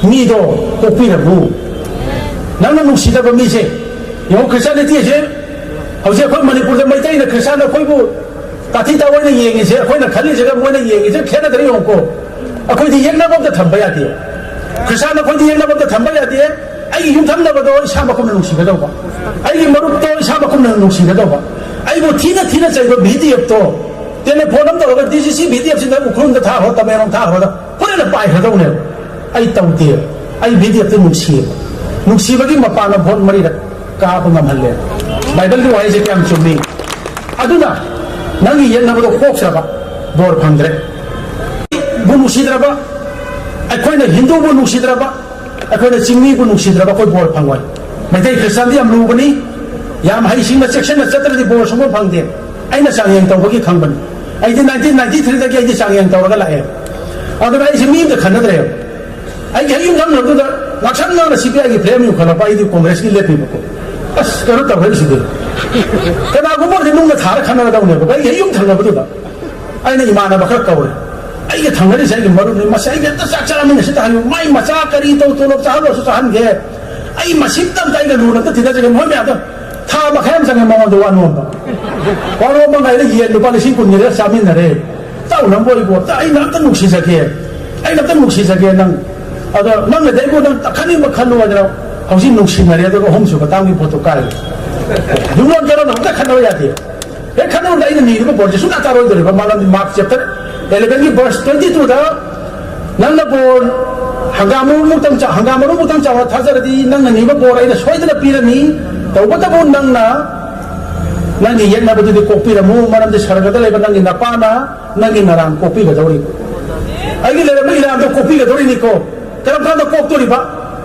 ꯃꯤꯗꯣ ꯀꯣꯛꯄꯤꯔꯝꯃꯨ꯫ ꯅꯪꯅ ꯅꯨꯡꯁꯤꯗꯕ ꯃꯤꯁꯦ, ꯌꯦꯡꯉꯣ, ꯈ꯭ꯔꯤꯁꯇꯤꯌꯥꯅꯤꯇꯤꯁꯦ ꯍꯧꯖꯤꯛ ꯑꯩꯈꯣꯏ ꯃꯅꯤꯄꯨꯔꯗ ꯃꯩꯇꯩꯅ ꯈ꯭ꯔꯤꯁꯇꯥꯟꯅ ꯑꯩꯈꯣꯏꯕꯨ ꯇꯥꯊꯤ ꯇꯥꯑꯣꯏꯅ ꯌꯦꯡꯉꯤꯁꯦ, ꯑꯩꯈꯣꯏꯅ ꯈꯜꯂꯤꯁꯤꯒ ꯃꯣꯏꯅ ꯌꯦꯡꯉꯤꯁꯦ ꯈꯦꯠꯅꯗ꯭ꯔ ꯌꯦꯡꯉꯨꯀꯣ꯫ ꯑꯩꯈꯣꯏꯗꯤ ꯌꯦꯛꯅꯕ ꯑꯝꯇ ꯊꯝꯕ ꯌꯥꯗꯦ꯫ ꯈ꯭ꯔꯤꯁꯇꯥꯟ ꯑꯩꯈꯣꯏꯗꯤ ꯌꯦꯛꯅꯕ ꯑꯝꯇ ꯊꯝꯕ ꯌꯥꯗꯦ꯫ ꯑꯩꯒꯤ ꯌꯨꯝꯊꯪꯅꯕꯗꯣ ꯏꯁꯥ ꯃꯈꯨꯝꯅ ꯅꯨꯡꯁꯤꯒꯗꯧꯕ, ꯑꯩꯒꯤ ꯃꯔꯨꯞꯇꯣ ꯏꯁꯥ ꯃꯈꯨꯝꯅ ꯅꯨꯡꯁꯤꯒꯗꯧꯕ, ꯑꯩꯕꯨ ꯊꯤꯅ ꯊꯤꯅ ꯆꯩꯕ ꯚꯤ ꯗꯤ ꯑꯦꯐꯇꯣ ꯇꯦꯂꯤꯐꯣꯟ ꯑꯃ ꯇꯧꯔꯒ ꯗꯤ ꯁꯤ ꯁꯤ ꯚꯤ ꯗꯤ ꯑꯦꯐꯁꯤꯗ ꯎꯈ꯭ꯔꯨꯜꯗ ꯊꯥꯈ꯭ꯔꯣ, ꯇꯃꯦꯡꯂꯣꯡ ꯊꯥꯈ꯭ꯔꯣꯗ ꯍꯣꯔꯦꯟꯅ ꯄꯥꯏꯈ꯭ꯔꯗꯧꯅꯦꯕ꯫ ꯑꯩ ꯇꯧꯗꯦ꯫ ꯑꯩ ꯚꯤ ꯗꯤ ꯑꯦꯐꯇ ꯅꯨꯡꯁꯤꯌꯦꯕ꯫ ꯅꯨꯡꯁꯤꯕꯒꯤ ꯃꯄꯥꯟꯅ ꯚꯣꯠ ꯃꯔꯤꯔꯛ ꯀꯥꯕ ꯉꯝꯍꯜꯂꯦ꯫ ꯕꯥꯏꯕꯜꯒꯤ ꯋꯥꯍꯩꯁꯦ ꯀꯌꯥꯝ ꯆꯨꯝꯃꯤ? ꯑꯗꯨꯅ ꯅꯪꯒꯤ ꯌꯦꯛꯅꯕꯗꯣ ꯀꯣꯛꯇ꯭ꯔꯕ, ꯕꯣꯔ ꯐꯪꯗ꯭ꯔꯦ꯫ ꯕꯨ ꯅꯨꯡꯁꯤꯗ꯭ꯔꯕ, ꯑꯩꯈꯣꯏꯅ ꯍꯤꯟꯗꯨꯕꯨ ꯅꯨꯡꯁꯤꯗ꯭ꯔꯕ, ꯑꯩꯈꯣꯏꯅ ꯆꯤꯡꯃꯤꯕꯨ ꯅꯨꯡꯁꯤꯗ꯭ꯔꯕ ꯑꯩꯈꯣꯏ ꯕꯣꯔ ꯐꯪꯉꯣꯏ꯫ ꯃꯩꯇꯩ ꯈ꯭ꯔꯤꯁꯇꯥꯟꯗꯤ ꯌꯥꯝ ꯂꯨꯕꯅꯤ, ꯌꯥꯝ ꯍꯩꯁꯤꯡꯅ ꯆꯦꯛꯁꯤꯟꯅ ꯆꯠꯇ꯭ꯔꯗꯤ ꯕꯣꯔ ꯁꯨꯡꯐꯪ ꯐꯪꯗꯦ꯫ ꯑꯩꯅ ꯆꯥꯡꯌꯦꯡ ꯇꯧꯕꯒꯤ ꯈꯪꯕꯅꯤ꯫ ꯑꯩꯗꯤ ꯅꯥꯏꯟꯇꯤꯟ ꯅꯥꯏꯟꯇꯤ ꯊ꯭ꯔꯤꯗꯒꯤ ꯑꯩꯗꯤ ꯆꯥꯡꯌꯦꯡ ꯇꯧꯔꯒ ꯂꯥꯛꯑꯦ꯫ ꯑꯗꯨꯅ ꯑꯩꯁꯦ ꯃꯤ ꯑꯝꯇ ꯈꯟꯅꯗ꯭ꯔꯦꯕ꯫ ꯑꯩꯒꯤ ꯍꯦꯛ ꯌꯨꯝꯊꯪꯅꯕꯗꯨꯗ ꯉꯥꯛꯁꯪ ꯉꯥꯡꯅ ꯁꯤ ꯄꯤ ꯑꯥꯏꯒꯤ ꯐ꯭ꯂꯦꯝ ꯌꯨꯡꯈꯠꯂꯛꯄ, ꯑꯩꯗꯤ ꯀꯣꯡꯒ꯭ꯔꯦꯁꯀꯤ ꯂꯦꯞꯄꯤꯕꯀꯣ꯫ ꯑꯁ, ꯀꯩꯅꯣ ꯇꯧꯔꯛꯏꯁꯤꯗꯤ꯫ ꯀꯅꯥꯒꯨꯝꯕ ꯑꯃꯗꯤ ꯅꯨꯡꯅ ꯊꯥꯔ ꯈꯟꯅꯒꯗꯧꯅꯦꯕꯀꯣ, ꯑꯩꯒꯤ ꯍꯦꯛ ꯌꯨꯝꯊꯪꯅꯕꯗꯨꯗ꯫ ꯑꯩꯅ ꯏꯃꯥꯟꯅꯕ ꯈꯔ ꯀꯧꯔꯦ꯫ ꯑꯩꯒ ꯊꯪꯅꯔꯤꯁꯦ ꯑꯩꯒꯤ ꯃꯔꯨꯞꯅꯤ, ꯃꯁꯤ ꯑꯩꯒ ꯍꯦꯛꯇ ꯆꯥꯛ ꯆꯥꯔꯝꯃꯤꯟꯅꯁꯤ ꯍꯥꯏꯌꯨ꯫ ꯃꯥꯏ ꯃꯆꯥ ꯀꯔꯤ ꯇꯧ, ꯇꯣꯂꯣꯞ ꯆꯥꯍꯜꯂꯁꯨ ꯆꯥꯍꯟꯒꯦ꯫ ꯑꯩ ꯃꯁꯤꯝꯇ ꯑꯝꯇ ꯑꯩꯒ ꯂꯨꯅ ꯑꯝꯇ ꯇꯤꯟꯅꯖꯒꯦ꯫ ꯃꯣꯏ ꯃꯌꯥꯝꯗꯣ ꯊꯥ ꯃꯈꯥꯏ ꯑꯃ ꯆꯪꯉꯦ ꯃꯉꯣꯟꯗ ꯋꯥ ꯅꯣꯝꯕ꯫ ꯋꯥ ꯅꯣꯝꯕ ꯉꯥꯏꯗ ꯌꯦꯟ ꯂꯨꯄꯥ ꯂꯤꯁꯤꯡ ꯀꯨꯟꯒꯤ ꯂꯩꯔ ꯆꯥꯃꯤꯟꯅꯔꯦ꯫ ꯏꯇꯥꯎ ꯅꯪꯕꯨ ꯑꯩꯕꯨ ꯑꯝꯇ, ꯑꯩꯅ ꯑꯝꯇ ꯅꯨꯡꯁꯤꯖꯒꯦ꯫ ꯑꯩꯅ ꯑꯝꯇ ꯅꯨꯡꯁꯤꯖꯒꯦ ꯅꯪ꯫ ꯑꯗꯣ ꯅꯪꯅꯗꯤ ꯑꯩꯕꯨ ꯅꯪ ꯈꯟꯅꯤꯡꯕ ꯈꯜꯂꯨ ꯍꯥꯏꯗꯅ ꯍꯧꯖꯤꯛ ꯅꯨꯡꯁꯤꯅꯔꯦ, ꯑꯗꯨꯒ ꯑꯍꯨꯝꯁꯨꯕ ꯇꯥꯡꯒꯤ ꯄꯣꯠꯇꯣ ꯀꯥꯏꯔꯦ꯫ ꯌꯨꯝꯂꯣꯟ ꯀꯩꯔꯣꯟ ꯑꯝꯇ ꯈꯟꯅꯕ ꯌꯥꯗꯦ꯫ ꯍꯦꯛ ꯈꯟꯅꯕꯗ ꯑꯩꯅ ꯅꯤꯔꯤꯕ ꯕꯣꯔꯁꯦ ꯁꯨꯡꯇꯥ ꯇꯥꯔꯣꯏꯗꯧꯔꯤꯕ꯫ ꯃꯥꯂꯪ ꯃꯥꯔꯛ ꯆꯦꯞꯇꯔ ꯑꯦꯂꯦꯚꯦꯟꯒꯤ ꯚꯔꯁ ꯇ꯭ꯋꯦꯟꯇꯤ ꯇꯨꯗ ꯅꯪꯅ ꯕꯣꯔ ꯍꯪꯒꯥꯝ ꯃꯔꯨꯃꯨꯛꯇꯪ ꯆꯥ-, ꯍꯪꯒꯥꯝ ꯃꯔꯨꯃꯨꯛꯇꯪ ꯆꯥꯎꯅ ꯊꯥꯖꯔꯗꯤ ꯅꯪꯅ ꯅꯤꯕ ꯕꯣꯔ ꯑꯩꯅ ꯁꯣꯏꯗꯅ ꯄꯤꯔꯅꯤ꯫ ꯇꯧꯕꯇꯕꯨ ꯅꯪꯅ ꯅꯪꯒꯤ ꯌꯦꯛꯅꯕꯗꯨꯗꯤ ꯀꯣꯛꯄꯤꯔꯝꯃꯨ, ꯃꯔꯝꯗꯤ ꯁꯔꯒꯗ ꯂꯩꯕ ꯅꯪꯒꯤ ꯅꯄꯥꯅ ꯅꯪꯒꯤ ꯅꯔꯥꯟ ꯀꯣꯛꯄꯤꯒꯗꯧꯔꯤ꯫ ꯑꯩꯒꯤ ꯂꯩꯔꯝꯕ ꯏꯔꯥꯟꯗꯣ ꯀꯣꯛꯄꯤꯒꯗꯧꯔꯤꯅꯤꯀꯣ꯫ ꯀꯔꯝ ꯀꯥꯟꯗ ꯀꯣꯛꯇꯣꯔꯤꯕ?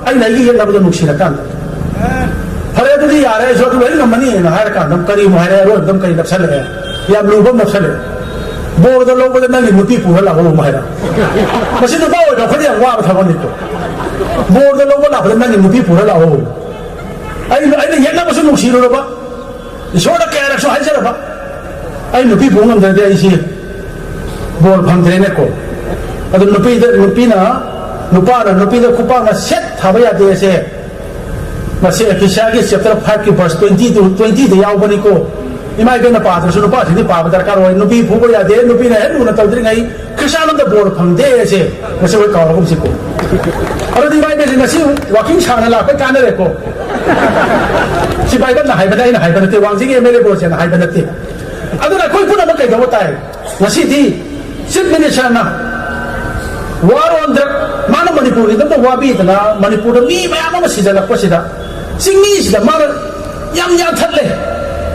ꯑꯩꯅ ꯑꯩꯒꯤ ꯌꯦꯛꯅꯕꯗꯣ ꯅꯨꯡꯁꯤꯔꯀꯥꯟꯗ꯫ ꯐꯔꯦ, ꯑꯗꯨꯗꯤ ꯌꯥ-, ꯑꯩꯁꯨ ꯑꯗꯨ ꯂꯣꯏ ꯉꯝꯃꯅꯤꯅ ꯍꯥꯏꯔꯀꯥꯟꯗ ꯀꯔꯤꯃꯨꯛ ꯍꯥꯏꯔꯦ? ꯑꯔꯣꯏꯕꯗ ꯀꯔꯤ ꯅꯞꯁꯜꯂꯛꯑꯦ? ꯌꯥꯝ ꯂꯨꯕ ꯑꯃ ꯅꯞꯁꯜꯂꯛꯑꯦ꯫ "ꯕꯣꯔꯗ ꯂꯧꯕꯗ ꯅꯪꯒꯤ ꯅꯨꯄꯤ ꯄꯨꯔ ꯂꯥꯛꯑꯣ" ꯑꯃ ꯍꯥꯏꯔ꯫ ꯃꯁꯤ ꯅꯨꯄꯥ ꯑꯣꯏꯕ ꯑꯩꯈꯣꯏꯗꯤ ꯌꯥꯝ ꯋꯥꯕ ꯊꯕꯛꯅꯤꯀꯣ꯫ "ꯕꯣꯔꯗ ꯂꯧꯕ ꯂꯥꯛꯄꯗ ꯅꯪꯒꯤ ꯅꯨꯄꯤ ꯄꯨꯔ ꯂꯥꯛꯑꯣ"꯫ ꯑꯩꯅ ꯑꯩꯅ ꯌꯦꯛꯅꯕꯁꯨ ꯅꯨꯡꯁꯤꯔꯨꯔꯕ, ꯏꯁꯣꯔꯗ ꯀꯌꯥꯔꯛꯁꯨ ꯍꯥꯏꯖꯔꯕ, "ꯑꯩ ꯅꯨꯄꯤ ꯄꯨ ꯉꯝꯗ꯭ꯔꯗꯤ ꯑꯩꯁꯤ ꯕꯣꯔ ꯐꯪꯗ꯭ꯔꯦꯅꯦꯀꯣ"꯫ ꯑꯗꯨ ꯅꯨꯄꯤꯗ, ꯅꯨꯄꯤꯅ, ꯅꯨꯄꯥꯅ ꯅꯨꯄꯤꯗ ꯈꯨꯄꯥꯛꯅ ꯁꯦꯠ ꯊꯥꯕ ꯌꯥꯗꯦ ꯑꯁꯦ꯫ ꯃꯁꯤ ꯑꯦꯐꯤꯁꯤꯌꯥꯒꯤ ꯆꯦꯞꯇꯔ ꯐꯥꯏꯚꯀꯤ ꯚꯔꯁ ꯇ꯭ꯋꯦꯟꯇꯤ ꯇꯨ, ꯇ꯭ꯋꯦꯟꯇꯤꯗ ꯌꯥꯎꯕꯅꯤꯀꯣ꯫ ꯏꯃꯥ ꯏꯕꯦꯟꯅ ꯄꯥꯗ꯭ꯔꯁꯨ ꯅꯨꯄꯥꯁꯤꯡꯗꯤ ꯄꯥꯕ ꯗꯔꯀꯥꯔ ꯑꯣꯏ꯫ ꯅꯨꯄꯤ ꯐꯨꯕ ꯌꯥꯗꯦ, ꯅꯨꯄꯤꯅ ꯍꯦꯛ ꯂꯨꯅ ꯇꯧꯗ꯭ꯔꯤꯉꯩ ꯈ꯭ꯔꯤꯁꯇꯥꯟ ꯑꯃꯗ ꯕꯣꯔ ꯐꯪꯗꯦ ꯑꯁꯦ ꯃꯁꯤ ꯑꯩꯈꯣꯏ ꯀꯥꯎꯔꯒꯨꯝꯁꯤꯀꯣ꯫ ꯑꯗꯨꯗꯤ ꯏꯃꯥ ꯏꯕꯦꯟꯁꯦ ꯉꯁꯤ ꯋꯥꯀꯤꯡ ꯁꯥꯡꯅ ꯂꯥꯛꯄ ꯀꯥꯟꯅꯔꯦꯀꯣ꯫ ꯁꯤ ꯕꯥꯏꯕꯜꯅ ꯍꯥꯏꯕꯅ, ꯑꯩꯅ ꯍꯥꯏꯕ ꯅꯠꯇꯦ, ꯋꯥꯡꯖꯤꯡꯒꯤ ꯑꯦꯝ ꯑꯦꯜ ꯑꯦ ꯕꯣꯔꯁꯦꯅ ꯍꯥꯏꯕ ꯅꯠꯇꯦ꯫ ꯑꯗꯨꯅ ꯑꯩꯈꯣꯏ ꯄꯨꯝꯅꯃꯛ ꯀꯩꯗꯧꯕ ꯇꯥꯏ? ꯉꯁꯤꯗꯤ ꯆꯤꯐ ꯃꯤꯅꯤꯁꯇꯔꯅ ꯋꯥꯔ ꯑꯣꯟ ꯗ꯭ꯔꯒ, ꯃꯥꯅ ꯃꯅꯤꯄꯨꯔꯒꯤꯗꯃꯛꯇ ꯋꯥꯕꯤꯗꯅ ꯃꯅꯤꯄꯨꯔꯗ ꯃꯤ ꯃꯌꯥꯝ ꯑꯃ ꯁꯤꯖꯜꯂꯛꯄꯁꯤꯗ, ꯆꯤꯡꯃꯤꯁꯤꯗ ꯃꯥꯅ ꯌꯥꯝ ꯌꯥꯟꯊꯠꯂꯦ꯫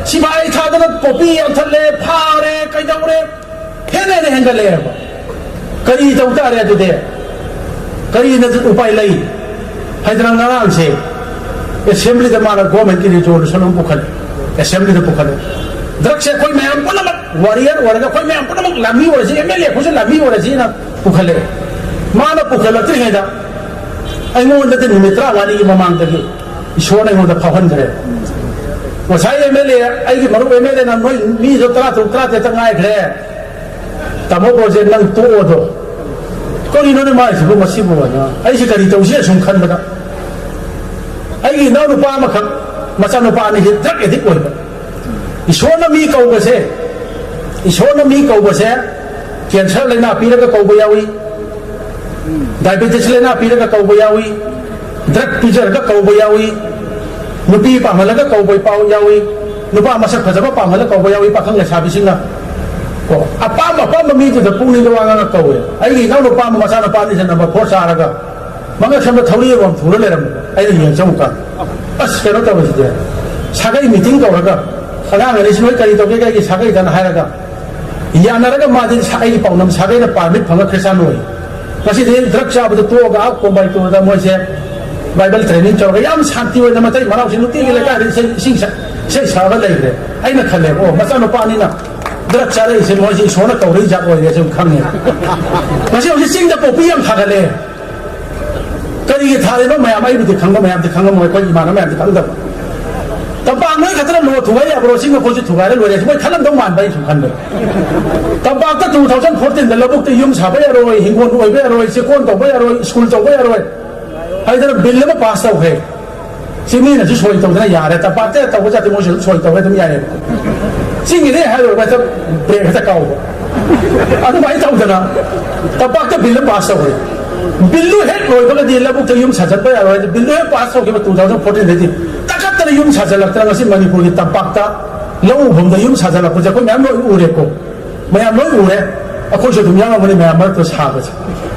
ꯁꯤꯐꯥꯏ ꯊꯥꯗꯅ ꯄꯣꯄꯤ ꯌꯥꯟꯊꯠꯂꯦ, ꯐꯥꯔꯦ, ꯀꯩꯗꯧꯔꯦ, ꯍꯦꯟꯅ ꯍꯦꯟꯅ ꯍꯦꯟꯒꯠꯂꯛꯑꯦꯕ꯫ ꯀꯔꯤ ꯇꯧ ꯇꯥꯔꯦ ꯑꯗꯨꯗꯤ? ꯀꯔꯤꯅ ꯎꯄꯥꯏ ꯂꯩ? ꯍꯥꯏꯗꯅ ꯉꯔꯥꯡꯁꯦ ꯑꯦꯁꯦꯝꯕ꯭ꯂꯤꯗ ꯃꯥꯅ ꯒꯣꯔꯃꯦꯟꯒꯤ ꯔꯤꯖꯣꯂꯨꯁꯟ ꯑꯃ ꯄꯨꯈꯠꯂꯦ꯫ ꯑꯦꯁꯦꯝꯕ꯭ꯂꯤꯗ ꯄꯨꯈꯠꯂꯦ꯫ ꯗ꯭ꯔꯒꯁꯦ ꯑꯩꯈꯣꯏ ꯃꯌꯥꯝ ꯄꯨꯝꯅꯃꯛ, ꯋꯥꯔꯤꯌꯔ ꯑꯣꯏꯔꯒ ꯑꯩꯈꯣꯏ ꯃꯌꯥꯝ ꯄꯨꯝꯅꯃꯛ ꯂꯥꯟꯃꯤ ꯑꯣꯏꯔꯁꯤ, ꯑꯦꯝ ꯑꯦꯜ ꯑꯦ ꯑꯩꯈꯣꯏꯁꯨ ꯂꯥꯟꯃꯤ ꯑꯣꯏꯔꯁꯤꯅ ꯄꯨꯈꯠꯂꯦ꯫ ꯃꯥꯅ ꯄꯨꯈꯠꯂꯛꯇ꯭ꯔꯤꯉꯩꯗ ꯑꯩꯉꯣꯟꯗꯗꯤ ꯅꯨꯃꯤꯠ ꯇꯔꯥꯃꯉꯥꯅꯤꯒꯤ ꯃꯃꯥꯡꯗꯒꯤ ꯏꯁꯣꯔꯅ ꯑꯩꯉꯣꯟꯗ ꯐꯥꯎꯍꯟꯈ꯭ꯔꯦ꯫ ꯉꯁꯥꯏ ꯑꯦꯝ ꯑꯦꯜ ꯑꯦ, ꯑꯩꯒꯤ ꯃꯔꯨꯞ ꯑꯦꯝ ꯑꯦꯜ ꯑꯦꯅ ꯅꯣꯏ ꯃꯤꯗꯣ ꯇꯔꯥ ꯇꯔꯨꯛ, ꯇꯔꯥ ꯇꯔꯦꯠꯇ ꯉꯥꯏꯈ꯭ꯔꯦ, "ꯇꯥꯃꯣ ꯕ꯭ꯔꯣꯖꯦꯟ, ꯅꯪ ꯇꯣꯛꯑꯣꯗꯣ꯫ ꯀꯔꯤꯅꯣꯅꯦ ꯃꯥꯏꯁꯤꯕꯨ ꯃꯁꯤꯕꯨ?" ꯍꯥꯏꯅ ꯑꯩꯁꯦ ꯀꯔꯤ ꯇꯧꯁꯤ ꯑꯁꯨꯝ ꯈꯟꯕꯗ, ꯑꯩꯒꯤ ꯏꯅꯥꯎꯅꯨꯄꯥ ꯑꯃꯈꯛ, ꯃꯆꯥꯅꯨꯄꯥ ꯑꯅꯤꯁꯦ ꯗ꯭ꯔꯒ ꯑꯦꯗꯤꯛ ꯑꯣꯏꯕ꯫ ꯏꯁꯣꯔꯅ ꯃꯤ ꯀꯧꯕꯁꯦ, ꯏꯁꯣꯔꯅ ꯃꯤ ꯀꯧꯕꯁꯦ ꯀꯦꯟꯁꯔ ꯂꯥꯏꯅꯥ ꯄꯤꯔꯒ ꯀꯧꯕ ꯌꯥꯎꯏ, ꯗꯥꯏꯕꯦꯇꯤꯁ ꯂꯥꯏꯅꯥ ꯄꯤꯔꯒ ꯀꯧꯕ ꯌꯥꯎꯏ, ꯗ꯭ꯔꯒ ꯄꯤꯖꯔꯒ ꯀꯧꯕ ꯌꯥꯎꯏ, ꯅꯨꯄꯤ ꯄꯥꯝꯍꯜꯂꯒ ꯀꯧꯕ ꯄꯥꯎ ꯌꯥꯎꯏ, ꯅꯨꯄꯥ ꯃꯁꯛ ꯐꯖꯕ ꯄꯥꯝꯍꯜꯂꯒ ꯀꯧꯕ ꯌꯥꯎꯏ, ꯄꯥꯈꯪ ꯂꯩꯁꯥꯕꯤꯁꯤꯡꯅ꯫ ꯀꯣ, ꯑꯄꯥꯝ ꯑꯄꯥꯝꯕ ꯃꯤꯗꯨꯗ ꯄꯨꯛꯅꯤꯡꯗ ꯋꯥ ꯉꯥꯡꯉ ꯀꯧꯋꯦ꯫ ꯑꯩꯒꯤ ꯏꯅꯥꯎ ꯅꯨꯄꯥ ꯑꯃ, ꯃꯆꯥ ꯅꯨꯄꯥ ꯑꯅꯤꯁꯦ ꯅꯝꯕꯔ ꯐꯣꯔ ꯆꯥꯔꯒ ꯃꯉꯛ ꯁꯝꯗ ꯊꯧꯔꯤ ꯑꯃꯃꯝ ꯊꯨꯔ ꯂꯩꯔꯝꯃꯦ꯫ ꯑꯩꯅ ꯌꯦꯡ ꯆꯪꯉꯨꯀꯥꯟꯗ, "ꯑꯁ, ꯀꯩꯅꯣ ꯇꯧꯔꯤꯁꯤꯗꯤ, ꯁꯥꯒꯩ ꯃꯤꯇꯤꯡ ꯀꯧꯔꯒ ꯑꯉꯥꯡ ꯑꯅꯤꯁꯤ ꯅꯣꯏ ꯀꯔꯤ ꯇꯧꯒꯦ, ꯀꯩꯒꯤ ꯁꯥꯒꯩꯗꯅ?" ꯍꯥꯏꯔꯒ ꯌꯥꯅꯔꯒ ꯃꯥꯗꯤ ꯁꯥ-, ꯑꯩꯒꯤ ꯄꯥꯎꯅꯝ ꯁꯥꯒꯩꯅ ꯄꯥꯔꯃꯤꯠ ꯐꯪꯉ ꯈ꯭ꯔꯤꯁꯇꯥꯟ ꯑꯣꯏ꯫ ꯉꯁꯤꯗꯤ ꯗ꯭ꯔꯒ ꯆꯥꯕꯗ ꯇꯣꯛꯑꯒ ꯑꯥ ꯀꯣꯝꯕꯥꯏꯇꯣꯗ ꯃꯣꯏꯁꯦ ꯕꯥꯏꯕꯜ ꯇ꯭ꯔꯦꯅꯤꯡ ꯇꯧꯔꯒ ꯌꯥꯝ ꯁꯥꯟꯇꯤ ꯑꯣꯏꯅ ꯃꯇꯩ ꯃꯅꯥꯎꯁꯤ ꯅꯨꯡꯇꯤꯒꯤ ꯂꯩꯀꯥꯏꯗ ꯏꯁꯩ, ꯏꯁꯩ ꯁ-, ꯏꯁꯩ ꯁꯥꯕ ꯂꯩꯈ꯭ꯔꯦ꯫ ꯑꯩꯅ ꯈꯜꯂꯦ, "ꯑꯣ, ꯃꯆꯥꯅꯨꯄꯥꯅꯤꯅ ꯗ꯭ꯔꯒ ꯆꯥꯔꯛꯏꯁꯦ ꯃꯣꯏꯁꯦ ꯏꯁꯣꯔꯅ ꯀꯧꯔꯛꯏ ꯖꯥꯠ ꯑꯣꯏꯔꯦ" ꯁꯨꯝ ꯈꯪꯉꯦ꯫ ꯉꯁꯤ ꯍꯧꯖꯤꯛ ꯆꯤꯡꯗ ꯄꯣꯄꯤ ꯌꯥꯝ ꯊꯥꯒꯠꯂꯦ꯫ ꯀꯔꯤꯒꯤ ꯊꯥꯔꯤꯅꯣ ꯃꯌꯥꯝ? ꯑꯩꯕꯨꯗꯤ ꯈꯪꯕ, ꯃꯌꯥꯝꯗꯤ ꯈꯪꯉꯝꯃꯣꯏ, ꯑꯩꯈꯣꯏ ꯏꯃꯥꯟꯅꯕ ꯃꯌꯥꯝꯗꯤ ꯈꯪꯗꯕ꯫ ꯇꯝꯄꯥꯛ ꯅꯣꯏ ꯈꯛꯇꯅ ꯂꯣ ꯊꯨꯒꯥꯏ ꯌꯥꯕ꯭ꯔꯣ? ꯆꯤꯡ ꯑꯩꯈꯣꯏꯁꯨ ꯊꯨꯒꯥꯏꯔ ꯂꯣꯏꯔꯦ꯫ ꯃꯣꯏ ꯈꯜꯂꯝꯗꯧ ꯃꯥꯟꯕ, ꯑꯩ ꯁꯨꯝ ꯈꯟꯕ꯫ ꯇꯝꯄꯥꯛꯇ two thousand fourteen ꯗ ꯂꯧꯕꯨꯛꯇ ꯌꯨꯝ ꯁꯥꯕ ꯌꯥꯔꯣꯏ, ꯍꯤꯡꯒꯣꯜ ꯑꯣꯏꯕ ꯌꯥꯔꯣꯏ, ꯆꯦꯛꯀꯣꯟ ꯇꯧꯕ ꯌꯥꯔꯣꯏ, ꯁ꯭ꯀꯨꯜ ꯇꯧꯕ ꯌꯥꯔꯣꯏ ꯍꯥꯏꯗꯅ ꯕꯤꯜ ꯑꯃ ꯄꯥꯁ ꯇꯧꯈ꯭ꯔꯦ꯫ ꯆꯤꯡꯃꯤꯅꯁꯨ ꯁꯣꯏ ꯇꯧꯗꯅ ꯌꯥꯔꯦ, ꯇꯝꯄꯥꯛꯇ ꯇꯧꯕ ꯖꯥꯠꯇꯤ ꯃꯣꯏꯁꯨ ꯑꯗꯨꯝ ꯁꯣꯏ ꯇꯧꯋꯦ, ꯑꯗꯨꯝ ꯌꯥꯏꯌꯦꯕ꯫ ꯆꯤꯡꯒꯤꯗꯤ ꯍꯥꯏꯔꯨꯔꯒ ꯍꯦꯛꯇ ꯕ꯭ꯔꯦꯛ ꯍꯦꯛꯇ ꯀꯥꯎꯕ꯫ ꯑꯗꯨꯃꯥꯏꯅ ꯇꯧꯗꯅ ꯇꯝꯄꯥꯛꯇ ꯕꯤꯜ ꯑꯃ ꯄꯥꯁ ꯇꯧꯈ꯭ꯔꯦ꯫ ꯕꯤꯜꯗꯨ ꯍꯦꯛ ꯂꯣꯏꯕꯒꯗꯤ ꯂꯧꯕꯨꯛꯇ ꯌꯨꯝ ꯁꯥꯖꯟꯕ ꯌꯥꯔꯣꯏ ꯍꯥꯏꯗꯤ, ꯕꯤꯜꯗꯨ ꯍꯦꯛ ꯄꯥꯁ ꯇꯧꯈꯤꯕ two thousand fourteen ꯗꯩꯗꯤ ꯇꯥꯈꯠꯇꯅ ꯌꯨꯝ ꯁꯥꯖꯜꯂꯛꯇꯅ ꯉꯁꯤ ꯃꯅꯤꯄꯨꯔꯒꯤ ꯇꯝꯄꯥꯛꯇ ꯂꯧ ꯎꯐꯝꯗ ꯌꯨꯝ ꯁꯥꯖꯜꯂꯛꯄꯁꯦ ꯑꯩꯈꯣꯏ ꯃꯌꯥꯝ ꯂꯣꯏ ꯎꯔꯦꯀꯣ꯫ ꯃꯌꯥꯝ ꯂꯣꯏ ꯎꯔꯦ꯫ ꯑꯩꯈꯣꯏꯁꯨ ꯑꯗꯨꯝ ꯌꯥꯎꯔꯝꯒꯅꯤ ꯃꯌꯥꯝ ꯃꯔꯛꯇ ꯁꯥꯕꯁꯦ꯫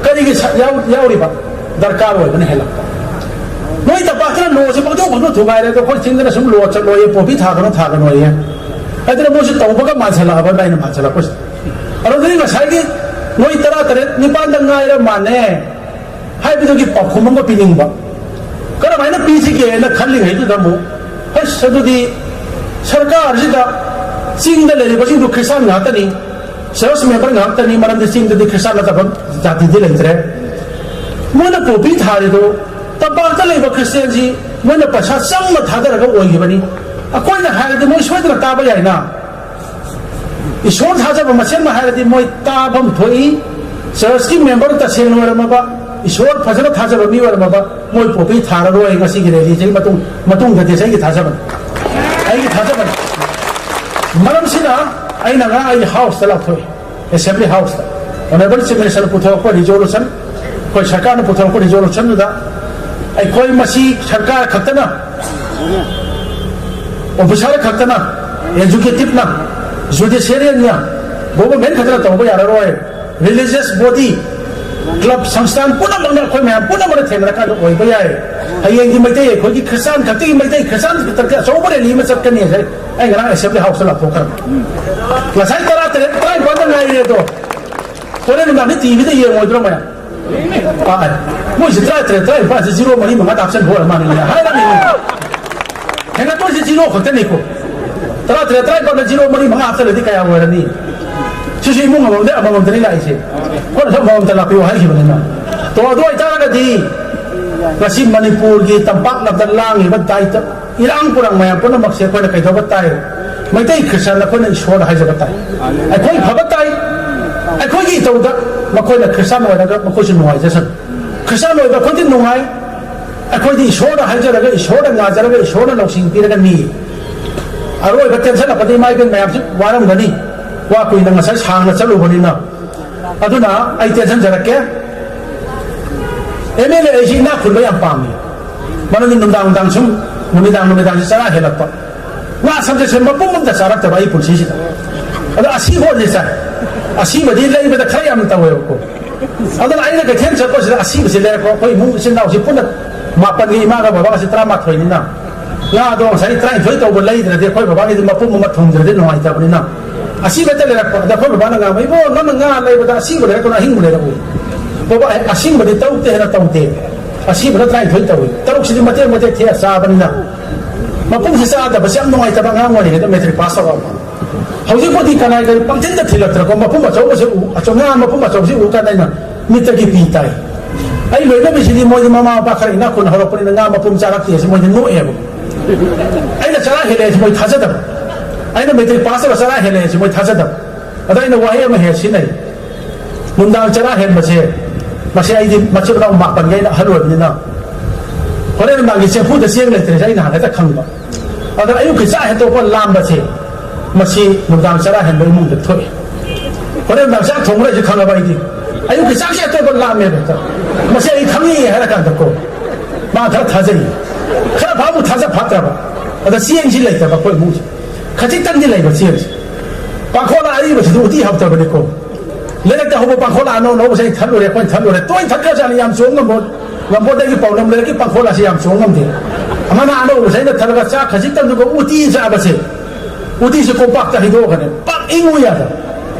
ꯀꯔꯤꯒꯤ ꯁ-, ꯌꯥꯎ-, ꯌꯥꯎꯔꯤꯕ? ꯗꯔꯀꯥꯔ ꯑꯣꯏꯕꯅ ꯍꯦꯜꯂꯛꯄ꯫ ꯅꯣꯏ ꯇꯝꯄꯥꯛꯇꯅ ꯂꯣꯁꯦ ꯄꯪꯊꯣꯛ ꯄꯪꯊꯣꯛ ꯊꯨꯒꯥꯏꯔꯦ, ꯑꯗꯣ ꯑꯩꯈꯣꯏ ꯆꯤꯡꯗꯅ ꯁꯨꯝ ꯂꯣ ꯆꯠꯂꯣꯏꯌꯦ, ꯄꯣꯄꯤ ꯊꯥꯒꯅꯨ, ꯊꯥꯒꯅꯨꯌꯦ꯫ ꯑꯗꯨꯅ ꯃꯣꯏꯁꯨ ꯇꯧꯕꯒ ꯃꯥꯟꯁꯤꯜꯂꯛꯑꯕ ꯑꯩꯅ ꯃꯥꯟꯁꯤꯜꯂꯛꯄꯁꯦ꯫ ꯑꯗꯨꯗꯒꯤ ꯉꯁꯥꯏꯒꯤ ꯅꯣꯏ ꯇꯔꯥ ꯇꯔꯦꯠ ꯅꯤꯄꯥꯟꯗ ꯉꯥꯏꯔ ꯃꯥꯟꯅꯦ ꯍꯥꯏꯕꯗꯨꯒꯤ ꯄꯥꯎꯈꯨꯝ ꯑꯃ ꯄꯤꯅꯤꯡꯕ꯫ ꯀꯔꯝꯍꯥꯏꯅ ꯄꯤꯁꯤꯒꯦꯅ ꯈꯜꯂꯤꯉꯩꯗꯨꯗ ꯑꯃꯨꯛ, ꯑꯁ, ꯑꯗꯨꯗꯤ ꯁꯔꯀꯥꯔꯁꯤꯗ ꯆꯤꯡꯗ ꯂꯩꯔꯤꯕꯁꯤꯡꯗꯨ ꯈ꯭ꯔꯤꯁꯇꯥꯟ ꯉꯥꯛꯇꯅꯤ, ꯆꯔꯆ ꯃꯦꯝꯕꯔ ꯉꯥꯛꯇꯅꯤ, ꯃꯔꯝꯗꯤ ꯆꯤꯡꯗꯗꯤ ꯈ꯭ꯔꯤꯁꯇꯥꯟ ꯅꯠꯇꯕ ꯖꯥꯇꯤꯗꯤ ꯂꯩꯇ꯭ꯔꯦ꯫ ꯃꯣꯏꯅ ꯄꯣꯄꯤ ꯊꯥꯔꯤꯗꯨ ꯇꯝꯄꯥꯛꯇ ꯂꯩꯕ ꯈ꯭ꯔꯤꯁꯇꯤꯌꯥꯟꯁꯤ ꯃꯣꯏꯅ ꯄꯩꯁꯥ ꯆꯪꯅ ꯊꯥꯗꯔꯒ ꯑꯣꯏꯈꯤꯕꯅꯤ꯫ ꯑꯩꯈꯣꯏꯅ ꯍꯥꯏꯔꯗꯤ ꯃꯣꯏ ꯁꯣꯏꯗꯅ ꯇꯥꯕ ꯌꯥꯏꯅ꯫ ꯏꯁꯣꯔ ꯊꯥꯖꯕ ꯃꯁꯦꯟꯃꯛ ꯍꯥꯏꯔꯗꯤ ꯃꯣꯏ ꯇꯥꯐꯝ ꯊꯣꯛꯏ꯫ ꯆꯔꯆꯀꯤ ꯃꯦꯝꯕꯔ ꯇꯁꯦꯡꯅ ꯑꯣꯏꯔꯝꯃꯕ, ꯏꯁꯣꯔ ꯐꯖꯅ ꯊꯥꯖꯕ ꯃꯤ ꯑꯣꯏꯔꯝꯃꯕ, ꯃꯣꯏ ꯄꯣꯄꯤ ꯊꯥꯔꯔꯣꯏ ꯉꯁꯤꯒꯤ ꯔꯦꯂꯤꯁꯤꯒꯤ ꯃꯇꯨꯡ, ꯃꯇꯨꯡꯗꯗꯤ ꯑꯩꯒꯤ ꯊꯥꯖꯕꯅꯤ꯫ ꯑꯩꯒꯤ ꯊꯥꯖꯕꯅꯤ꯫ ꯃꯔꯝꯁꯤꯅ ꯑꯩꯅ ꯉꯔꯥꯡ ꯑꯩꯒꯤ ꯍꯥꯎꯁꯇ ꯂꯥꯎꯊꯣꯛꯏ, ꯑꯦꯁꯦꯝꯕ꯭ꯂꯤ ꯍꯥꯎꯁꯇ꯫ ꯑꯣꯅꯔꯦꯕꯜ ꯆꯤꯐ ꯃꯤꯅꯤꯁꯇꯔꯅ ꯄꯨꯊꯣꯔꯛꯄ ꯔꯤꯖꯣꯂꯨꯁꯟ, ꯑꯩꯈꯣꯏ ꯁꯔꯀꯥꯔꯅ ꯄꯨꯊꯣꯔꯛꯄ ꯔꯤꯖꯣꯂꯨꯁꯟꯗꯨꯗ ꯑꯩꯈꯣꯏ ꯃꯁꯤ ꯁꯔꯀꯥꯔ ꯈꯛꯇꯅ, ꯑꯣꯐꯤꯁꯥꯔ ꯈꯛꯇꯅ, ꯑꯦꯛꯖꯤꯀ꯭ꯌꯨꯇꯤꯞꯅ, ꯖꯨꯗꯤꯁꯤꯌꯔꯤꯌꯟꯅ, ꯒꯣꯚꯔꯟꯃꯦꯟ ꯈꯛꯇꯅ ꯇꯧꯕ ꯌꯥꯔꯔꯣꯏ꯫ ꯔꯤꯂꯤꯖꯤꯌꯁ ꯕꯣꯗꯤ, ꯀ꯭ꯂꯕ, ꯁꯪꯁꯊꯥꯟ ꯄꯨꯝꯅꯃꯛꯅ, ꯑꯩꯈꯣꯏ ꯃꯌꯥꯝ ꯄꯨꯝꯅꯃꯛꯅ ꯊꯦꯡꯅꯔꯀꯥꯟꯗ ꯑꯣꯏꯕ ꯌꯥꯏ꯫ ꯍꯌꯦꯡꯗꯤ ꯃꯩꯇꯩ, ꯑꯩꯈꯣꯏꯒꯤ ꯈ꯭ꯔꯤꯁꯇꯥꯟ ꯈꯛꯇꯒꯤ, ꯃꯩꯇꯩ ꯈ꯭ꯔꯤꯁꯇꯥꯟ ꯈꯛꯇꯒꯤ ꯑꯆꯧꯕ ꯔꯦꯂꯤ ꯑꯃ ꯆꯠꯀꯅꯤ ꯍꯥꯏ ꯑꯩ ꯉꯔꯥꯡ ꯑꯦꯁꯦꯝꯕ꯭ꯂꯤ ꯍꯥꯎꯁꯇ ꯂꯥꯎꯊꯣꯛꯈ꯭ꯔꯕꯅꯤ꯫ ꯉꯁꯥꯏ ꯇꯔꯥ ꯇꯔꯦꯠ, ꯇꯔꯥꯅꯤꯄꯥꯟꯗ ꯉꯥꯏꯔꯦ ꯑꯗꯣ꯫ ꯍꯣꯔꯦꯟ ꯅꯨꯡꯗꯥꯡꯗꯤ ꯇꯤꯚꯤꯗ ꯌꯦꯡꯉꯣꯏꯗ꯭ꯔꯣ ꯃꯌꯥꯝ? ꯑꯥ, ꯃꯣꯏꯁꯤ ꯇꯔꯥ ꯇꯔꯦꯠ, ꯇꯔꯥ ꯅꯤꯄꯥꯜꯁꯤ ꯖꯤꯔꯣ ꯃꯔꯤ ꯃꯉꯥ ꯍꯥꯞꯆꯟꯕ ꯑꯣꯏꯔ ꯃꯥꯜꯂꯦ ꯍꯥꯏꯔꯅꯤ꯫ ꯍꯦꯟꯒꯠꯇꯣꯏꯁꯤ ꯖꯤꯔꯣ ꯈꯛꯇꯅꯤꯀꯣ꯫ ꯇꯔꯥ ꯇꯔꯦꯠ, ꯇꯔꯥ ꯅꯤꯄꯥꯜꯗ ꯖꯤꯔꯣ ꯃꯔꯤ ꯃꯉꯥ ꯍꯥꯞꯆꯜꯂꯗꯤ ꯀꯌꯥ ꯑꯣꯏꯔꯅꯤ? ꯁꯤꯁꯨ ꯏꯃꯨꯡ ꯑꯃꯃꯝꯗ ꯑꯃꯃꯝꯗꯅꯤ ꯂꯥꯛꯏꯁꯦ꯫ ꯑꯩꯈꯣꯏꯅꯁꯨ ꯑꯃꯃꯝꯇ ꯂꯥꯛꯄꯤꯌꯨ ꯍꯥꯏꯈꯤꯕꯅꯤꯅ꯫ ꯇꯣ, ꯑꯗꯨ ꯑꯣꯏꯇꯥꯔꯒꯗꯤ ꯉꯁꯤ ꯃꯅꯤꯄꯨꯔꯒꯤ ꯇꯝꯄꯥꯛ ꯂꯝꯗ ꯂꯥꯡꯉꯤꯕ ꯗꯥꯏꯇ ꯏꯔꯥꯡ ꯄꯨꯔꯥꯡ ꯃꯌꯥꯝ ꯄꯨꯝꯅꯃꯛꯁꯦ ꯑꯩꯈꯣꯏꯅ ꯀꯩꯗꯧꯕ ꯇꯥꯏ? ꯃꯩꯇꯩ ꯈ꯭ꯔꯤꯁꯇꯥꯟ ꯑꯩꯈꯣꯏꯅ ꯏꯁꯣꯔꯗ ꯍꯥꯏꯖꯕ ꯇꯥꯏ꯫ ꯑꯩꯈꯣꯏ ꯐꯕ ꯇꯥꯏ꯫ ꯑꯩꯈꯣꯏꯒꯤ ꯏꯊꯧꯗ ꯃꯈꯣꯏꯅ ꯈ꯭ꯔꯤꯁꯇꯥꯟ ꯑꯣꯏꯔꯒ ꯃꯈꯣꯏꯁꯨ ꯅꯨꯡꯉꯥꯏꯖꯁꯅꯨ꯫ ꯈ꯭ꯔꯤꯁꯇꯥꯟ ꯑꯣꯏꯕ ꯑꯩꯈꯣꯏꯗꯤ ꯅꯨꯡꯉꯥꯏ꯫ ꯑꯩꯈꯣꯏꯗꯤ ꯏꯁꯣꯔꯗ ꯍꯥꯏꯖꯔꯒ, ꯏꯁꯣꯔꯗ ꯉꯥꯖꯔꯒ, ꯏꯁꯣꯔꯅ ꯂꯧꯁꯤꯡ ꯄꯤꯔꯒ ꯅꯤ꯫ ꯑꯔꯣꯏꯕ ꯇꯦꯟꯁꯜꯂꯛꯄꯗ ꯏꯃꯥ ꯏꯕꯦꯟ ꯃꯌꯥꯝꯁꯤ ꯋꯥꯔꯝꯒꯅꯤ꯫ ꯋꯥ ꯀꯨꯏꯅ ꯉꯁꯥꯏ ꯁꯥꯡꯅ ꯆꯠꯂꯨꯕꯅꯤꯅ꯫ ꯑꯗꯨꯅ ꯑꯩ ꯇꯦꯟꯁꯟꯖꯔꯛꯀꯦ꯫ ꯑꯦꯝ ꯑꯦꯜ ꯑꯦ ꯑꯩꯁꯤ ꯏꯅꯥꯛ ꯈꯨꯟꯕ ꯌꯥꯝ ꯄꯥꯝꯃꯤ꯫ ꯃꯔꯝꯗꯤ ꯅꯨꯡꯗꯥꯡ ꯅꯨꯡꯗꯥꯡ ꯁꯨꯝ, ꯅꯨꯃꯤꯗꯥꯡ ꯅꯨꯃꯤꯗꯥꯡꯁꯤ ꯆꯔꯥ ꯍꯦꯜꯂꯛꯄ꯫ ꯉꯥ ꯁꯝꯆꯦꯠꯁꯦ ꯃꯄꯨꯝ ꯑꯃꯇ ꯆꯥꯔꯛꯇꯕ ꯑꯩ ꯄꯨꯟꯁꯤꯁꯤꯗ꯫ ꯑꯗꯣ ꯑꯁꯤꯕ ꯑꯣꯏꯅ ꯆꯥꯏ꯫ ꯑꯁꯤꯕꯗꯤ ꯂꯩꯕꯗ ꯈꯔ ꯌꯥꯝꯅ ꯇꯧꯋꯦꯕꯀꯣ꯫ ꯑꯗꯨꯅ ꯑꯩꯅ ꯀꯩꯊꯦꯜ ꯆꯠꯄꯁꯤꯗ ꯑꯁꯤꯕꯁꯤ ꯂꯩꯔꯛꯄ꯫ ꯑꯩꯈꯣꯏ ꯏꯃꯨꯡ ꯏꯆꯤꯟ ꯏꯅꯥꯎꯁꯤ ꯄꯨꯟꯅ ꯃꯥꯄꯟꯒꯤ, ꯏꯃꯥꯒ ꯕꯕꯥꯒꯁꯤ ꯇꯔꯥꯃꯥꯊꯣꯏꯅꯤꯅ꯫ ꯉꯥꯗꯣ ꯉꯁꯥꯏ ꯇꯔꯥꯅꯤꯊꯣꯏ ꯇꯧꯕ ꯂꯩꯗ꯭ꯔꯗꯤ ꯑꯩꯈꯣꯏ ꯕꯕꯥꯒꯤꯗꯤ ꯃꯄꯨꯝ ꯑꯃ ꯊꯣꯡꯗ꯭ꯔꯗꯤ ꯅꯨꯡꯉꯥꯏꯇꯕꯅꯤꯅ꯫ ꯑꯁꯤꯕ ꯍꯦꯛꯇ ꯂꯩꯔꯛꯄ꯫ ꯑꯗ ꯑꯩꯈꯣꯏ ꯕꯕꯥꯅ ꯉꯥꯡꯕ, "ꯏꯕꯣ, ꯅꯪꯅ ꯉꯥ ꯂꯩꯕꯗ ꯑꯁꯤꯕ ꯂꯩꯔꯛꯀꯅꯣ, ꯑꯍꯤꯡꯕ ꯂꯩꯔꯛꯎ꯫" ꯕꯕꯥ, ꯑꯦ, ꯑꯁꯤꯡꯕꯗꯤ ꯇꯔꯨꯛꯇꯩ ꯍꯦꯟꯅ ꯇꯧꯗꯦ꯫ ꯑꯁꯤꯕꯅ ꯇꯔꯥꯅꯤꯊꯣꯏ ꯇꯧꯏ꯫ ꯇꯔꯨꯛꯁꯤꯗꯤ ꯃꯇꯦꯛ ꯃꯇꯦꯛ ꯊꯦꯛꯑ ꯆꯥꯕꯅꯤꯅ꯫ ꯃꯄꯨꯝꯁꯤ ꯆꯥꯗꯕꯁꯦ ꯌꯥꯝ ꯅꯨꯡꯉꯥꯏꯇꯕ, ꯑꯉꯥꯡ ꯑꯣꯏꯔꯤꯉꯩꯗ ꯃꯦꯇ꯭ꯔꯤꯛ ꯄꯥꯁ ꯇꯧꯔꯛꯄ꯫ ꯍꯧꯖꯤꯛꯄꯨꯗꯤ ꯀꯅꯥ ꯀꯔꯤ ꯄꯪꯊꯤꯟꯗ ꯊꯤꯜꯂꯛꯇ꯭ꯔꯀꯣ, ꯃꯄꯨꯝ ꯑꯆꯧꯕꯁꯦ ꯎ-, ꯑꯆꯧ-, ꯉꯥ ꯃꯄꯨꯝ ꯑꯆꯧꯕꯁꯤ ꯎ ꯀꯥꯟꯗ ꯑꯩꯅ ꯃꯤꯠꯇꯒꯤ ꯄꯤ ꯇꯥꯏ꯫ ꯑꯩ ꯂꯣꯏꯅꯕꯤꯁꯤꯗꯤ ꯃꯣꯏꯗꯤ ꯃꯃꯥ ꯃꯄꯥ ꯈꯔ ꯏꯅꯥꯛ ꯈꯨꯟꯅ ꯍꯧꯔꯛꯄꯅꯤꯅ ꯉꯥ ꯃꯄꯨꯝ ꯆꯥꯔꯛꯇꯦ ꯁꯤ ꯃꯣꯏꯗꯤ ꯅꯣꯛꯑꯦꯕ꯫ ꯑꯩꯅ ꯆꯔꯥ ꯍꯦꯜꯂꯛꯑꯦ ꯁꯤ ꯃꯣꯏ ꯊꯥꯖꯗꯕ꯫ ꯑꯩꯅ ꯃꯦꯇ꯭ꯔꯤꯛ ꯄꯥꯁ ꯇꯧꯔ ꯆꯔꯥ ꯍꯦꯜꯂꯛꯑꯦ ꯁꯤ ꯃꯣꯏ ꯊꯥꯖꯗꯕ꯫ ꯑꯗ ꯑꯩꯅ ꯋꯥꯍꯩ ꯑꯃ ꯍꯦꯛ ꯁꯤꯖꯤꯟꯅꯩ, "ꯅꯨꯡꯗꯥꯡ ꯆꯔꯥ ꯍꯦꯟꯕꯁꯦ, ꯃꯁꯤ ꯑꯩꯗꯤ ꯃꯆꯤꯟ ꯃꯅꯥꯎ ꯃꯥꯄꯟꯒꯤ ꯑꯩꯅ ꯑꯍꯜ ꯑꯣꯏꯕꯅꯤꯅ, ꯍꯣꯔꯦꯟ ꯅꯨꯡꯗꯥꯡꯒꯤ ꯆꯦꯡꯐꯨꯗ ꯆꯦꯡ ꯂꯩꯇ꯭ꯔꯦꯁꯦ ꯑꯩꯅ ꯍꯥꯟꯅ ꯍꯦꯛꯇ ꯈꯪꯕ꯫ ꯑꯗ ꯑꯌꯨꯛꯀꯤ ꯆꯥꯛ ꯍꯦꯟꯇꯣꯛꯄ ꯂꯥꯝꯕꯁꯦ, ꯃꯁꯤ ꯅꯨꯡꯗꯥꯡ ꯆꯔꯥ ꯍꯦꯟꯕ ꯏꯃꯨꯡꯗ ꯊꯣꯛꯑꯦ꯫ ꯍꯣꯔꯦꯟ ꯅꯨꯡꯗꯥꯡ ꯆꯥꯛ ꯊꯣꯡꯕ꯭ꯔꯥ ꯍꯥꯏꯁꯦ ꯈꯪꯉꯕ ꯑꯩꯗꯤ꯫ ꯑꯌꯨꯛꯀꯤ ꯆꯥꯛꯁꯦ ꯑꯇꯣꯞꯄ ꯂꯥꯝꯃꯦꯕ ꯍꯦꯛꯇ꯫ ꯃꯁꯤ ꯑꯩ ꯈꯪꯉꯤ ꯍꯥꯏꯔ ꯀꯥꯟꯗꯀꯣ, ꯃꯥ ꯈꯔ ꯊꯥꯖꯩ꯫ ꯈꯔ ꯐꯥꯕꯨ ꯊꯥꯖ ꯐꯥꯠꯇ꯭ꯔꯕ꯫ ꯑꯗ ꯆꯦꯡꯁꯤ ꯂꯩꯇꯕ ꯑꯩꯈꯣꯏ ꯏꯃꯨꯡꯁꯦ꯫ ꯈꯖꯤꯛꯇꯪꯗꯤ ꯂꯩꯕ ꯆꯦꯡꯁꯦ꯫ ꯄꯥꯡꯈꯣꯛꯂ ꯑꯔꯤꯕꯁꯤꯗꯤ ꯎꯇꯤ ꯍꯥꯎꯇꯕꯅꯤꯀꯣ꯫ ꯂꯩꯔꯛꯇ ꯍꯧꯕ ꯄꯥꯡꯈꯣꯛꯂ ꯑꯅꯧ ꯑꯅꯧꯕꯁꯦ ꯑꯩ ꯊꯠꯂꯨꯔꯦ, ꯑꯩꯈꯣꯏꯅ ꯊꯠꯂꯨꯔꯦ꯫ ꯇꯣꯏꯅ ꯊꯠꯈ꯭ꯔꯖꯥꯠꯅꯤ, ꯌꯥꯝ ꯆꯣꯡ ꯉꯝꯕ, ꯉꯝꯄꯣꯠꯇꯒꯤ ꯄꯥꯎꯅꯝ ꯂꯩꯔꯛꯀꯤ ꯄꯥꯡꯈꯣꯛꯂꯁꯤ ꯌꯥꯝ ꯆꯣꯡ ꯉꯝꯗꯦ꯫ ꯑꯃꯅ ꯑꯅꯧꯕꯁꯦ ꯑꯩꯅ ꯊꯠꯂꯒ ꯆꯥꯛ ꯈꯖꯤꯛꯇꯪꯗꯨꯒ ꯎꯇꯤ ꯆꯥꯕꯁꯦ, ꯎꯇꯤꯁꯦ ꯀꯣꯝꯄꯥꯛꯇ ꯍꯩꯗꯣꯛꯑꯒꯅꯦ ꯄꯥꯛ ꯏꯪꯉꯨ ꯌꯥꯗꯕ꯫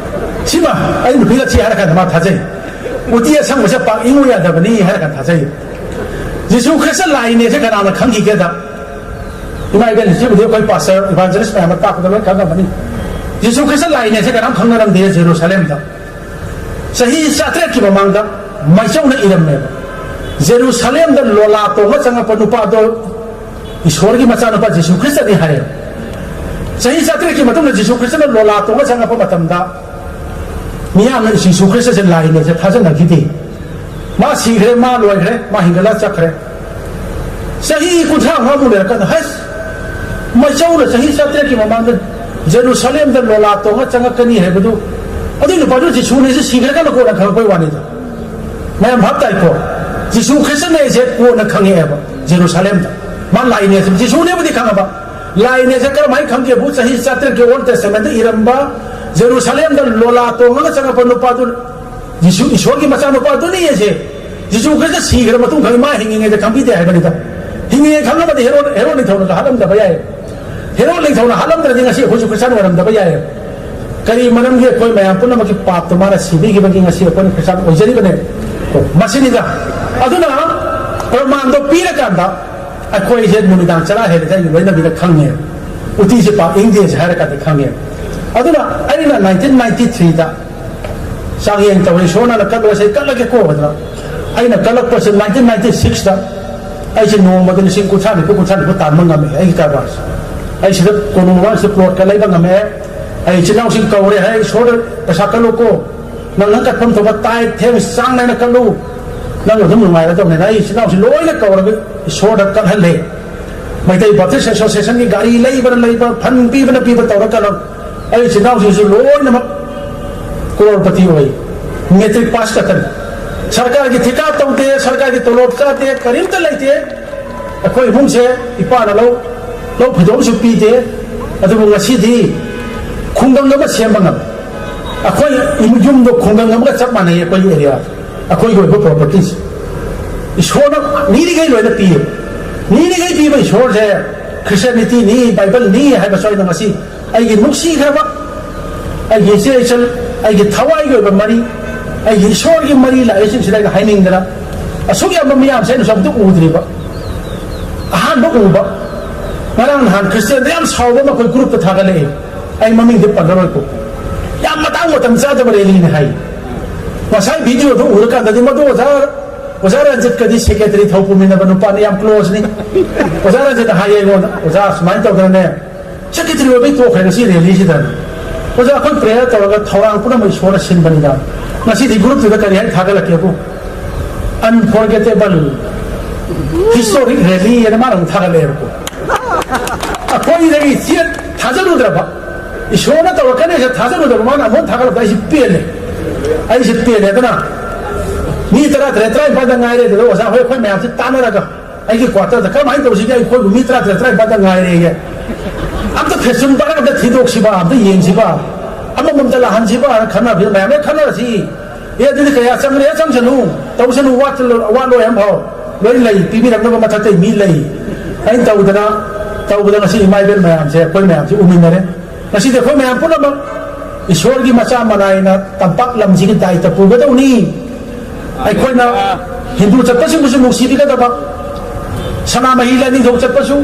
ꯁꯤꯃ ꯑꯩ ꯅꯨꯄꯤꯗ ꯊꯤ ꯍꯥꯏꯔ ꯀꯥꯟꯗ ꯃꯥ ꯊꯥꯖꯩ꯫ ꯎꯇꯤ ꯑꯁꯪꯕꯁꯦ ꯄꯥꯛ ꯏꯪꯉꯨ ꯌꯥꯗꯕꯅꯤ ꯍꯥꯏꯔꯒ ꯊꯥꯖꯩ꯫ ꯖꯤꯁꯨ ꯈ꯭ꯔꯤꯁꯇ ꯂꯥꯛꯏꯅꯦꯁꯦ ꯀꯅꯥꯅ ꯈꯪꯈꯤꯒꯦꯗ? ꯏꯃꯥ ꯏꯕꯦꯟ, ꯁꯤꯕꯨꯗꯤ ꯑꯩꯈꯣꯏ ꯄꯥꯁꯇꯔ, ꯏꯚꯥꯟꯖꯦꯂꯤꯁ ꯃꯌꯥꯝ ꯑꯃ ꯇꯥꯛꯄꯗ ꯂꯣꯏ ꯈꯪꯉꯝꯃꯅꯤ꯫ ꯖꯤꯁꯨ ꯈ꯭ꯔꯤꯁꯇ ꯂꯥꯛꯏꯅꯦꯁꯦ ꯀꯅꯥꯝ ꯈꯪꯅꯔꯝꯗꯦ ꯖꯦꯔꯨꯁꯥꯂꯦꯝꯗ꯫ ꯆꯍꯤ ꯆꯥꯇ꯭ꯔꯦꯠꯀꯤ ꯃꯃꯥꯡꯗ ꯃꯥꯏꯆꯧꯅ ꯏꯔꯝꯃꯦꯕ꯫ ꯖꯦꯔꯨꯁꯥꯂꯦꯝꯗ ꯂꯣꯂꯥ ꯇꯣꯡꯉ ꯆꯪꯉꯛꯄ ꯅꯨꯄꯥꯗꯣ ꯏꯁꯣꯔꯒꯤ ꯃꯆꯥꯅꯨꯄꯥ ꯖꯤꯁꯨ ꯈ꯭ꯔꯤꯁꯇꯅꯤ ꯍꯥꯏꯌꯦꯕ꯫ ꯆꯍꯤ ꯆꯥꯇ꯭ꯔꯦꯠꯀꯤ ꯃꯇꯨꯡꯗ ꯖꯤꯁꯨ ꯈ꯭ꯔꯤꯁꯇꯅ ꯂꯣꯂꯥ ꯇꯣꯡꯉ ꯆꯪꯉꯛꯄ ꯃꯇꯝꯗ ꯃꯤꯌꯥꯝꯅ ꯖꯤꯁꯨ ꯈ꯭ꯔꯤꯁꯇꯁꯦ ꯂꯥꯏꯅꯦꯁꯦ ꯊꯥꯖꯅꯈꯤꯗꯦ꯫ ꯃꯥ ꯁꯤꯈ꯭ꯔꯦ, ꯃꯥ ꯂꯣꯏꯈ꯭ꯔꯦ, ꯃꯥ ꯍꯤꯡꯒꯠꯂ ꯆꯠꯈ꯭ꯔꯦ꯫ ꯆꯍꯤ ꯀꯨꯟꯊ꯭ꯔꯥ ꯃꯉꯥꯃꯨꯛ ꯂꯩꯔꯀꯥꯟꯗ, ꯍꯁ, ꯃꯥꯏꯆꯧꯅ ꯆꯍꯤ ꯆꯥꯇ꯭ꯔꯦꯠꯀꯤ ꯃꯃꯥꯡꯗ ꯖꯦꯔꯨꯁꯥꯂꯦꯝꯗ ꯂꯣꯂꯥ ꯇꯣꯡꯉ ꯆꯪꯉꯛꯀꯅꯤ ꯍꯥꯏꯕꯗꯨ, ꯑꯗꯨꯏ ꯅꯨꯄꯥꯗꯨ ꯖꯤꯁꯨꯅꯦꯁꯦ ꯁꯤꯈ꯭ꯔꯀꯥꯟꯗ ꯀꯣꯟꯅ ꯈꯪꯉꯛꯄꯩ ꯋꯥꯅꯤꯗ꯫ ꯃꯌꯥꯝ ꯚꯥꯞ ꯇꯥꯏꯀꯣ? ꯖꯤꯁꯨ ꯈ꯭ꯔꯤꯁꯇꯅꯦꯁꯦ ꯀꯣꯟꯅ ꯈꯪꯉꯛꯑꯦꯕ ꯖꯦꯔꯨꯁꯥꯂꯦꯝꯗ꯫ ꯃꯥ ꯂꯥꯏꯅꯦꯁꯦ ꯖꯤꯁꯨꯅꯦꯕꯨꯗꯤ ꯈꯪꯉꯕ, ꯂꯥꯏꯅꯦꯁꯦ ꯀꯔꯝꯍꯥꯏꯅ ꯈꯪꯒꯦꯕꯨ? ꯆꯍꯤ ꯆꯥꯇ꯭ꯔꯦꯠꯀꯤ ꯑꯣꯜ ꯇꯦꯁꯇꯃꯦꯟꯗ ꯏꯔꯝꯕ, ꯖꯦꯔꯨꯁꯥꯂꯦꯝꯗ ꯂꯣꯂꯥ ꯇꯣꯡꯉꯒ ꯆꯪꯉꯛꯄ ꯅꯨꯄꯥꯗꯨ ꯖꯤꯁꯨ ꯏꯁꯣꯔꯒꯤ ꯃꯆꯥꯅꯨꯄꯥꯗꯨꯅꯤ ꯑꯁꯦ꯫ ꯖꯤꯁꯨ ꯈ꯭ꯔꯤꯁꯇ ꯁꯤꯈ꯭ꯔ ꯃꯇꯨꯡ ꯈꯪꯉꯤ, ꯃꯥ ꯍꯤꯡꯉꯤꯉꯩꯗ ꯈꯪꯕꯤꯗꯦ ꯍꯥꯏꯕꯅꯤꯗ꯫ ꯍꯤꯡꯉꯤꯉꯩ ꯈꯪꯉꯝꯃꯗꯤ ꯍꯦꯔꯣꯗ, ꯍꯦꯔꯣꯗ ꯅꯤꯡꯊꯧꯅꯒ ꯍꯥꯠꯂꯝꯗꯕ ꯌꯥꯏ꯫ ꯍꯦꯔꯣꯗ ꯅꯤꯡꯊꯧꯅ ꯍꯥꯠꯂꯝꯗ꯭ꯔꯗꯤ ꯉꯁꯤ ꯑꯩꯈꯣꯏꯁꯨ ꯈ꯭ꯔꯤꯁꯇꯥꯟ ꯑꯣꯏꯔꯝꯗꯕ ꯌꯥꯏ꯫ ꯀꯔꯤ ꯃꯔꯝꯒꯤ? ꯑꯩꯈꯣꯏ ꯃꯌꯥꯝ ꯄꯨꯝꯅꯃꯛꯀꯤ ꯄꯥꯞꯇꯣ ꯃꯥꯅ ꯁꯤꯕꯤꯈꯤꯕꯒꯤ ꯉꯁꯤ ꯑꯩꯈꯣꯏꯅ ꯈ꯭ꯔꯤꯁꯇꯥꯟ ꯑꯣꯏꯖꯔꯤꯕꯅꯦ꯫ ꯃꯁꯤꯅꯤꯗ꯫ ꯑꯗꯨꯅ ꯄ꯭ꯔꯃꯥꯟꯗꯣ ꯄꯤꯔꯀꯥꯟꯗ ꯑꯩꯈꯣꯏꯁꯦ ꯅꯨꯃꯤꯗꯥꯡ ꯆꯔꯥ ꯍꯦꯜꯂꯦ ꯍꯥꯏꯅ ꯂꯣꯏꯅꯕꯤꯗ ꯈꯪꯉꯦ꯫ ꯎꯇꯤꯁꯦ ꯄꯥꯛ ꯏꯪꯗꯦꯁꯦ ꯍꯥꯏꯔ ꯀꯥꯟꯗ ꯈꯪꯉꯦ꯫ ꯑꯗꯨꯅ ꯑꯩꯅ ꯅꯥꯏꯟꯇꯤꯟ ꯅꯥꯏꯟꯇꯤ ꯊ꯭ꯔꯤꯗ ꯆꯥꯡꯌꯦꯡ ꯇꯧꯔꯦ, ꯏꯁꯣꯔꯅ ꯀꯠꯂꯣꯁꯦ, ꯀꯠꯂꯒꯦ ꯀꯣ ꯍꯥꯏꯗꯅ꯫ ꯑꯩꯅ ꯀꯠꯂꯛꯄꯁꯦ ꯅꯥꯏꯟꯇꯤꯟ ꯅꯥꯏꯟꯇꯤ ꯁꯤꯛꯁꯇ ꯑꯩꯁꯦ ꯅꯣꯡꯃꯗ ꯂꯤꯁꯤꯡ ꯀꯨꯟꯊ꯭ꯔꯥ ꯅꯤꯐꯨ, ꯀꯨꯟꯊ꯭ꯔꯥ ꯅꯤꯐꯨ ꯇꯥꯟꯕ ꯉꯝꯃꯦ ꯑꯩꯒꯤ ꯀꯔꯕꯥꯔꯁꯦ꯫ ꯑꯩ ꯁꯤꯗ ꯀꯣꯅꯨꯡ ꯃꯃꯥꯡꯁꯤꯗ ꯄ꯭ꯂꯣꯠꯀ ꯂꯩꯕ ꯉꯝꯃꯦ꯫ ꯑꯩ ꯏꯆꯤꯟ ꯏꯅꯥꯎꯁꯤꯡ ꯀꯧꯔꯦ, ꯍꯥꯏ, ꯏꯁꯣꯔꯗ ꯄꯩꯁꯥ ꯀꯠꯂꯨꯀꯣ, ꯅꯪ ꯅꯪ ꯀꯠꯐꯝ ꯊꯣꯛꯄ ꯇꯥꯏ ꯊꯦꯡ ꯆꯥꯡ ꯅꯥꯏꯅ ꯀꯠꯂꯨ, ꯅꯪ ꯑꯗꯨꯝ ꯅꯨꯡꯉꯥꯏꯔꯗꯧꯅꯦꯅ ꯑꯩ ꯏꯆꯤꯟ ꯏꯅꯥꯎꯁꯤꯡ ꯂꯣꯏꯅ ꯀꯧꯔꯒ ꯏꯁꯣꯔꯗ ꯀꯠꯍꯜꯂꯦ꯫ ꯃꯩꯇꯩ ꯕꯞꯇꯤꯁ ꯑꯦꯁꯣꯁꯤꯌꯦꯁꯟꯒꯤ ꯒꯥꯔꯤ ꯂꯩꯕꯅ ꯂꯩꯕ, ꯐꯟ ꯄꯤꯕꯅ ꯄꯤꯕ ꯇꯧꯔ ꯀꯠꯂ ꯑꯩ ꯏꯆꯤꯟ ꯏꯅꯥꯎꯁꯤꯡꯁꯨ ꯂꯣꯏꯅꯃꯛ ꯀ꯭ꯔꯣꯔꯄꯇꯤ ꯑꯣꯏ꯫ ꯃꯦꯇ꯭ꯔꯤꯛ ꯄꯥꯁ ꯈꯛꯇꯅꯤ꯫ ꯁꯔꯀꯥꯔꯒꯤ ꯊꯤꯀꯥ ꯇꯧꯗꯦ, ꯁꯔꯀꯥꯔꯒꯤ ꯇꯣꯂꯣꯞ ꯆꯥꯗꯦ, ꯀꯔꯤꯝꯇ ꯂꯩꯇꯦ꯫ ꯑꯩꯈꯣꯏ ꯏꯃꯨꯡꯁꯦ ꯏꯄꯥꯅ ꯂꯧ, ꯂꯧ ꯐꯩꯗꯣꯝꯁꯨ ꯄꯤꯗꯦ꯫ ꯑꯗꯨꯕꯨ ꯉꯁꯤꯗꯤ ꯈꯨꯡꯒꯪ ꯑꯃ ꯁꯦꯝꯕ ꯉꯝꯃꯦ꯫ ꯑꯩꯈꯣꯏ ꯌꯨꯝꯗꯣ ꯈꯨꯡꯒꯪ ꯑꯃꯒ ꯆꯞ ꯃꯥꯟꯅꯩ꯫ ꯑꯩꯈꯣꯏꯒꯤ ꯑꯦꯔꯤꯌꯥ, ꯑꯩꯈꯣꯏꯒꯤ ꯑꯣꯏꯕ ꯄ꯭ꯔꯣꯄꯔꯇꯤꯁꯦ ꯏꯁꯣꯔꯅ ꯅꯤꯔꯤꯈꯩ ꯂꯣꯏꯅ ꯄꯤꯌꯦ꯫ ꯅꯤꯔꯤꯈꯩ ꯄꯤꯕ ꯏꯁꯣꯔꯁꯦ ꯈ꯭ꯔꯤꯁꯇꯤꯌꯥꯅꯤꯇꯤꯅꯤ, ꯕꯥꯏꯕꯜꯅꯤ ꯍꯥꯏꯕꯁꯨ ꯑꯩꯅ ꯉꯁꯤ ꯑꯩꯒꯤ ꯅꯨꯡꯁꯤꯈ꯭ꯔꯕ ꯑꯩꯒꯤ ꯏꯆꯦ ꯏꯆꯜ, ꯑꯩꯒꯤ ꯊꯋꯥꯏꯒꯤ ꯑꯣꯏꯕ ꯃꯔꯤ, ꯑꯩꯒꯤ ꯏꯁꯣꯔꯒꯤ ꯃꯔꯤ ꯂꯥꯛꯏꯁꯤꯡꯁꯤꯗ ꯑꯩꯅ ꯍꯥꯏꯅꯤꯡꯗꯅ, ꯑꯁꯨꯛ ꯌꯥꯝꯕ ꯃꯤꯌꯥꯝꯁꯦ ꯑꯩꯅꯁꯨ ꯑꯝꯇ ꯎꯗ꯭ꯔꯤꯕ꯫ ꯑꯍꯥꯟꯕ ꯎꯕ꯫ ꯉꯔꯥꯡ ꯅꯍꯥꯟ ꯈ꯭ꯔꯤꯁꯇꯤꯌꯥꯟꯗ ꯌꯥꯝ ꯁꯥꯎꯕ ꯑꯃ ꯑꯩꯈꯣꯏ ꯒ꯭ꯔꯨꯞꯇ ꯊꯥꯒꯠꯂꯛꯑꯦ꯫ ꯑꯩ ꯃꯃꯤꯡꯗꯤ ꯄꯜꯂꯔꯣꯏꯀꯣ꯫ ꯌꯥꯝ ꯃꯇꯥꯡ ꯃꯇꯝ ꯆꯥꯗꯕ ꯔꯦꯂꯤꯅꯤ ꯍꯥꯏ꯫ ꯉꯁꯥꯏ ꯚꯤꯗꯤꯑꯣꯗꯣ ꯎꯔꯀꯥꯟꯗꯗꯤ ꯃꯗꯨ ꯑꯣꯖꯥ, ꯑꯣꯖꯥ ꯔꯟꯖꯤꯠꯀꯗꯤ ꯁꯦꯀ꯭ꯔꯦꯇꯔꯤ ꯊꯧ ꯄꯨꯃꯤꯟꯅꯕ ꯅꯨꯄꯥꯅꯤ, ꯌꯥꯝ ꯀ꯭ꯂꯣꯖꯅꯤ꯫ ꯑꯣꯖꯥ ꯔꯟꯖꯤꯠꯅ ꯍꯥꯏꯌꯦ ꯑꯩꯉꯣꯟꯗ, "ꯑꯣꯖꯥ, ꯁꯨꯃꯥꯏꯅ ꯇꯧꯗꯅꯅꯦ, ꯁꯦꯀ꯭ꯔꯦꯇꯔꯤ ꯑꯣꯏꯕꯩ ꯇꯣꯛꯈ꯭ꯔꯦ ꯉꯁꯤ ꯔꯦꯂꯤꯁꯤꯗ꯫ ꯑꯣꯖꯥ, ꯑꯩꯈꯣꯏ ꯄ꯭ꯔꯦꯌꯔ ꯇꯧꯔꯒ ꯊꯧꯔꯥꯡ ꯄꯨꯝꯅꯃꯛ ꯏꯁꯣꯔꯅ ꯁꯤꯟꯕꯅꯤꯗ꯫ ꯉꯁꯤꯗꯤ ꯒ꯭ꯔꯨꯞꯇꯨꯗ ꯀꯔꯤ ꯍꯥꯏꯅ ꯊꯥꯒꯠꯂꯛꯀꯦꯕꯨ? Unforgettable historic rally" ꯍꯥꯏꯅ ꯃꯥꯅ ꯑꯃꯨꯛ ꯊꯥꯒꯠꯂꯛꯑꯦꯕꯀꯣ꯫ ꯑꯩꯈꯣꯏꯗꯒꯤ ꯆꯦ ꯊꯥꯖꯔꯨꯗ꯭ꯔꯕ, ꯏꯁꯣꯔꯅ ꯇꯧꯔꯛꯀꯅꯤ ꯍꯥꯏꯁꯦ ꯊꯥꯖꯔꯨꯗ꯭ꯔꯕ ꯃꯥꯅ ꯑꯃꯨꯛ ꯊꯥꯒꯠꯂꯛꯄꯗ ꯑꯩꯁꯦ ꯄꯦꯜꯂꯦ꯫ ꯑꯩꯁꯦ ꯄꯦꯜꯂꯦ꯫ ꯑꯗꯨꯅ ꯃꯤ ꯇꯔꯥ ꯇꯔꯦꯠ, ꯇꯔꯥꯅꯤꯄꯥꯟꯗ ꯉꯥꯏꯔꯦ꯫ ꯑꯗꯨꯗ ꯑꯣꯖꯥ ꯍꯣꯏ ꯑꯩꯈꯣꯏ ꯃꯌꯥꯝꯁꯦ ꯇꯥꯟꯅꯔꯒ ꯑꯩꯒꯤ ꯀ꯭ꯋꯥꯇꯔꯗ ꯀꯔꯝꯍꯥꯏꯅ ꯇꯧꯁꯤꯒꯦ? ꯑꯩꯈꯣꯏꯕꯨ ꯃꯤ ꯇꯔꯥ ꯇꯔꯦꯠ, ꯇꯔꯥꯅꯤꯄꯥꯟꯗ ꯉꯥꯏꯔꯦꯌꯦ꯫ ꯑꯝꯇ ꯐꯦꯁꯟ ꯄꯥꯔꯛ ꯑꯝꯇ ꯊꯤꯗꯣꯛꯁꯤꯕ, ꯑꯝꯇ ꯌꯦꯡꯁꯤꯕ, ꯑꯃꯃꯝꯇ ꯂꯥꯛꯍꯟꯁꯤꯕ ꯍꯥꯏꯅ ꯈꯟꯅꯕꯁꯤꯗ ꯃꯌꯥꯝ ꯂꯣꯏ ꯈꯟꯅꯔꯁꯤ꯫ "ꯑꯦ, ꯑꯗꯨꯗꯤ ꯀꯌꯥ ꯆꯪꯈ꯭ꯔꯦ? ꯆꯪꯁꯅꯨ, ꯇꯧꯁꯅꯨ, ꯋꯥꯠꯂꯣꯏ ꯑꯃꯐꯥꯎ, ꯂꯣꯏ ꯂꯩ, ꯄꯤꯕꯤꯔꯛꯅꯕ ꯃꯊꯛꯇꯩ ꯃꯤ ꯂꯩ" ꯑꯩꯅ ꯇꯧꯗꯅ, ꯇꯧꯕꯗ ꯉꯁꯤ ꯏꯃꯥ ꯏꯕꯦꯜ ꯃꯌꯥꯝꯁꯦ, ꯑꯩꯈꯣꯏ ꯃꯌꯥꯝꯁꯦ ꯎꯃꯤꯟꯅꯔꯦ꯫ ꯉꯁꯤꯗꯤ ꯑꯩꯈꯣꯏ ꯃꯌꯥꯝ ꯄꯨꯝꯅꯃꯛ ꯏꯁꯣꯔꯒꯤ ꯃꯆꯥ ꯃꯅꯥꯏꯅ ꯇꯝꯄꯥꯛ ꯂꯝꯁꯤꯒꯤ ꯗꯥꯏꯇ ꯄꯨꯒꯗꯧꯅꯤ꯫ ꯑꯩꯈꯣꯏꯅ ꯍꯤꯟꯗꯨ ꯆꯠꯄꯁꯤꯡꯕꯨꯁꯨ ꯅꯨꯡꯁꯤꯕꯤꯒꯗꯕ, ꯁꯅꯥꯃꯍꯤ ꯂꯥꯏꯅꯤꯡꯊꯧ ꯆꯠꯄꯁꯨ,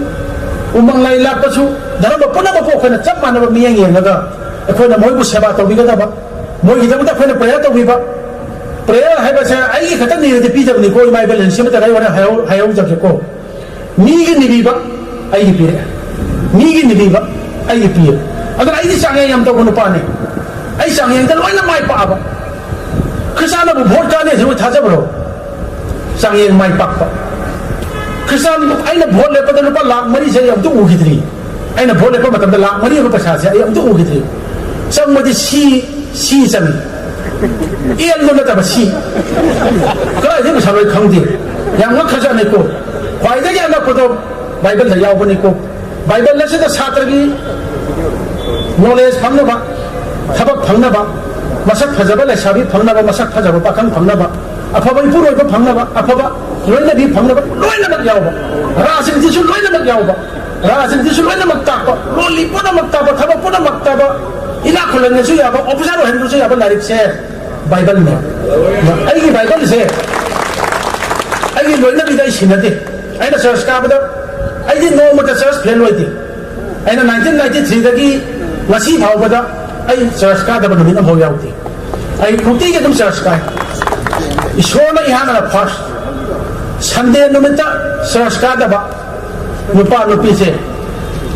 ꯎꯃꯪ ꯂꯥꯏ ꯂꯥꯠꯄꯁꯨ, ꯙꯔꯃ ꯄꯨꯝꯅꯃꯛꯄꯨ ꯑꯩꯈꯣꯏꯅ ꯆꯞ ꯃꯥꯟꯅꯕ ꯃꯤꯠꯌꯦꯡ ꯌꯦꯡꯉꯒ ꯑꯩꯈꯣꯏꯅ ꯃꯣꯏꯕꯨ ꯁꯦꯕꯥ ꯇꯧꯕꯤꯒꯗꯕ, ꯃꯣꯏꯒꯤꯗꯃꯛꯇ ꯑꯩꯈꯣꯏꯅ ꯄ꯭ꯔꯦꯌꯔ ꯇꯧꯕꯤꯕ꯫ ꯄ꯭ꯔꯦꯌꯔ ꯍꯥꯏꯕꯁꯦ ꯑꯩꯒꯤ ꯈꯛꯇ ꯅꯤꯔꯗꯤ ꯄꯤꯗꯕꯅꯤꯀꯣ, ꯏꯃꯥ ꯏꯕꯦꯜ, ꯁꯤꯃꯇ ꯑꯩ ꯍꯣꯔꯦꯟ ꯍꯥꯏꯍꯧ-, ꯍꯥꯏꯍꯧꯖꯒꯦꯀꯣ꯫ ꯃꯤꯒꯤ ꯅꯤꯕꯤꯕ ꯑꯩꯒꯤ ꯄꯤꯔꯛꯑꯦ, ꯃꯤꯒꯤ ꯅꯤꯕꯤꯕ ꯑꯩꯒꯤ ꯄꯤꯔꯦ꯫ ꯑꯗꯨꯅ ꯑꯩꯗꯤ ꯆꯥꯡꯌꯦꯡ ꯌꯥꯝ ꯇꯧꯕ ꯅꯨꯄꯥꯅꯤ꯫ ꯑꯩ ꯆꯥꯡꯌꯦꯡꯗ ꯂꯣꯏꯅ ꯃꯥꯏ ꯄꯥꯛꯑꯕ꯫ ꯈ꯭ꯔꯤꯁꯇꯥꯟꯅꯕꯨ ꯚꯣꯠ ꯀꯥꯟꯅꯩꯁꯤꯕꯨ ꯊꯥꯖꯕ꯭ꯔꯣ? ꯆꯥꯡꯌꯦꯡ ꯃꯥꯏ ꯄꯥꯛꯄ꯫ ꯈ꯭ꯔꯤꯁꯇꯥꯟ, ꯑꯩꯅ ꯚꯣꯠ ꯂꯦꯞꯄꯗ ꯂꯨꯄꯥ ꯂꯥꯈ ꯃꯔꯤꯁꯦ ꯑꯩ ꯑꯝꯇ ꯎꯈꯤꯗ꯭ꯔꯤ꯫ ꯑꯩꯅ ꯚꯣꯠ ꯂꯦꯞꯄ ꯃꯇꯝꯗ ꯂꯥꯈ ꯃꯔꯤ ꯑꯃ ꯄꯩꯁꯥꯁꯦ ꯑꯩ ꯑꯝꯇ ꯎꯈꯤꯗ꯭ꯔꯤ꯫ ꯆꯪꯕꯗꯤ ꯁꯤ, ꯁꯤ ꯆꯪꯉꯤ꯫ ꯑꯦꯜꯗꯣ ꯅꯠꯇꯕ ꯁꯤ꯫ ꯀꯗꯥꯏꯗꯒꯤ ꯄꯩꯁꯥ ꯂꯣꯏ ꯈꯪꯗꯦ꯫ ꯌꯥꯝ ꯉꯛꯈ꯭ꯔꯖꯥꯠꯅꯤꯀꯣ꯫ ꯈ꯭ꯋꯥꯏꯗꯒꯤ ꯑꯅꯛꯄꯗꯣ ꯕꯥꯏꯕꯜꯗ ꯌꯥꯎꯕꯅꯤꯀꯣ꯫ ꯕꯥꯏꯕꯜ ꯑꯁꯤꯗ ꯁꯥꯇ꯭ꯔꯒꯤ ꯅꯣꯂꯦꯖ ꯐꯪꯅꯕ, ꯊꯕꯛ ꯐꯪꯅꯕ, ꯃꯁꯛ ꯐꯖꯕ ꯂꯩꯁꯥꯕꯤ ꯐꯪꯅꯕ, ꯃꯁꯛ ꯐꯖꯕ ꯄꯥꯈꯪ ꯐꯪꯅꯕ, ꯑꯐꯕ ꯏꯄꯨꯔꯣꯏꯕ ꯐꯪꯅꯕ, ꯑꯐꯕ ꯂꯣꯏꯅꯕꯤ ꯐꯪꯅꯕ ꯂꯣꯏꯅꯃꯛ ꯌꯥꯎꯕ, ꯔꯥꯖꯅꯤꯇꯤꯁꯨ ꯂꯣꯏꯅꯃꯛ ꯌꯥꯎꯕ, ꯔꯥꯖꯅꯤꯇꯤꯁꯨ ꯂꯣꯏꯅꯃꯛ ꯇꯥꯛꯄ, ꯂꯣꯜ ꯂꯤ ꯄꯨꯝꯅꯃꯛ ꯇꯥꯛꯄ, ꯊꯕꯛ ꯄꯨꯝꯅꯃꯛ ꯇꯥꯛꯄ, ꯏꯅꯥꯛ ꯈꯨꯜꯍꯟꯒꯦꯁꯨ ꯌꯥꯕ, ꯑꯣꯐꯤꯁꯥꯔ ꯑꯣꯏꯍꯟꯒꯦꯁꯨ ꯌꯥꯕ ꯂꯥꯏꯔꯤꯛꯁꯦ ꯕꯥꯏꯕꯜꯅꯦ꯫ ꯑꯩꯒꯤ ꯕꯥꯏꯕꯜꯁꯦ ꯑꯩꯒꯤ ꯂꯣꯏꯅꯕꯤꯗ ꯑꯩ ꯁꯤꯟꯅꯗꯦ꯫ ꯑꯩꯅ ꯆꯔꯆ ꯀꯥꯕꯗ ꯑꯩꯗꯤ ꯅꯣꯡꯃꯇ ꯆꯔꯆ ꯐꯦꯜ ꯑꯣꯏꯗꯦ꯫ ꯑꯩꯅ ꯅꯥꯏꯟꯇꯤꯟ ꯅꯥꯏꯟꯇꯤ ꯊ꯭ꯔꯤꯗꯒꯤ ꯉꯁꯤ ꯐꯥꯎꯕꯗ ꯑꯩ ꯆꯔꯆ ꯀꯥꯗꯕ ꯅꯨꯃꯤꯠ ꯑꯃꯐꯥꯎ ꯌꯥꯎꯗꯦ꯫ ꯑꯩ ꯅꯨꯡꯇꯤꯒꯤ ꯑꯗꯨꯝ ꯆꯔꯆ ꯀꯥꯏ꯫ ꯏꯁꯣꯔꯅ ꯏꯍꯥꯟ ꯍꯥꯟꯅ ꯐꯥꯔꯁ ꯁꯟꯗꯦ ꯅꯨꯃꯤꯠꯇ ꯆꯔꯆ ꯀꯥꯗꯕ ꯅꯨꯄꯥ ꯅꯨꯄꯤꯁꯦ,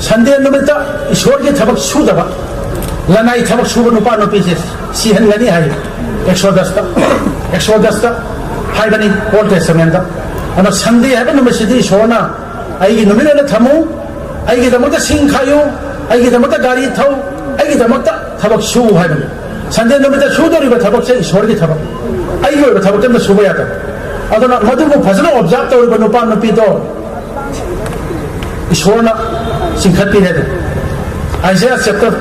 ꯁꯟꯗꯦ ꯅꯨꯃꯤꯠꯇ ꯏꯁꯣꯔꯒꯤ ꯊꯕꯛ ꯁꯨꯗꯕ, ꯂꯅꯥꯏ ꯊꯕꯛ ꯁꯨꯕ ꯅꯨꯄꯥ ꯅꯨꯄꯤꯁꯦ ꯁꯤꯍꯟꯒꯅꯤ ꯍꯥꯏ꯫ ꯑꯦꯛꯁꯣꯗꯁꯇ, ꯑꯦꯛꯁꯣꯗꯁꯇ ꯍꯥꯏꯕꯅꯤ, ꯑꯣꯜ ꯇꯦꯁꯇꯃꯦꯟꯗ꯫ ꯑꯗꯣ ꯁꯟꯗꯦ ꯍꯥꯏꯕ ꯅꯨꯃꯤꯠꯁꯤꯗꯤ ꯏꯁꯣꯔꯅ ꯑꯩꯒꯤ ꯅꯨꯃꯤꯠ ꯑꯣꯏꯅ ꯊꯝꯃꯨ, ꯑꯩꯒꯤꯗꯃꯛꯇ ꯁꯤꯡ ꯈꯥꯏꯌꯨ, ꯑꯩꯒꯤꯗꯃꯛꯇ ꯒꯥꯔꯤ ꯊꯧ, ꯑꯩꯒꯤꯗꯃꯛꯇ ꯊꯕꯛ ꯁꯨ ꯍꯥꯏꯕꯅꯤ꯫ ꯁꯟꯗꯦ ꯅꯨꯃꯤꯠꯇ ꯁꯨꯗꯧꯔꯤꯕ ꯊꯕꯛꯁꯦ ꯏꯁꯣꯔꯒꯤ ꯊꯕꯛ, ꯑꯩꯒꯤ ꯑꯣꯏꯕ ꯊꯕꯛꯇꯤ ꯑꯝꯇ ꯁꯨꯕ ꯌꯥꯗꯕ꯫ ꯑꯗꯨꯅ ꯃꯗꯨꯕꯨ ꯐꯖꯅ ꯑꯣꯕꯖꯥꯔꯕ ꯇꯧꯔꯤꯕ ꯅꯨꯄꯥ ꯅꯨꯄꯤꯗꯣ ꯏꯁꯣꯔꯅ ꯆꯤꯡꯈꯠꯄꯤꯔꯦ꯫ ꯑꯗꯨ ꯑꯥꯏꯖꯌꯥ ꯆꯦꯞꯇꯔ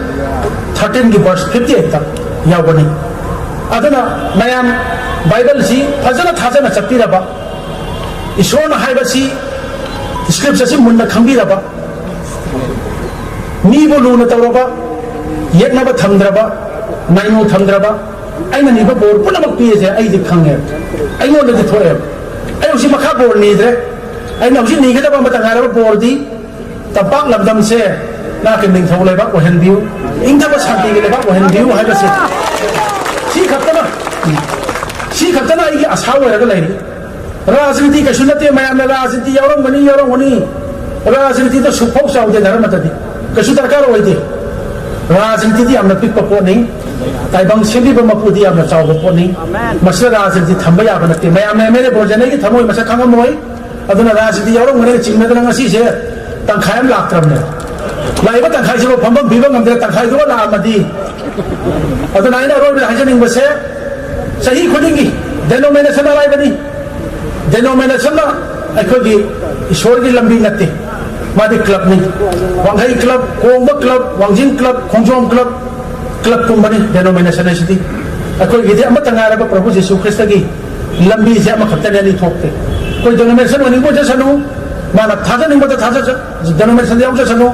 ꯊꯥꯔꯇꯤꯟꯒꯤ ꯚꯔꯁ ꯐꯤꯐꯇꯤ ꯑꯩꯠꯇ ꯌꯥꯎꯕꯅꯤ꯫ ꯑꯗꯨꯅ ꯃꯌꯥꯝ ꯕꯥꯏꯕꯜꯁꯤ ꯐꯖꯅ ꯊꯥꯖꯅ ꯆꯠꯄꯤꯔꯕ, ꯏꯁꯣꯔꯅ ꯍꯥꯏꯕꯁꯤ, ꯁ꯭ꯀ꯭ꯔꯤꯞꯆꯔꯁꯤ ꯃꯨꯟꯅ ꯈꯪꯕꯤꯔꯕ, ꯃꯤꯕꯨ ꯂꯨꯅ ꯇꯧꯔꯕ, ꯌꯦꯛꯅꯕ ꯊꯝꯗ꯭ꯔꯕ, ꯉꯥꯏꯉꯨ ꯊꯝꯗ꯭ꯔꯕ, ꯑꯩꯅ ꯅꯤꯕ ꯕꯣꯔ ꯄꯨꯝꯅꯃꯛ ꯄꯤꯔꯤꯁꯦ ꯑꯩꯗꯤ ꯈꯪꯉꯦ, ꯑꯩꯉꯣꯟꯗꯗꯤ ꯊꯣꯛꯑꯦ꯫ ꯑꯩ ꯍꯧꯖꯤꯛ ꯃꯈꯥ ꯕꯣꯔ ꯅꯤꯗ꯭ꯔꯦ꯫ ꯑꯩꯅ ꯍꯧꯖꯤꯛ ꯅꯤꯒꯗꯕ ꯑꯃꯇ ꯉꯥꯏꯔꯕ ꯕꯣꯔꯗꯤ ꯇꯝꯄꯥꯛ ꯂꯝꯗꯝꯁꯦ ꯅꯥꯛꯀꯤ ꯅꯤꯡꯊꯧ ꯂꯩꯕꯥꯛ ꯑꯣꯏꯍꯟꯕꯤꯌꯨ, ꯏꯪꯊꯕ ꯁꯥꯟꯇꯤꯒꯤ ꯂꯩꯕꯥꯛ ꯑꯣꯏꯍꯟꯕꯤꯌꯨ ꯍꯥꯏꯕꯁꯦ꯫ ꯁꯤ ꯈꯛꯇꯅ, ꯁꯤ ꯈꯛꯇꯅ ꯑꯩꯒꯤ ꯑꯁꯥ ꯑꯣꯏꯔꯒ ꯂꯩꯔꯤ꯫ ꯔꯥꯖꯅꯤꯇꯤ ꯀꯩꯁꯨ ꯅꯠꯇꯦ, ꯃꯌꯥꯝꯅ ꯔꯥꯖꯅꯤꯇꯤ ꯌꯥꯎꯔꯝꯒꯅꯤ, ꯌꯥꯎꯔꯝꯒꯅꯤ꯫ ꯔꯥꯖꯅꯤꯇꯤꯗ ꯁꯨꯛꯐꯥꯎ ꯆꯥꯎꯗꯦ ꯙꯔꯃꯇꯗꯤ, ꯀꯩꯁꯨ ꯗꯔꯀꯥꯔ ꯑꯣꯏꯗꯦ꯫ ꯔꯥꯖꯅꯤꯇꯤꯗꯤ ꯌꯥꯝꯅ ꯄꯤꯛꯄ ꯄꯣꯠꯅꯤ, ꯇꯥꯏꯕꯪ ꯁꯦꯝꯕꯤꯕ ꯃꯄꯨꯗꯤ ꯌꯥꯝꯅ ꯆꯥꯎꯕ ꯄꯣꯠꯅꯤ꯫ ꯃꯁꯤꯗ ꯔꯥꯖꯅꯤꯇꯤ ꯊꯝꯕ ꯌꯥꯕ ꯅꯠꯇꯦ꯫ ꯃꯌꯥꯝꯅ ꯑꯦꯝ ꯑꯦꯜ ꯑꯦ ꯕꯣꯔꯖꯅꯩꯒꯤ ꯊꯃꯣꯏ ꯃꯁꯛ ꯈꯪꯉꯝꯃꯣꯏ꯫ ꯑꯗꯨꯅ ꯔꯥꯖꯅꯤꯇꯤ ꯌꯥꯎꯔꯝꯒꯅꯤ ꯆꯤꯡꯅꯗꯅ ꯉꯁꯤꯁꯦ ꯇꯪꯈꯥꯏ ꯑꯃ ꯂꯥꯛꯇ꯭ꯔꯕꯅꯦ꯫ ꯂꯥꯛꯏꯕ ꯇꯪꯈꯥꯏꯁꯤꯕꯨ ꯐꯝꯐꯝ ꯄꯤꯕ ꯉꯝꯗ꯭ꯔꯦ, ꯇꯪꯈꯥꯏꯗꯨꯒ ꯂꯥꯛꯑꯝꯃꯗꯤ꯫ ꯑꯗꯨꯅ ꯑꯩꯅ ꯑꯔꯣꯏꯕꯗ ꯍꯥꯏꯖꯅꯤꯡꯕꯁꯦ, ꯆꯍꯤ ꯈꯨꯗꯤꯡꯒꯤ ꯗꯦꯅꯣꯃꯤꯅꯦꯁꯟ ꯑꯔꯥꯏꯕꯅꯤ꯫ ꯗꯦꯅꯣꯃꯤꯅꯦꯁꯟꯅ ꯑꯩꯈꯣꯏꯒꯤ ꯏꯁꯣꯔꯒꯤ ꯂꯝꯕꯤ ꯅꯠꯇꯦ, ꯃꯥꯗꯤ ꯀ꯭ꯂꯕꯅꯤ꯫ ꯋꯥꯡꯈꯩ ꯀ꯭ꯂꯕ, ꯀꯣꯡꯕ ꯀ꯭ꯂꯕ, ꯋꯥꯡꯖꯤꯡ ꯀ꯭ꯂꯕ, ꯈꯣꯡꯖꯣꯝ ꯀ꯭ꯂꯕ, ꯀ꯭ꯂꯕꯀꯨꯝꯕꯅꯤ ꯗꯦꯅꯣꯃꯤꯅꯦꯁꯟ ꯍꯥꯏꯁꯤꯗꯤ꯫ ꯑꯩꯈꯣꯏꯒꯤꯗꯤ ꯑꯃꯠꯇ ꯉꯥꯏꯔꯕ ꯄ꯭ꯔꯚꯨ ꯖꯤꯁꯨ ꯈ꯭ꯔꯤꯁꯇꯒꯤ ꯂꯝꯕꯤꯁꯦ ꯑꯃꯈꯛꯇꯅꯤ, ꯑꯅꯤ ꯊꯣꯛꯇꯦ꯫ ꯑꯩꯈꯣꯏ ꯗꯦꯅꯣꯃꯤꯅꯦꯁꯟ ꯑꯣꯏꯅꯤꯡꯕ ꯑꯣꯏꯖꯁꯅꯨ, ꯃꯥꯅ ꯊꯥꯖꯅꯤꯡꯕꯗ ꯊꯥꯖ-, ꯗꯦꯅꯣꯃꯤꯅꯦꯁꯟꯗ ꯌꯥꯎꯖꯁꯅꯨ꯫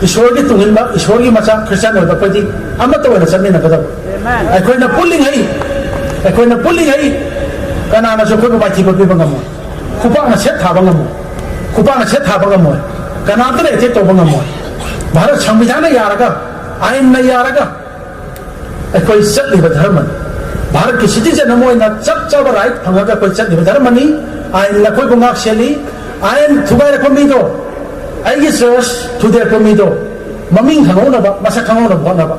ꯏꯁꯣꯔꯒꯤ ꯇꯨꯡꯏꯟꯕ, ꯏꯁꯣꯔꯒꯤ ꯃꯆꯥ ꯈ꯭ꯔꯤꯁꯇꯤꯌꯥꯟ ꯑꯣꯏꯕ ꯑꯩꯈꯣꯏꯗꯤ ꯑꯃꯠꯇ ꯑꯣꯏꯅ ꯆꯠꯃꯤꯟꯅꯒꯗꯕ꯫ ꯑꯩꯈꯣꯏꯅ ꯄꯨꯜꯂꯤꯉꯩ ꯑꯩꯈꯣꯏꯅ ꯄꯨꯜꯂꯤꯉꯩ ꯀꯅꯥꯅꯁꯨ ꯑꯩꯈꯣꯏꯕꯨ ꯃꯥꯏꯊꯤꯕ ꯄꯤꯕ ꯉꯝꯃꯣꯏ꯫ ꯈꯨꯄꯥꯛꯅ ꯁꯦꯠ ꯊꯥꯕ ꯉꯝꯃꯣꯏ꯫ ꯈꯨꯄꯥꯛꯅ ꯁꯦꯠ ꯊꯥꯕ ꯉꯝꯃꯣꯏ꯫ ꯀꯅꯥꯝꯇꯅ ꯑꯦꯇꯦꯛ ꯇꯧꯕ ꯉꯝꯃꯣꯏ꯫ ꯚꯥꯔꯠ ꯁꯪꯕꯤꯙꯥꯟꯅ ꯌꯥꯔꯒ, ꯑꯥꯏꯟꯅ ꯌꯥꯔꯒ ꯑꯩꯈꯣꯏ ꯆꯠꯂꯤꯕ ꯙꯔꯃꯅꯤ꯫ ꯚꯥꯔꯠꯀꯤ ꯁꯤꯇꯤꯖꯦꯟ ꯑꯃ ꯑꯣꯏꯅ ꯆꯞ ꯆꯥꯕ ꯔꯥꯏꯠ ꯐꯪꯉꯒ ꯑꯩꯈꯣꯏ ꯆꯠꯂꯤꯕ ꯙꯔꯃꯅꯤ꯫ ꯑꯥꯏꯟꯅ ꯑꯩꯈꯣꯏꯕꯨ ꯉꯥꯛ ꯁꯦꯜꯂꯤ꯫ ꯑꯥꯏꯟ ꯊꯨꯒꯥꯏꯔꯛꯄ ꯃꯤꯗꯣ, ꯑꯩꯒꯤ ꯆꯔꯆ ꯊꯨꯗꯦꯛꯄ ꯃꯤꯗꯣ ꯃꯃꯤꯡ ꯈꯪꯍꯧꯅꯕ, ꯃꯁꯛ ꯈꯪꯍꯧꯅꯕ ꯍꯣꯠꯅꯕ꯫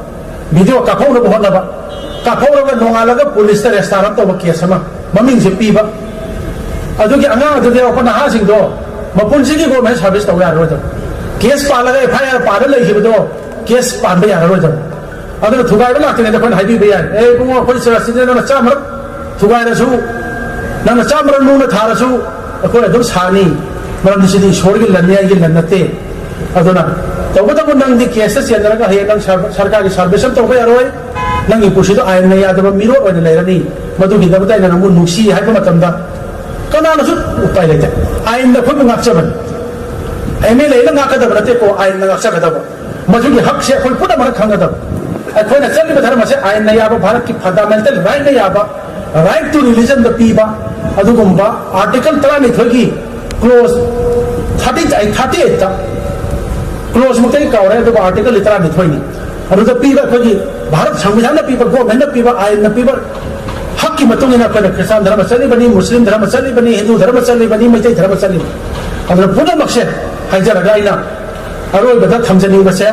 ꯚꯤꯗꯤꯑꯣ ꯀꯥꯞꯍꯧꯅꯕ ꯍꯣꯠꯅꯕ꯫ ꯀꯥꯞꯍꯧꯔꯒ ꯅꯣꯡꯉꯥꯜꯂꯒ ꯄꯨꯂꯤꯁꯇ ꯔꯦꯖꯤꯁꯇꯥꯔ ꯑꯃ ꯇꯧꯕ ꯀꯦꯁ ꯑꯃ, ꯃꯃꯤꯡꯁꯦ ꯄꯤꯕ꯫ ꯑꯗꯨꯒꯤ ꯑꯉꯥꯡ ꯑꯗꯨꯗ ꯌꯥꯎꯔꯛꯄ ꯅꯍꯥꯁꯤꯡꯗꯣ ꯃꯄꯨꯟꯁꯤꯒꯤ ꯒꯣꯔꯃꯦꯟ ꯁꯥꯔꯚꯤꯁ ꯇꯧ ꯌꯥꯔꯔꯣꯏꯗꯕ꯫ ꯀꯦꯁ ꯄꯥꯜꯂꯒ ꯑꯦꯐ ꯑꯥꯏ ꯑꯥꯔ ꯄꯥꯜꯂ ꯂꯩꯈꯤꯕꯗꯣ ꯀꯦꯁ ꯄꯥꯟꯕ ꯌꯥꯔꯔꯣꯏꯗꯕ꯫ ꯑꯗꯨꯅ ꯊꯨꯒꯥꯏꯕ ꯂꯥꯛꯇ꯭ꯔꯤꯉꯩꯗ ꯑꯩꯈꯣꯏꯅ ꯍꯥꯏꯕꯤꯕ ꯌꯥꯏ, "ꯑꯦ ꯏꯕꯨꯡꯉꯣ, ꯑꯩꯈꯣꯏ ꯆꯔꯆꯁꯤꯗ ꯅꯪꯅ ꯆꯥꯝꯃꯔꯛ ꯊꯨꯒꯥꯏꯔꯁꯨ, ꯅꯪꯅ ꯆꯥꯝꯃꯔꯛ ꯅꯨꯡꯅ ꯊꯥꯔꯁꯨ, ꯑꯩꯈꯣꯏ ꯑꯗꯨꯝ ꯁꯥꯅꯤ꯫ ꯃꯔꯝꯗꯤ ꯁꯤꯗꯤ ꯏꯁꯣꯔꯒꯤ ꯂꯟꯅꯤ, ꯑꯩꯒꯤ ꯂꯟ ꯅꯠꯇꯦ꯫ ꯑꯗꯨꯅ ꯇꯧꯕꯇꯕꯨ ꯅꯪꯗꯤ ꯀꯦꯁꯇ ꯆꯦꯟꯅꯔꯒ ꯍꯌꯦꯡ ꯅꯪ ꯁꯔ-, ꯁꯔꯀꯥꯔꯒꯤ ꯁꯥꯔꯚꯤꯁ ꯑꯃ ꯇꯧꯕ ꯌꯥꯔꯣꯏ꯫ ꯅꯪꯒꯤ ꯄꯨꯟꯁꯤꯗꯣ ꯑꯥꯏꯟꯅ ꯌꯥꯗꯕ ꯃꯤꯔꯣꯠ ꯑꯣꯏꯅ ꯂꯩꯔꯅꯤ꯫ ꯃꯗꯨꯒꯤꯗꯃꯛꯇ ꯑꯩꯅ ꯅꯪꯕꯨ ꯅꯨꯡꯁꯤ" ꯍꯥꯏꯕ ꯃꯇꯝꯗ ꯀꯅꯥꯅꯁꯨ ꯎꯄꯥꯏ ꯂꯩꯇꯦ꯫ ꯑꯥꯏꯟꯅ ꯑꯩꯈꯣꯏꯕꯨ ꯉꯥꯛꯆꯕꯅꯤ꯫ ꯑꯦꯝ ꯑꯦꯜ ꯑꯦꯅ ꯉꯥꯛꯀꯗꯕ ꯅꯠꯇꯦꯀꯣ, ꯑꯥꯏꯟꯅ ꯉꯥꯛꯆꯒꯗꯕ꯫ ꯃꯗꯨꯒꯤ ꯍꯛꯁꯦ ꯑꯩꯈꯣꯏ ꯄꯨꯝꯅꯃꯛꯅ ꯈꯪꯒꯗꯕ꯫ ꯑꯩꯈꯣꯏꯅ ꯆꯠꯂꯤꯕ ꯙꯔꯃꯁꯦ ꯑꯥꯏꯟꯅ ꯌꯥꯕ, ꯚꯥꯔꯠꯀꯤ ꯐꯟꯗꯥꯃꯦꯟꯇꯦꯜ ꯔꯥꯏꯠꯅ ꯌꯥꯕ, ꯔꯥꯏꯠ ꯇꯨ ꯔꯤꯂꯤꯖꯟꯗ ꯄꯤꯕ, ꯑꯗꯨꯒꯨꯝꯕ ꯑꯥꯔꯇꯤꯀꯜ ꯇꯔꯥꯅꯤꯊꯣꯏꯒꯤ ꯀ꯭ꯂꯣꯖ ꯊꯥꯔꯇꯤ, ꯑꯩ ꯊꯥꯔꯇꯤ ꯑꯩꯠꯇ, ꯀ꯭ꯂꯣꯖꯃꯛꯇꯤ ꯑꯩ ꯀꯥꯎꯔꯦ, ꯑꯗꯨꯕꯨ ꯑꯥꯔꯇꯤꯀꯜꯗꯤ ꯇꯔꯥꯅꯤꯊꯣꯏꯅꯤ꯫ ꯑꯗꯨꯗ ꯄꯤꯕ ꯑꯩꯈꯣꯏꯒꯤ ꯚꯥꯔꯠ ꯁꯪꯕꯤꯙꯥꯟꯅ ꯄꯤꯕ, ꯒꯣꯔꯃꯦꯟꯅ ꯄꯤꯕ, ꯑꯥꯏꯟꯅ ꯄꯤꯕ ꯍꯛꯀꯤ ꯃꯇꯨꯡ ꯏꯟꯅ ꯑꯩꯈꯣꯏꯅ ꯈ꯭ꯔꯤꯁꯇꯥꯟ ꯙꯔꯃ ꯆꯠꯂꯤꯕꯅꯤ, ꯃꯨꯁꯂꯤꯝ ꯙꯔꯃ ꯆꯠꯂꯤꯕꯅꯤ, ꯍꯤꯟꯗꯨ ꯙꯔꯃ ꯆꯠꯂꯤꯕꯅꯤ, ꯃꯩꯇꯩ ꯙꯔꯃ ꯆꯠꯂꯤꯕꯅꯤ꯫ ꯑꯗꯨꯅ ꯄꯨꯝꯅꯃꯛꯁꯦ ꯍꯥꯏꯖꯔꯒ ꯑꯩꯅ ꯑꯔꯣꯏꯕꯗ ꯊꯝꯖꯅꯤꯡꯕꯁꯦ,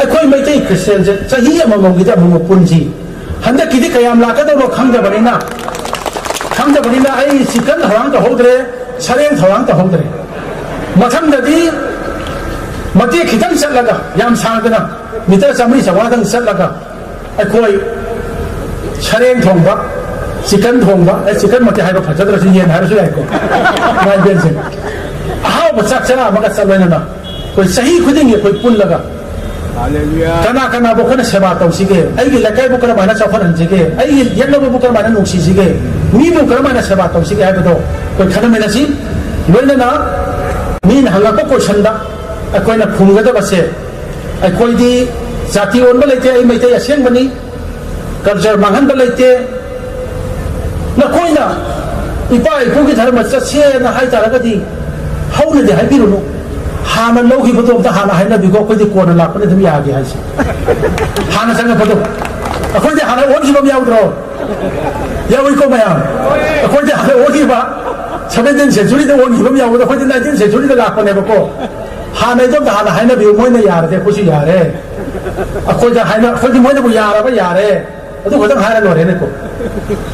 ꯑꯩꯈꯣꯏ ꯃꯩꯇꯩ ꯈ꯭ꯔꯤꯁꯇꯤꯌꯥꯟꯁꯦ ꯆꯍꯤ ꯑꯃꯃꯝꯒꯤꯗꯤ ꯑꯃꯨꯛꯃꯨꯛ ꯄꯨꯟꯁꯤ꯫ ꯍꯟꯗꯛꯀꯤꯗꯤ ꯀꯌꯥꯝ ꯂꯥꯛꯀꯗꯧꯅꯣ ꯈꯪꯗꯕꯅꯤꯅ, ꯈꯪꯗꯕꯅꯤꯅ ꯑꯩ ꯆꯤꯀꯟ ꯊꯧꯔꯥꯡ ꯇꯧꯍꯧꯗ꯭ꯔꯦ, ꯁꯔꯦꯡ ꯊꯧꯔꯥꯡ ꯇꯧꯍꯧꯗ꯭ꯔꯦ꯫ ꯃꯊꯪꯗꯗꯤ ꯃꯇꯦꯛ ꯈꯤꯇꯪ ꯆꯠꯂꯒ, ꯌꯥꯝ ꯁꯥꯡꯗꯅ, ꯃꯤꯇꯔ ꯆꯥꯝꯃꯔꯤ ꯆꯥꯝꯃꯉꯥꯗꯪ ꯆꯠꯂꯒ, ꯑꯩꯈꯣꯏ ꯁꯔꯦꯡ ꯊꯣꯡꯕ, ꯆꯤꯀꯟ ꯊꯣꯡꯕ, ꯑꯦ, ꯆꯤꯀꯟꯃꯛꯇꯤ ꯍꯥꯏꯕ ꯐꯖꯗ꯭ꯔꯁꯨ ꯌꯦꯟ ꯍꯥꯏꯔꯁꯨ ꯌꯥꯏꯀꯣ꯫ ꯃꯥꯏꯕꯦꯟꯁꯦ ꯑꯍꯥꯎꯕ ꯆꯥꯛ ꯆꯔꯥ ꯑꯃꯒ ꯆꯠꯂꯣꯏꯅꯅ ꯑꯩꯈꯣꯏ ꯆꯍꯤ ꯈꯨꯗꯤꯡꯒꯤ ꯑꯩꯈꯣꯏ ꯄꯨꯜꯂꯒ ꯀꯅꯥ ꯀꯅꯥꯕꯨ ꯑꯩꯈꯣꯏꯅ ꯁꯦꯕꯥ ꯇꯧꯁꯤꯒꯦ, ꯑꯩꯒꯤ ꯂꯩꯀꯥꯏꯕꯨ ꯀꯔꯝꯍꯥꯏꯅ ꯆꯥꯎꯈꯠꯍꯟꯁꯤꯒꯦ, ꯑꯩꯒꯤ ꯌꯦꯛꯅꯕꯕꯨ ꯀꯔꯝꯍꯥꯏꯅ ꯅꯨꯡꯁꯤꯁꯤꯒꯦ, ꯃꯤꯕꯨ ꯀꯔꯝꯍꯥꯏꯅ ꯁꯦꯕꯥ ꯇꯧꯁꯤꯒꯦ ꯍꯥꯏꯕꯗꯣ ꯑꯩꯈꯣꯏ ꯈꯟꯅꯃꯤꯟꯅꯁꯤ꯫ ꯂꯣꯏꯅꯅ ꯃꯤꯅ ꯍꯪꯂꯛꯄ ꯀꯣꯏꯁꯟꯗ ꯑꯩꯈꯣꯏꯅ ꯈꯨꯝꯒꯗꯕꯁꯦ, ꯑꯩꯈꯣꯏꯗꯤ ꯖꯥꯇꯤ ꯑꯣꯟꯕ ꯂꯩꯇꯦ, ꯑꯩ ꯃꯩꯇꯩ ꯑꯁꯦꯡꯕꯅꯤ, ꯀꯜꯆꯔ ꯃꯥꯡꯍꯟꯕ ꯂꯩꯇꯦ, ꯅꯈꯣꯏꯅ ꯏꯄꯥ ꯏꯄꯨꯒꯤ ꯙꯔꯃ ꯆꯠꯁꯦꯅ ꯍꯥꯏꯇꯥꯔꯒꯗꯤ ꯍꯧꯅꯗꯤ ꯍꯥꯏꯕꯤꯔꯨꯅꯨ꯫ ꯍꯥꯟꯅ ꯂꯧꯈꯤꯕꯗꯣ ꯑꯝꯇ ꯍꯥꯟꯅ ꯍꯥꯏꯅꯕꯤꯀꯣ, ꯑꯩꯈꯣꯏꯗꯤ ꯀꯣꯟꯅ ꯂꯥꯛꯄꯅ ꯑꯗꯨꯝ ꯌꯥꯒꯦ ꯍꯥꯏꯁꯦ꯫ ꯍꯥꯟꯅ ꯆꯪꯉꯛꯄꯗꯣ ꯑꯩꯈꯣꯏꯗꯤ ꯍꯥꯟꯅ ꯑꯣꯟꯈꯤꯕ ꯑꯃ ꯌꯥꯎꯗ꯭ꯔꯣ? ꯌꯥꯎꯏꯀꯣ ꯃꯌꯥꯝ꯫ ꯑꯩꯈꯣꯏꯗꯤ ꯍꯥꯟꯅ ꯑꯣꯟꯈꯤꯕ, ꯁꯚꯦꯟꯇꯤꯟ ꯁꯦꯟꯆꯨꯔꯤꯗ ꯑꯣꯟꯈꯤꯕ ꯑꯃ ꯌꯥꯎꯕꯗꯣ ꯑꯩꯈꯣꯏꯗꯤ ꯅꯥꯏꯟꯇꯤꯟ ꯁꯦꯟꯆꯨꯔꯤꯗ ꯂꯥꯛꯄꯅꯦꯕꯀꯣ꯫ ꯍꯥꯟꯅꯩꯗꯣ ꯑꯝꯇ ꯍꯥꯟꯅ ꯍꯥꯏꯅꯕꯤꯌꯨ, ꯃꯣꯏꯅ ꯌꯥꯔꯗꯤ ꯑꯩꯈꯣꯏꯁꯨ ꯌꯥꯔꯦ꯫ ꯑꯩꯈꯣꯏꯗ ꯍꯥꯏꯅ ꯑꯩꯈꯣꯏꯗꯤ ꯃꯣꯏꯅꯕꯨ ꯌꯥꯔꯕ ꯌꯥꯔꯦ꯫ ꯑꯗꯨ ꯈꯛꯇꯪ ꯍꯥꯏꯔ ꯂꯣꯏꯔꯦꯅꯦꯀꯣ꯫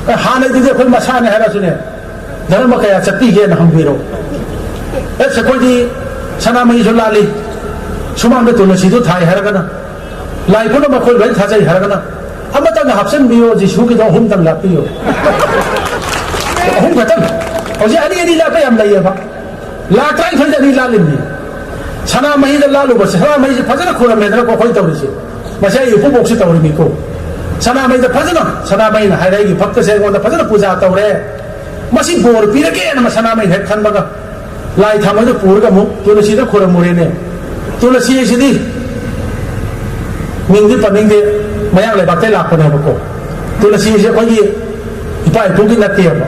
ꯑꯦ, ꯍꯥꯟꯅꯩꯗꯨꯗꯤ ꯑꯩꯈꯣꯏ ꯃꯁꯥꯅꯦ ꯍꯥꯏꯔꯁꯨꯅꯦ, ꯙꯔꯃ ꯀꯌꯥ ꯆꯠꯄꯤꯒꯦꯅ ꯍꯪꯕꯤꯔꯣ꯫ ꯑꯦꯁ, ꯑꯩꯈꯣꯏꯗꯤ ꯁꯅꯥꯃꯍꯤꯁꯨ ꯂꯥꯠꯂꯤ, ꯁꯨꯃꯥꯡꯗ ꯇꯨꯂꯁꯤꯗꯨ ꯊꯥꯏ ꯍꯥꯏꯔꯒꯅ, ꯂꯥꯏ ꯄꯨꯝꯅꯃꯛ ꯑꯩꯈꯣꯏ ꯂꯣꯏ ꯊꯥꯖꯩ ꯍꯥꯏꯔꯒꯅ, ꯑꯃꯇꯪ ꯍꯥꯞꯆꯤꯟꯕꯤꯌꯣ, ꯖꯤꯁꯨꯒꯤꯗꯣ ꯑꯍꯨꯝꯇꯪ ꯂꯥꯠꯄꯤꯌꯣ꯫ ꯑꯍꯨꯝ ꯈꯛꯇꯪ꯫ ꯍꯧꯖꯤꯛ ꯑꯅꯤ ꯑꯅꯤ ꯂꯥꯠꯄ ꯌꯥꯝ ꯂꯩꯌꯦꯕ꯫ ꯂꯥꯛ ꯇꯔꯥꯅꯤꯊꯣꯏꯗ ꯑꯅꯤ ꯂꯥꯠꯂꯤꯕꯅꯤ꯫ ꯁꯅꯥꯃꯍꯤꯗ ꯂꯥꯠꯂꯨꯕꯁꯦ, ꯁꯅꯥꯃꯍꯤꯁꯦ ꯐꯖꯅ ꯈꯨꯔꯝꯃꯦꯗꯅꯀꯣ ꯑꯩꯈꯣꯏ ꯇꯧꯔꯤꯁꯦ꯫ ꯃꯁꯤ ꯑꯩ ꯏꯀꯨꯕꯣꯛꯁꯨ ꯇꯧꯔꯤꯅꯤꯀꯣ꯫ ꯁꯅꯥꯃꯍꯤꯗ ꯐꯖꯅ, ꯁꯅꯥꯃꯍꯤꯅ ꯍꯥꯏꯔꯦ, "ꯑꯩꯒꯤ ꯚꯛꯇꯁꯦ ꯑꯩꯉꯣꯟꯗ ꯐꯖꯅ ꯄꯨꯖꯥ ꯇꯧꯔꯦ, ꯃꯁꯤ ꯕꯣꯔ ꯄꯤꯔꯒꯦꯅ" ꯃ ꯁꯅꯥꯃꯍꯤꯅ ꯍꯦꯛ ꯈꯟꯕꯒ ꯂꯥꯏ ꯊꯥꯡꯃꯩꯗ ꯄꯨꯔꯒ ꯑꯃꯨꯛ ꯇꯨꯂꯁꯤꯗ ꯈꯨꯔꯝꯃꯨꯔꯦꯅꯦ꯫ ꯇꯨꯂꯁꯤ ꯍꯥꯏꯁꯤꯗꯤ ꯃꯤꯡꯗꯤ ꯄꯟꯅꯤꯡꯗꯦ, ꯃꯌꯥꯡ ꯂꯩꯕꯥꯛꯇꯩ ꯂꯥꯛꯄꯅꯦꯕꯀꯣ꯫ ꯇꯨꯂꯁꯤ ꯍꯥꯏꯁꯤ ꯑꯩꯈꯣꯏꯒꯤ ꯏꯄꯥ ꯏꯄꯨꯒꯤ ꯅꯠꯇꯦꯕ꯫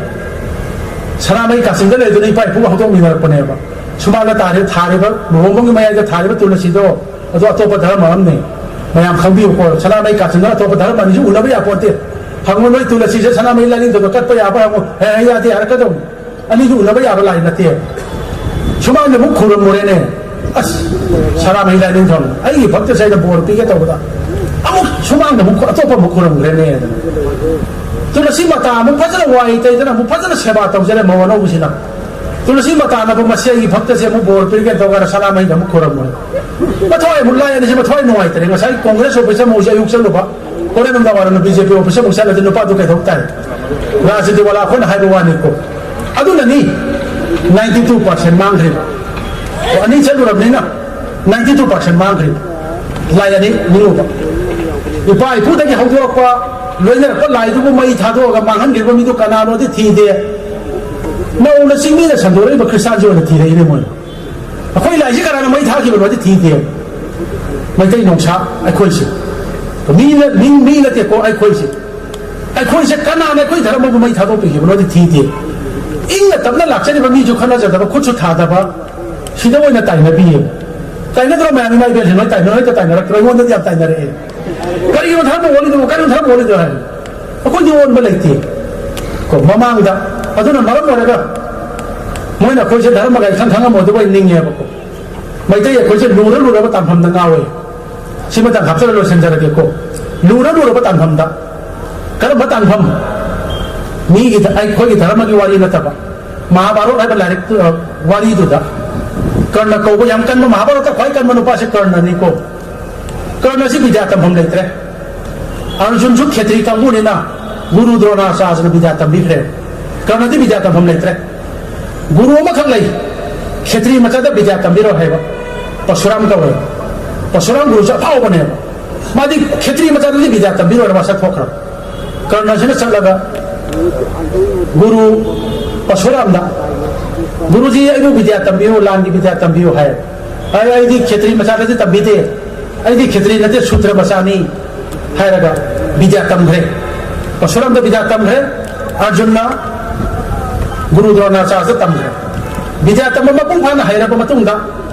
ꯁꯅꯥꯃꯍꯤ ꯀꯥꯆꯤꯟꯗ ꯂꯩꯗꯨꯅ ꯏꯄꯥ ꯏꯄꯨꯒ ꯍꯧꯗꯣꯛꯃꯤꯟꯅꯔꯛꯄꯅꯦꯕ꯫ ꯁꯨꯃꯥꯡꯗ ꯇꯥꯔꯤ-, ꯊꯥꯔꯤꯕ, ꯂꯨꯍꯣꯡꯐꯝꯒꯤ ꯃꯌꯥꯏꯗ ꯊꯥꯔꯤꯕ ꯇꯨꯂꯁꯤꯗꯣ, ꯑꯗꯨ ꯑꯇꯣꯞꯄ ꯙꯔꯃ ꯑꯃꯅꯤ꯫ ꯃꯌꯥꯝ ꯈꯪꯕꯤꯌꯨꯀꯣ, ꯁꯅꯥꯃꯍꯤ ꯀꯥꯆꯤꯟꯗ ꯑꯇꯣꯞꯄ ꯙꯔꯃ ꯑꯅꯤꯁꯨ ꯎꯅꯕ ꯌꯥꯄꯣꯟꯇꯦ꯫ ꯍꯪꯉꯣ, ꯅꯣꯏ ꯇꯨꯂꯁꯤꯁꯦ ꯁꯅꯥꯃꯍꯤ ꯂꯥꯏꯅꯤꯡꯊꯧꯗ ꯀꯠꯄ ꯌꯥꯕ꯭ꯔꯥ ꯍꯪꯉꯣ, "ꯑꯦ, ꯌꯥꯗꯦ" ꯍꯥꯏꯔꯛꯀꯗꯧꯅꯤ꯫ ꯑꯅꯤꯗꯨ ꯎꯅꯕ ꯌꯥꯕ ꯂꯥꯏ ꯅꯠꯇꯦ꯫ ꯁꯨꯃꯥꯡꯗ ꯑꯃꯨꯛ ꯈꯨꯔꯨꯝꯃꯨꯔꯦꯅꯦ꯫ ꯑꯁ, ꯁꯅꯥꯃꯍꯤ ꯂꯥꯏꯅꯤꯡꯊꯧ, ꯑꯩꯒꯤ ꯚꯛꯇꯁꯦ ꯑꯩꯅ ꯕꯣꯔ ꯄꯤꯒꯦ ꯇꯧꯕꯗ ꯑꯃꯨꯛ ꯁꯨꯃꯥꯡꯗ ꯑꯃꯨꯛ ꯑꯇꯣꯞꯄ ꯑꯃꯨꯛ ꯈꯨꯔꯨꯝꯈ꯭ꯔꯦꯅꯦ꯫ ꯇꯨꯂꯁꯤ ꯃꯇꯥ ꯑꯃꯨꯛ ꯐꯖꯅ ꯋꯥꯏ ꯇꯩꯗꯅ ꯑꯃꯨꯛ ꯐꯖꯅ ꯁꯦꯕꯥ ꯇꯧꯖꯔꯦ ꯃꯧ ꯑꯅꯧꯕꯁꯤꯅ꯫ ꯇꯨꯂꯁꯤ ꯃꯇꯥꯅꯕꯨ ꯃꯁꯤ ꯑꯩꯒꯤ ꯚꯛꯇꯁꯦ ꯑꯃꯨꯛ ꯕꯣꯔ ꯄꯤꯒꯦ ꯇꯧꯔꯒ ꯁꯅꯥꯃꯍꯤꯗ ꯑꯃꯨꯛ ꯈꯨꯔꯨꯝꯃꯨꯔꯦ꯫ ꯃꯊ꯭ꯋꯥꯏ ꯑꯃꯨꯛ ꯂꯥꯏ ꯑꯅꯤꯁꯤ ꯃꯊ꯭ꯋꯥꯏ ꯅꯨꯡꯉꯥꯏꯇꯔꯦ꯫ ꯉꯁꯥꯏ ꯀꯣꯡꯒ꯭ꯔꯦꯁ ꯑꯣꯐꯤꯁ ꯑꯃꯨꯛ ꯍꯧꯖꯤꯛ ꯑꯌꯨꯛ ꯆꯠꯂꯨꯕ, ꯍꯣꯔꯦꯟ ꯅꯨꯡꯗꯥꯡ ꯋꯥꯏꯔꯝ ꯕꯤ ꯖꯦ ꯄꯤ ꯑꯣꯐꯤꯁ ꯑꯃꯨꯛ ꯆꯠꯂꯗꯤ ꯅꯨꯄꯥꯗꯨ ꯀꯩꯗꯧ ꯇꯥꯏ? ꯔꯥꯖꯅꯤꯇꯤ ꯋꯥꯂꯥ ꯑꯩꯈꯣꯏꯅ ꯍꯥꯏꯕ ꯋꯥꯅꯤꯀꯣ꯫ ꯑꯗꯨꯅꯅꯤ ꯅꯥꯏꯟꯇꯤ ꯇꯨ ꯄꯥꯔꯁꯦꯟ ꯃꯥꯡꯈ꯭ꯔꯤꯕ꯫ ꯑꯣ, ꯑꯅꯤ ꯆꯠꯂꯨꯔꯕꯅꯤꯅ ꯅꯥꯏꯟꯇꯤ ꯇꯨ ꯄꯥꯔꯁꯦꯟ ꯃꯥꯡꯈ꯭ꯔꯤꯕ꯫ ꯂꯥꯏ ꯑꯅꯤ ꯅꯤꯡꯉꯨꯕ꯫ ꯏꯄꯥ ꯏꯄꯨꯗꯒꯤ ꯍꯧꯗꯣꯔꯛꯄ ꯂꯣꯏꯅꯔꯛꯄ ꯂꯥꯏꯗꯨꯕꯨ ꯃꯩ ꯊꯥꯗꯣꯛꯑꯒ ꯃꯥꯡꯍꯟꯈ꯭ꯔꯤꯕ ꯃꯤꯗꯨ ꯀꯅꯥꯅꯣꯗꯤ ꯊꯤꯗꯦ꯫ ꯅꯧꯅ ꯆꯤꯡꯃꯤꯅ ꯁꯟꯗꯣꯔꯛꯏꯕ ꯈ꯭ꯔꯤꯁꯇꯥꯟꯁꯤ ꯑꯣꯏꯅ ꯊꯤꯔꯛꯏꯅꯦ ꯃꯣꯏꯅ꯫ ꯑꯩꯈꯣꯏ ꯂꯥꯏꯁꯤ ꯀꯅꯥꯅ ꯃꯩ ꯊꯥꯈꯤꯕꯅꯣꯗꯤ ꯊꯤꯗꯦ꯫ ꯃꯩꯇꯩ ꯅꯣꯡꯁꯥ ꯑꯩꯈꯣꯏꯁꯦ꯫ ꯃꯤ ꯅ-, ꯃꯤ, ꯃꯤ ꯅꯠꯇꯦꯀꯣ ꯑꯩꯈꯣꯏꯁꯦ꯫ ꯑꯩꯈꯣꯏꯁꯦ ꯀꯅꯥꯅ ꯑꯩꯈꯣꯏ ꯙꯔꯃꯕꯨ ꯃꯩ ꯊꯥꯗꯣꯛꯄꯤꯈꯤꯕꯅꯣꯗꯤ ꯊꯤꯗꯦ꯫ ꯏꯪꯅ ꯇꯞꯅ ꯂꯥꯛꯆꯔꯤꯕ ꯃꯤꯁꯨ ꯈꯠꯅꯖꯗꯕ, ꯈꯨꯠꯁꯨ ꯊꯥꯗꯕ, ꯁꯤꯗ ꯑꯣꯏꯅ ꯇꯥꯏꯅꯕꯤꯌꯦ꯫ ꯇꯥꯏꯅꯗ꯭ꯔꯣ ꯃꯌꯥꯝ? ꯏꯃꯥ ꯏꯕꯦꯜꯁꯤꯡ ꯂꯣꯏ ꯇꯥꯏꯅꯔꯣꯏꯗ ꯇꯥꯏꯅꯔꯛꯇ꯭ꯔꯣ? ꯑꯩꯉꯣꯟꯗꯗꯤ ꯌꯥꯝ ꯇꯥꯏꯅꯔꯛꯑꯦ꯫ "ꯀꯔꯤꯒꯤꯅꯣ ꯙꯔꯃ ꯑꯣꯜꯂꯤꯗꯨꯕꯣ? ꯀꯔꯤꯒꯤꯅꯣ ꯙꯔꯃ ꯑꯣꯜꯂꯤꯗꯣ?" ꯍꯥꯏ꯫ ꯑꯩꯈꯣꯏꯗꯤ ꯑꯣꯟꯕ ꯂꯩꯇꯦ꯫ ꯀꯣ, ꯃꯃꯥꯡꯗ, ꯑꯗꯨꯅ ꯃꯔꯝ ꯑꯣꯏꯔꯒ ꯃꯣꯏꯅ ꯑꯩꯈꯣꯏꯁꯦ ꯙꯔꯃꯒ ꯏꯈꯪ ꯈꯪꯉꯝꯃꯣꯏꯗꯕ ꯑꯣꯏ ꯅꯤꯡꯉꯦꯕꯀꯣ꯫ ꯃꯩꯇꯩ ꯑꯩꯈꯣꯏꯁꯦ ꯂꯨꯔ ꯂꯨꯔꯕ ꯇꯥꯟꯐꯝꯗ ꯉꯥꯎꯋꯦ꯫ ꯁꯤꯃꯇꯪ ꯍꯥꯞꯆꯔ ꯂꯣꯏꯁꯤꯟꯖꯔꯒꯦꯀꯣ꯫ ꯂꯨꯔ ꯂꯨꯔꯕ ꯇꯥꯟꯐꯝꯗ ꯀꯔꯝꯕ ꯇꯥꯟꯐꯝ? ꯃꯤꯒꯤ ꯙ-, ꯑꯩꯈꯣꯏꯒꯤ ꯙꯔꯃꯒꯤ ꯋꯥꯔꯤ ꯅꯠꯇꯕ, ꯃꯍꯥꯚꯥꯔꯠ ꯍꯥꯏꯕ ꯂꯥꯏꯔꯤꯛ, ꯑ, ꯋꯥꯔꯤꯗꯨꯗ ꯀꯔꯅ ꯀꯧꯕ ꯌꯥꯝ ꯀꯟꯕ, ꯃꯍꯥꯚꯥꯔꯠꯇ ꯈ꯭ꯋꯥꯏ ꯀꯟꯕ ꯅꯨꯄꯥꯁꯦ ꯀꯔꯅꯅꯤꯀꯣ꯫ ꯀꯔꯅꯁꯤ ꯕꯤꯗ꯭ꯌꯥ ꯇꯝꯐꯝ ꯂꯩꯇ꯭ꯔꯦ꯫ ꯑꯔꯖꯨꯟꯁꯨ ꯈꯦꯇ꯭ꯔꯤ ꯀꯥꯡꯕꯨꯅꯤꯅ ꯒꯨꯔꯨ ꯗ꯭ꯔꯣꯅꯥꯆꯥꯔꯖꯅ ꯕꯤꯗ꯭ꯌꯥ ꯇꯝꯕꯤꯈ꯭ꯔꯦ꯫ ꯀꯔꯅꯗꯤ ꯕꯤꯗ꯭ꯌꯥ ꯇꯝꯐꯝ ꯂꯩꯇ꯭ꯔꯦ꯫ ꯒꯨꯔꯨ ꯑꯃꯈꯛ ꯂꯩ, ꯈꯦꯇ꯭ꯔꯤ ꯃꯆꯥꯗ ꯕꯤꯗ꯭ꯌꯥ ꯇꯝꯕꯤꯔꯣ ꯍꯥꯏꯕ, ꯄꯔꯁꯨꯔꯥꯝ ꯀꯧꯋꯦ꯫ ꯄꯔꯁꯨꯔꯥꯝ ꯒꯨꯔꯨꯁꯦ ꯑꯐꯥꯎꯕꯅꯦꯕ꯫ ꯃꯥꯗꯤ ꯈꯦꯇ꯭ꯔꯤ ꯃꯆꯥꯗꯗꯤ ꯕꯤꯗ꯭ꯌꯥ ꯇꯝꯕꯤꯔꯣꯏꯅ ꯃꯥ ꯆꯠꯊꯣꯛꯈ꯭ꯔꯕ꯫ ꯀꯔꯅꯁꯤꯅ ꯆꯠꯂꯒ ꯒꯨꯔꯨ ꯄꯔꯁꯨꯔꯥꯝꯗ, "ꯒꯨꯔꯨꯖꯤ, ꯑꯩꯕꯨ ꯕꯤꯗ꯭ꯌꯥ ꯇꯝꯕꯤꯌꯨ, ꯂꯥꯟꯒꯤ ꯕꯤꯗ꯭ꯌꯥ ꯇꯝꯕꯤꯌꯨ" ꯍꯥꯏ꯫ "ꯑꯩ, ꯑꯩꯗꯤ ꯈꯦꯇ꯭ꯔꯤ ꯃꯆꯥꯗꯗꯤ ꯇꯝꯕꯤꯗꯦ, ꯑꯩꯗꯤ ꯈꯦꯇ꯭ꯔꯤ ꯅꯠꯇꯦ, ꯁꯨꯗ꯭ꯔ ꯃꯆꯥꯅꯤ" ꯍꯥꯏꯔꯒ ꯕꯤꯗ꯭ꯌꯥ ꯇꯝꯈ꯭ꯔꯦ꯫ ꯄꯔꯁꯨꯔꯥꯝꯗ ꯕꯤꯗ꯭ꯌꯥ ꯇꯝꯈ꯭ꯔꯦ꯫ ꯑꯔꯖꯨꯟꯅ ꯒꯨꯔꯨ ꯗ꯭ꯔꯣꯅꯥꯆꯥꯔꯖꯗ ꯇꯝꯈ꯭ꯔꯦ꯫ ꯕꯤꯗ꯭ꯌꯥ ꯇꯝꯕ ꯃꯄꯨꯡ ꯐꯥꯅ ꯍꯩꯔꯕ ꯃꯇꯨꯡꯗ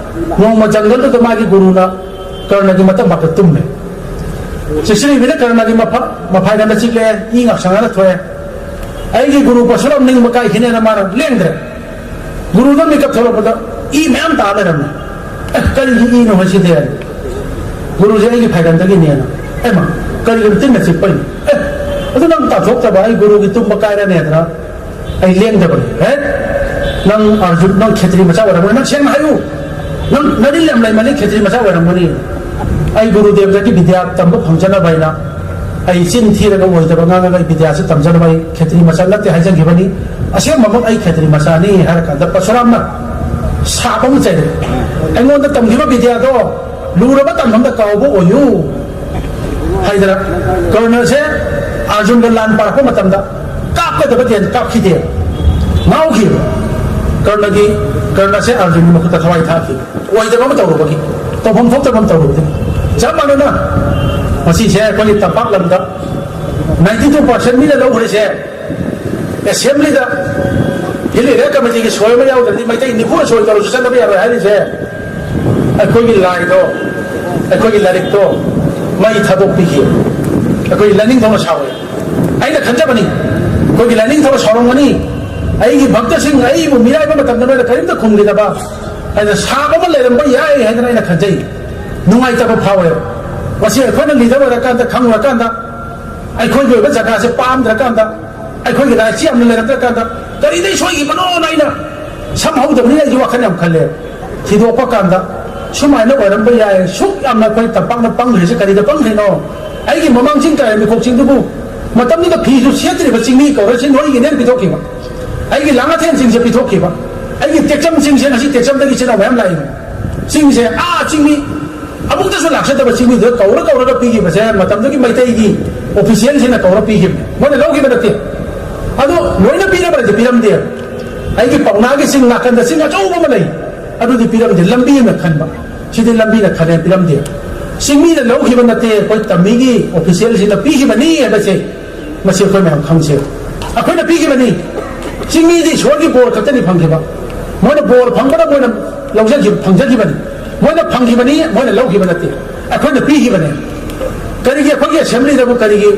ꯅꯣꯡꯃ ꯖꯪꯒꯜꯗꯨꯗ ꯃꯥꯒꯤ ꯒꯨꯔꯨꯅ ꯀꯔꯅꯒꯤ ꯃꯇꯝ ꯐꯥꯎꯗ ꯇꯨꯝꯃꯦ꯫ ꯆꯤꯛꯁꯤꯜꯂꯤꯕꯤꯅ ꯀꯔꯅꯒꯤ ꯃꯐ-, ꯃꯐꯥꯏꯒꯟꯗ ꯆꯤꯛꯂꯛꯑꯦ, ꯏ ꯉꯥꯛꯁꯪꯅꯅ ꯊꯣꯛꯑꯦ꯫ ꯑꯩꯒꯤ ꯒꯨꯔꯨ ꯄꯔꯁꯨꯔꯥꯝ ꯅꯤꯡꯕ ꯀꯥꯏꯈꯤꯅꯦꯅ ꯃꯥꯅ ꯂꯦꯡꯗ꯭ꯔꯦ꯫ ꯒꯨꯔꯨꯗ ꯃꯤꯀꯞ ꯊꯣꯛꯂꯛꯄꯗ ꯏ ꯃꯌꯥꯝ ꯇꯥ ꯂꯩꯔꯝꯃꯦ꯫ "ꯑꯦ, ꯀꯔꯤꯒꯤ ꯏꯅꯣ ꯍꯥꯏꯁꯤꯗꯤ?" "ꯒꯨꯔꯨꯁꯦ ꯑꯩꯒꯤ ꯐꯥꯏꯒꯟꯗꯒꯤꯅꯦꯅ"꯫ "ꯑꯦꯃ, ꯀꯔꯤꯒꯤꯅꯣ ꯇꯤꯟꯅ ꯆꯤꯛꯄꯩꯅꯣ?" "ꯑꯦ, ꯑꯗꯨ ꯅꯪ ꯇꯥꯊꯣꯛꯇꯕ, ꯑꯩ ꯒꯨꯔꯨꯒꯤ ꯇꯨꯝꯕ ꯀꯥꯏꯔꯅꯦꯗꯅ ꯑꯩ ꯂꯦꯡꯗꯕꯅꯤ"꯫ "ꯍꯦ, ꯅꯪ ꯑꯥꯔꯖꯨꯟ, ꯅꯪ ꯈꯦꯇ꯭ꯔꯤ ꯃꯆꯥ ꯑꯣꯏꯔꯝꯒꯅꯤ, ꯅꯪ ꯁꯦꯡꯅ ꯍꯥꯏꯌꯨ, ꯅꯪ ꯅꯔꯤꯜ ꯌꯥꯝ ꯂꯩꯃꯜꯂꯤ, ꯈꯦꯇ꯭ꯔꯤ ꯃꯆꯥ ꯑꯣꯏꯔꯝꯒꯅꯤ꯫ ꯑꯩ ꯒꯨꯔꯨꯗꯦꯕꯗꯒꯤ ꯕꯤꯗ꯭ꯌꯥ ꯇꯝꯕ ꯐꯪꯖꯅꯕ ꯍꯥꯏꯅ ꯑꯩ ꯆꯤꯟ ꯊꯤꯔꯒ ꯑꯣꯏꯗꯕ ꯉꯥꯡꯉꯒ ꯑꯩ ꯕꯤꯗ꯭ꯌꯥꯁꯤ ꯇꯝꯖꯅꯕ ꯑꯩ ꯈꯦꯇ꯭ꯔꯤ ꯃꯆꯥ ꯅꯠꯇꯦ ꯍꯥꯏꯖꯈꯤꯕꯅꯤ, ꯑꯁꯦꯡꯕꯃꯛ ꯑꯩ ꯈꯦꯇ꯭ꯔꯤ ꯃꯆꯥꯅꯤ" ꯍꯥꯏꯔ ꯀꯥꯟꯗ ꯄꯔꯁꯨꯔꯥꯝꯅ ꯁꯥꯕ ꯑꯃ ꯆꯩꯔꯦ꯫ "ꯑꯩꯉꯣꯟꯗ ꯇꯝꯈꯤꯕ ꯕꯤꯗ꯭ꯌꯥꯗꯣ ꯂꯨꯔꯕ ꯇꯥꯟꯐꯝꯗ ꯀꯥꯎꯕ ꯑꯣꯏꯌꯨ" ꯍꯥꯏꯗꯅ ꯀꯔꯅꯁꯦ ꯑꯥꯔꯖꯨꯟꯒ ꯂꯥꯟ ꯄꯥꯔꯛꯄ ꯃꯇꯝꯗ ꯀꯥꯞꯀꯗꯕ ꯇꯦꯟ ꯀꯥꯞꯈꯤꯗꯦ, ꯉꯥꯎꯈꯤꯕ꯫ ꯀꯔꯅꯒꯤ, ꯀꯔꯅꯁꯦ ꯑꯥꯔꯖꯨꯟꯒꯤ ꯃꯈꯨꯠꯇ ꯊꯋꯥꯏ ꯊꯥꯈꯤ꯫ ꯑꯣꯏꯗꯕ ꯑꯃ ꯇꯧꯔꯨꯕꯒꯤ, ꯇꯧꯐꯝ ꯊꯣꯛꯇꯕ ꯑꯃ ꯇꯧꯔꯨꯕꯗꯒꯤ꯫ ꯆꯞ ꯃꯥꯟꯅꯅ ꯃꯁꯤꯁꯦ ꯑꯩꯈꯣꯏꯒꯤ ꯇꯝꯄꯥꯛ ꯂꯝꯗ ꯅꯥꯏꯟꯇꯤ ꯇꯨ ꯄꯥꯔꯁꯦꯟ ꯃꯤꯅ ꯂꯧꯈ꯭ꯔꯤꯁꯦ ꯑꯦꯁꯦꯝꯕ꯭ꯂꯤꯗ ꯍꯤꯜ ꯑꯦꯔꯤꯌꯥ ꯀꯃꯤꯇꯤꯒꯤ ꯁꯣꯏ ꯑꯃ ꯌꯥꯎꯗ꯭ꯔꯗꯤ ꯃꯩꯇꯩ ꯅꯤꯐꯨꯅ ꯁꯣꯏ ꯇꯧꯔꯁꯨ ꯆꯠꯅꯕ ꯌꯥꯔꯣꯏ ꯍꯥꯏꯔꯤꯁꯦ ꯑꯩꯈꯣꯏꯒꯤ ꯂꯥꯏꯗꯣ, ꯑꯩꯈꯣꯏꯒꯤ ꯂꯥꯏꯔꯤꯛꯇꯣ ꯃꯩ ꯊꯥꯗꯣꯛꯄꯤꯈꯤ꯫ ꯑꯩꯈꯣꯏ ꯂꯥꯏꯅꯤꯡꯊꯧꯅ ꯁꯥꯎꯔꯦ꯫ ꯑꯩꯅ ꯈꯟꯖꯕꯅꯤ, ꯑꯩꯈꯣꯏꯒꯤ ꯂꯥꯏꯅꯤꯡꯊꯧꯅ ꯁꯥꯎꯔꯝꯒꯅꯤ, ꯑꯩꯒꯤ ꯚꯛꯇꯁꯤꯡ ꯑꯩꯕꯨ ꯃꯤꯔꯥꯏꯕ ꯃꯇꯝꯗ ꯅꯣꯏꯅ ꯀꯔꯤꯝꯇ ꯈꯨꯝꯈꯤꯗꯕ ꯍꯥꯏꯅ ꯁꯥꯕ ꯑꯃ ꯂꯩꯔꯝꯕ ꯌꯥꯏ ꯍꯥꯏꯗꯅ ꯑꯩꯅ ꯈꯟꯖꯩ꯫ ꯅꯨꯡꯉꯥꯏꯇꯕ ꯐꯥꯎꯋꯦ꯫ ꯃꯁꯤ ꯑꯩꯈꯣꯏꯅ ꯂꯤꯗꯔ ꯑꯣꯏꯔꯀꯥꯟꯗ, ꯈꯪꯉꯨꯔꯀꯥꯟꯗ, ꯑꯩꯈꯣꯏꯒꯤ ꯑꯣꯏꯕ ꯖꯒꯥꯁꯦ ꯄꯥꯝꯗ꯭ꯔꯀꯥꯟꯗ, ꯑꯩꯈꯣꯏꯒꯤ ꯔꯥꯏꯠꯁꯤ ꯌꯥꯝꯅ ꯂꯩꯔꯛꯇ꯭ꯔꯀꯥꯟꯗ ꯀꯔꯤꯗꯩ ꯁꯣꯏꯈꯤꯕꯅꯣꯅ ꯑꯩꯅ ꯁꯝꯍꯧꯗꯕꯅꯤꯅ ꯑꯩꯁꯨ ꯋꯥꯈꯜ ꯌꯥꯝ ꯈꯜꯂꯦ꯫ ꯊꯤꯗꯣꯛꯄ ꯀꯥꯟꯗ ꯁꯨꯃꯥꯏꯅ ꯑꯣꯏꯔꯝꯕ ꯌꯥꯏ꯫ ꯁꯨꯛ ꯌꯥꯝꯅ ꯑꯩꯈꯣꯏ ꯇꯝꯄꯥꯛꯅ ꯄꯪꯈ꯭ꯔꯤꯁꯦ ꯀꯔꯤꯗ ꯄꯪꯈ꯭ꯔꯤꯅꯣ? ꯑꯩꯒꯤ ꯃꯃꯥꯡ ꯆꯤꯡ ꯀꯥꯏꯔꯝꯃꯤ ꯈꯣꯛꯆꯤꯡꯗꯨꯕꯨ ꯃꯇꯝꯗꯨꯗ ꯐꯤꯁꯨ ꯁꯦꯠꯇ꯭ꯔꯤꯕ ꯆꯤꯡꯃꯤ ꯀꯧꯔꯁꯤ ꯅꯣꯏꯒꯤꯅꯦꯅ ꯄꯤꯊꯣꯛꯈꯤꯕ, ꯑꯩꯒꯤ ꯂꯥꯡꯉꯊꯦꯜ ꯆꯤꯡꯁꯦ ꯄꯤꯊꯣꯛꯈꯤꯕ, ꯑꯩꯒꯤ ꯇꯦꯛꯆꯝ ꯆꯤꯡꯁꯦ ꯉꯁꯤ ꯇꯦꯛꯆꯝꯗꯒꯤ ꯏꯆꯤꯟ ꯏꯅꯥꯎ ꯃꯌꯥꯝ ꯂꯥꯛꯏꯕ ꯆꯤꯡꯁꯦ, ꯑꯥ ꯆꯤꯡꯃꯤ ꯑꯃꯨꯛꯇꯁꯨ ꯂꯥꯛꯆꯗꯕ ꯆꯤꯡꯃꯤꯗꯨꯗ ꯀꯧꯔ ꯀꯧꯔꯒ ꯄꯤꯈꯤꯕꯁꯦ ꯃꯇꯝꯗꯨꯒꯤ ꯃꯩꯇꯩꯒꯤ ꯑꯣꯐꯤꯁꯤꯌꯦꯜꯁꯤꯡꯅ ꯀꯧꯔ ꯄꯤꯈꯤꯕꯅꯦ꯫ ꯃꯣꯏꯅ ꯂꯧꯈꯤꯕ ꯅꯠꯇꯦ꯫ ꯑꯗꯣ ꯂꯣꯏꯅ ꯄꯤꯔꯕ꯭ꯔꯗꯤ ꯄꯤꯔꯝꯗꯦ꯫ ꯑꯩꯒꯤ ꯄꯥꯎꯅꯥꯒꯤ ꯆꯤꯡ ꯅꯥꯀꯟꯗ ꯆꯤꯡ ꯑꯆꯧꯕ ꯑꯃ ꯂꯩ, ꯑꯗꯨꯗꯤ ꯄꯤꯔꯝꯗꯦ꯫ ꯂꯝꯕꯤ ꯑꯃ ꯈꯟꯕ, ꯁꯤꯗꯤ ꯂꯝꯕꯤꯅ ꯈꯜꯂꯦ ꯄꯤꯔꯝꯗꯦ꯫ ꯆꯤꯡꯃꯤꯅ ꯂꯧꯈꯤꯕ ꯅꯠꯇꯦ, ꯑꯩꯈꯣꯏ ꯇꯝꯃꯤꯒꯤ ꯑꯣꯐꯤꯁꯤꯌꯦꯜꯁꯤꯡꯅ ꯄꯤꯈꯤꯕꯅꯤ ꯍꯥꯏꯕꯁꯦ ꯃꯁꯤ ꯑꯩꯈꯣꯏ ꯃꯌꯥꯝ ꯈꯪꯁꯦ꯫ ꯑꯩꯈꯣꯏꯅ ꯄꯤꯈꯤꯕꯅꯤ꯫ ꯆꯤꯡꯃꯤꯗꯤ ꯏꯁꯣꯔꯒꯤ ꯕꯣꯔ ꯈꯛꯇꯅꯤ ꯐꯪꯈꯤꯕ꯫ ꯃꯣꯏꯅ ꯕꯣꯔ ꯐꯪꯕꯅ ꯃꯣꯏꯅ ꯂꯧꯖꯈꯤꯕ, ꯐꯪꯖꯈꯤꯕꯅꯤ꯫ ꯃꯣꯏꯅ ꯐꯪꯈꯤꯕꯅꯤ, ꯃꯣꯏꯅ ꯂꯧꯈꯤꯕ ꯅꯠꯇꯦ, ꯑꯩꯈꯣꯏꯅ ꯄꯤꯈꯤꯕꯅꯦ꯫ ꯀꯔꯤꯒꯤ ꯑꯩꯈꯣꯏꯒꯤ ꯑꯦꯁꯦꯝꯕ꯭ꯂꯤꯗꯕꯨ ꯀꯔꯤꯒꯤ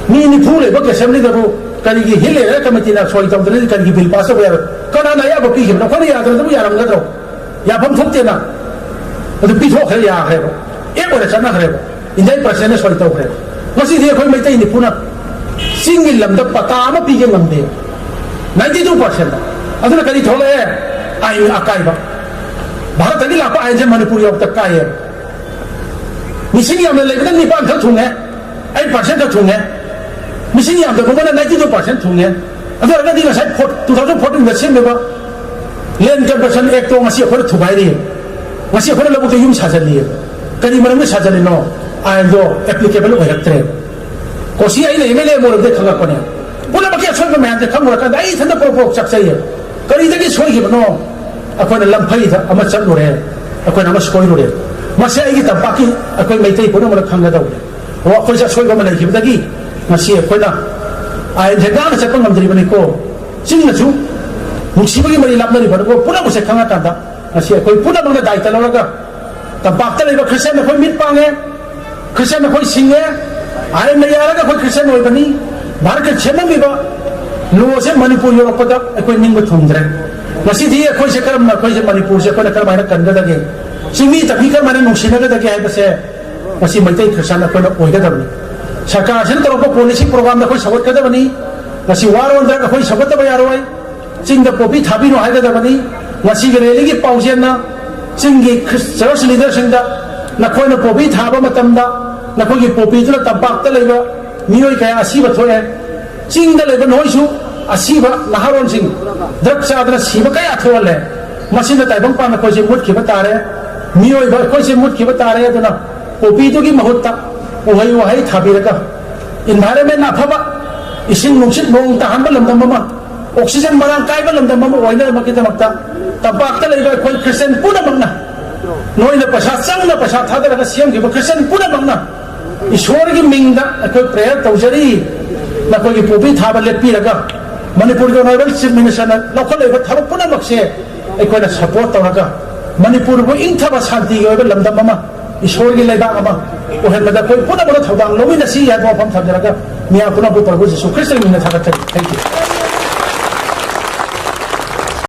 ꯃꯤ ꯅꯤꯐꯨ ꯂꯩꯕ ꯑꯦꯁꯦꯝꯕ꯭ꯂꯤꯗꯕꯨ ꯀꯔꯤꯒꯤ ꯍꯤꯜ ꯑꯦꯔꯤꯌꯥ ꯀꯃꯤꯇꯤꯅ ꯁꯣꯏ ꯇꯧꯗꯅ ꯀꯔꯤꯒꯤ ꯕꯤꯜ ꯄꯥꯁ ꯇꯧꯕ ꯌꯥꯔꯣꯏ? ꯀꯅꯥꯅ ꯑꯌꯥꯕ ꯄꯤꯈꯤꯕꯅꯣ? ꯑꯩꯈꯣꯏꯅ ꯌꯥꯗ꯭ꯔꯗꯕꯨ ꯌꯥꯔꯝꯒꯗ꯭ꯔꯣ? ꯌꯥꯐꯝ ꯊꯣꯛꯇꯦꯅ꯫ ꯑꯗꯨ ꯄꯤꯊꯣꯛꯈ꯭ꯔꯦ, ꯌꯥꯈ꯭ꯔꯦꯕ꯫ ꯑꯦꯞ ꯑꯣꯏꯅ ꯆꯠꯅꯈ꯭ꯔꯦꯕ꯫ ꯏꯟꯗꯤꯌꯥꯒꯤ ꯄ꯭ꯔꯁꯤꯗꯦꯟꯅ ꯁꯣꯏ ꯇꯧꯈ꯭ꯔꯦꯕ꯫ ꯉꯁꯤꯗꯤ ꯑꯩꯈꯣꯏ ꯃꯩꯇꯩ ꯅꯤꯐꯨꯅ ꯆꯤꯡꯒꯤ ꯂꯝꯗ ꯄꯇꯥ ꯑꯃ ꯄꯤꯒꯦ ꯉꯝꯗꯦ꯫ ꯅꯥꯏꯟꯇꯤ ꯇꯨ ꯄꯥꯔꯁꯦꯟꯗ꯫ ꯑꯗꯨꯅ ꯀꯔꯤ ꯊꯣꯛꯂꯛꯑꯦ? ꯑꯥꯏꯟ ꯑꯀꯥꯏꯕ꯫ ꯚꯥꯔꯠꯇꯒꯤ ꯂꯥꯛꯄ ꯑꯥꯏꯟꯁꯦ ꯃꯅꯤꯄꯨꯔ ꯌꯧꯕꯗ ꯀꯥꯏꯌꯦꯕ꯫ ꯃꯤꯁꯤꯡ ꯌꯥꯝꯅ ꯂꯩꯕꯅ ꯅꯤꯄꯥꯟ ꯈꯛ ꯊꯨꯡꯉꯦ, ꯑꯩ ꯄꯥꯔꯁꯦꯟ ꯈꯛ ꯊꯨꯡꯉꯦ꯫ ꯃꯤꯁꯤꯡ ꯌꯥꯝꯗꯕ ꯑꯃꯅ ꯅꯥꯏꯟꯇꯤ ꯇꯨ ꯄꯥꯔꯁꯦꯟ ꯊꯨꯡꯉꯦ꯫ ꯑꯗꯨ ꯑꯣꯏꯔꯒꯗꯤ ꯉꯁꯥꯏ ꯇꯨ ꯊꯥꯎꯖꯟ ꯐꯣꯔꯇꯤꯟꯗ ꯁꯦꯝꯃꯤꯕ ꯂꯦꯟ ꯀꯟꯚꯔꯁꯟ ꯑꯦꯛꯇꯣ ꯉꯁꯤ ꯑꯩꯈꯣꯏꯅ ꯊꯨꯒꯥꯏꯔꯤ꯫ ꯉꯁꯤ ꯑꯩꯈꯣꯏꯅ ꯂꯧꯕꯨꯛꯇ ꯌꯨꯝ ꯁꯥꯖꯜꯂꯤ꯫ ꯀꯔꯤ ꯃꯔꯝꯒꯤ ꯁꯥꯖꯜꯂꯤꯅꯣ? ꯑꯥꯏꯟꯗꯣ ꯑꯦꯄ꯭ꯂꯤꯀꯦꯕꯜ ꯑꯣꯏꯔꯛꯇ꯭ꯔꯦ꯫ ꯀꯣꯁꯤ ꯑꯩꯅ ꯑꯦꯝ ꯑꯦꯜ ꯑꯦ ꯑꯃ ꯑꯣꯏꯔꯕꯗꯤ ꯈꯪꯉꯛꯄꯅꯦ꯫ ꯄꯨꯝꯅꯃꯛꯀꯤ ꯑꯁꯣꯏꯕ ꯃꯌꯥꯝꯁꯦ ꯈꯪꯉꯨꯔꯀꯥꯟꯗ ꯑꯩ ꯏꯊꯟꯇ ꯄ꯭ꯔꯣꯛ ꯄ꯭ꯔꯣꯛ ꯆꯥꯛꯆꯩꯌꯦ꯫ ꯀꯔꯤꯗꯒꯤ ꯁꯣꯏꯈꯤꯕꯅꯣ? ꯑꯩꯈꯣꯏꯅ ꯂꯝꯐꯩꯗ ꯑꯃ ꯆꯠꯂꯨꯔꯦ, ꯑꯩꯈꯣꯏꯅ ꯑꯃ ꯁꯣꯏꯔꯨꯔꯦ꯫ ꯃꯁꯤ ꯑꯩꯒꯤ ꯇꯝꯄꯥꯛꯀꯤ ꯑꯩꯈꯣꯏ ꯃꯩꯇꯩ ꯄꯨꯝꯅꯃꯛꯅ ꯈꯪꯒꯗꯧꯕꯅꯦ꯫ ꯑꯣ, ꯑꯩꯈꯣꯏꯁꯦ ꯑꯁꯣꯏꯕ ꯑꯃ ꯂꯩꯈꯤꯕꯗꯒꯤ ꯉꯁꯤ ꯑꯩꯈꯣꯏꯅ ꯑꯥꯏꯟꯁꯦ ꯉꯥꯛꯅ ꯆꯠꯄ ꯉꯝꯗ꯭ꯔꯤꯕꯅꯤꯀꯣ꯫ ꯆꯤꯡꯅꯁꯨ ꯅꯨꯡꯁꯤꯕꯒꯤ ꯃꯔꯤ ꯂꯥꯞꯅꯔꯤꯕꯅꯤꯀꯣ꯫ ꯄꯨꯝꯅꯃꯛꯁꯦ ꯈꯪꯉꯀꯥꯟꯗ ꯉꯁꯤ ꯑꯩꯈꯣꯏ ꯄꯨꯝꯅꯃꯛꯅ ꯗꯥꯏꯇ ꯂꯧꯔꯒ ꯇꯝꯄꯥꯛꯇ ꯂꯩꯕ ꯈ꯭ꯔꯤꯁꯇꯤꯌꯥꯟ ꯑꯩꯈꯣꯏ ꯃꯤꯠ ꯄꯥꯡꯉꯦ, ꯈ꯭ꯔꯤꯁꯇꯤꯌꯥꯟ ꯑꯩꯈꯣꯏ ꯁꯤꯡꯉꯦ, ꯑꯥꯏꯟꯅ ꯌꯥꯔꯒ ꯑꯩꯈꯣꯏ ꯈ꯭ꯔꯤꯁꯇꯤꯌꯥꯟ ꯑꯣꯏꯕꯅꯤ꯫ ꯚꯥꯔꯠꯀ ꯁꯦꯝꯂꯝꯃꯤꯕ ꯂꯣꯁꯦ ꯃꯅꯤꯄꯨꯔ ꯌꯧꯔꯛꯄꯗ ꯑꯩꯈꯣꯏ ꯅꯤꯡꯕ ꯊꯨꯡꯗ꯭ꯔꯦ꯫ ꯉꯁꯤꯗꯤ ꯑꯩꯈꯣꯏꯁꯦ ꯀꯔꯝꯅ, ꯑꯩꯈꯣꯏꯁꯦ ꯃꯅꯤꯄꯨꯔꯁꯦ ꯑꯩꯈꯣꯏꯅ ꯀꯔꯝꯍꯥꯏꯅ ꯀꯟꯒꯗꯒꯦ, ꯆꯤꯡꯃꯤ ꯇꯝꯃꯤ ꯀꯔꯝꯍꯥꯏꯅ ꯅꯨꯡꯁꯤꯅꯒꯗꯒꯦ ꯍꯥꯏꯕꯁꯦ ꯃꯁꯤ ꯃꯩꯇꯩ ꯈ꯭ꯔꯤꯁꯇꯤꯌꯥꯟ ꯑꯩꯈꯣꯏꯅ ꯑꯣꯏꯒꯗꯕꯅꯤ꯫ ꯁꯔꯀꯥꯔꯁꯤꯅ ꯇꯧꯔꯛꯄ ꯄꯣꯂꯤꯁꯤ ꯄ꯭ꯔꯣꯒ꯭ꯔꯥꯝꯗ ꯑꯩꯈꯣꯏ ꯁꯧꯒꯠꯀꯗꯕꯅꯤ꯫ ꯉꯁꯤ ꯋꯥꯔ ꯑꯣꯟꯗ꯭ꯔꯒ ꯑꯩꯈꯣꯏ ꯁꯧꯒꯠꯇꯕ ꯌꯥꯔꯣꯏ꯫ ꯆꯤꯡꯗ ꯄꯣꯄꯤ ꯊꯥꯕꯤꯅꯣ ꯍꯥꯏꯒꯗꯕꯅꯤ꯫ ꯉꯁꯤꯒꯤ ꯔꯦꯂꯤꯒꯤ ꯄꯥꯎꯖꯦꯜꯅ ꯆꯤꯡꯒꯤ ꯈ꯭ꯔꯤꯁ-, ꯆꯔꯆ ꯂꯤꯗꯔꯁꯤꯡꯗ ꯅꯈꯣꯏꯅ ꯄꯣꯄꯤ ꯊꯥꯕ ꯃꯇꯝꯗ ꯅꯈꯣꯏꯒꯤ ꯄꯣꯄꯤꯗꯨꯅ ꯇꯝꯄꯥꯛꯇ ꯂꯩꯕ ꯃꯤꯑꯣꯏ ꯀꯌꯥ ꯑꯁꯤꯕ ꯊꯣꯛꯑꯦ꯫ ꯆꯤꯡꯗ ꯂꯩꯕ ꯅꯈꯣꯏꯁꯨ ꯑꯁꯤꯕ ꯅꯍꯥꯔꯣꯟꯁꯤꯡ, ꯗ꯭ꯔꯒ ꯆꯥꯗꯅ ꯁꯤꯕ ꯀꯌꯥ ꯊꯣꯛꯍꯜꯂꯦ꯫ ꯃꯁꯤꯅ ꯇꯥꯏꯕꯪꯄꯥꯟ ꯑꯩꯈꯣꯏꯁꯦ ꯃꯨꯠꯈꯤꯕ ꯇꯥꯔꯦ, ꯃꯤꯑꯣꯏꯕ ꯑꯩꯈꯣꯏꯁꯦ ꯃꯨꯠꯈꯤꯕ ꯇꯥꯔꯦ꯫ ꯑꯗꯨꯅ ꯄꯣꯄꯤꯗꯨꯒꯤ ꯃꯍꯨꯠꯇ ꯎꯍꯩ ꯋꯥꯍꯩ ꯊꯥꯕꯤꯔꯒ environment ꯑꯐꯕ, ꯏꯁꯤꯡ ꯅꯨꯡꯁꯤꯠ ꯅꯣꯡ ꯇꯥꯍꯟꯕ ꯂꯝꯗꯝ ꯑꯃ, oxygen ꯃꯔꯥꯡ ꯀꯥꯏꯕ ꯂꯝꯗꯝ ꯑꯃ ꯑꯣꯏꯅꯕꯒꯤꯗꯃꯛꯇ ꯇꯝꯄꯥꯛꯇ ꯂꯩꯕ ꯑꯩꯈꯣꯏ ꯈ꯭ꯔꯤꯁꯇꯤꯌꯥꯟ ꯄꯨꯝꯅꯃꯛꯅ ꯅꯣꯏꯅ ꯄꯩꯁꯥ ꯆꯪꯅ ꯄꯩꯁꯥ ꯊꯥꯗꯔꯒ ꯁꯦꯝꯈꯤꯕ ꯈ꯭ꯔꯤꯁꯇꯤꯌꯥꯟ ꯄꯨꯝꯅꯃꯛꯅ ꯏꯁꯣꯔꯒꯤ ꯃꯤꯡꯗ ꯑꯩꯈꯣꯏ prayer ꯇꯧꯖꯔꯤ꯫ ꯅꯈꯣꯏꯒꯤ ꯄꯣꯄꯤ ꯊꯥꯕ ꯂꯦꯞꯄꯤꯔꯒ ꯃꯅꯤꯄꯨꯔꯒꯤ Honourable Chief Minister ꯅ ꯂꯧꯈꯠꯂꯛꯏꯕ ꯊꯕꯛ ꯄꯨꯝꯅꯃꯛꯁꯦ ꯑꯩꯈꯣꯏꯅ support ꯇꯧꯔꯒ ꯃꯅꯤꯄꯨꯔꯕꯨ ꯏꯪꯊꯕ ꯁꯥꯟꯇꯤꯒꯤ ꯑꯣꯏꯕ ꯂꯝꯗꯝ ꯑꯃ, ꯏꯁꯣꯔꯒꯤ ꯂꯩꯕꯥꯛ ꯑꯃ ꯑꯣꯏꯍꯟꯕꯗ ꯑꯩꯈꯣꯏ ꯄꯨꯝꯅꯃꯛꯅ ꯊꯧꯗꯥꯡ ꯂꯧꯃꯤꯟꯅꯁꯤ ꯍꯥꯏꯕ ꯋꯥꯐꯝ ꯊꯝꯖꯔꯒ ꯃꯤꯌꯥꯝ ꯄꯨꯝꯅꯃꯛꯄꯨ ꯄ꯭ꯔꯚꯨ ꯖꯤꯁꯨ ꯈ꯭ꯔꯤꯁꯇꯒꯤ ꯃꯤꯡꯗ ꯊꯥꯒꯠꯆꯔꯤ꯫ Thank you꯫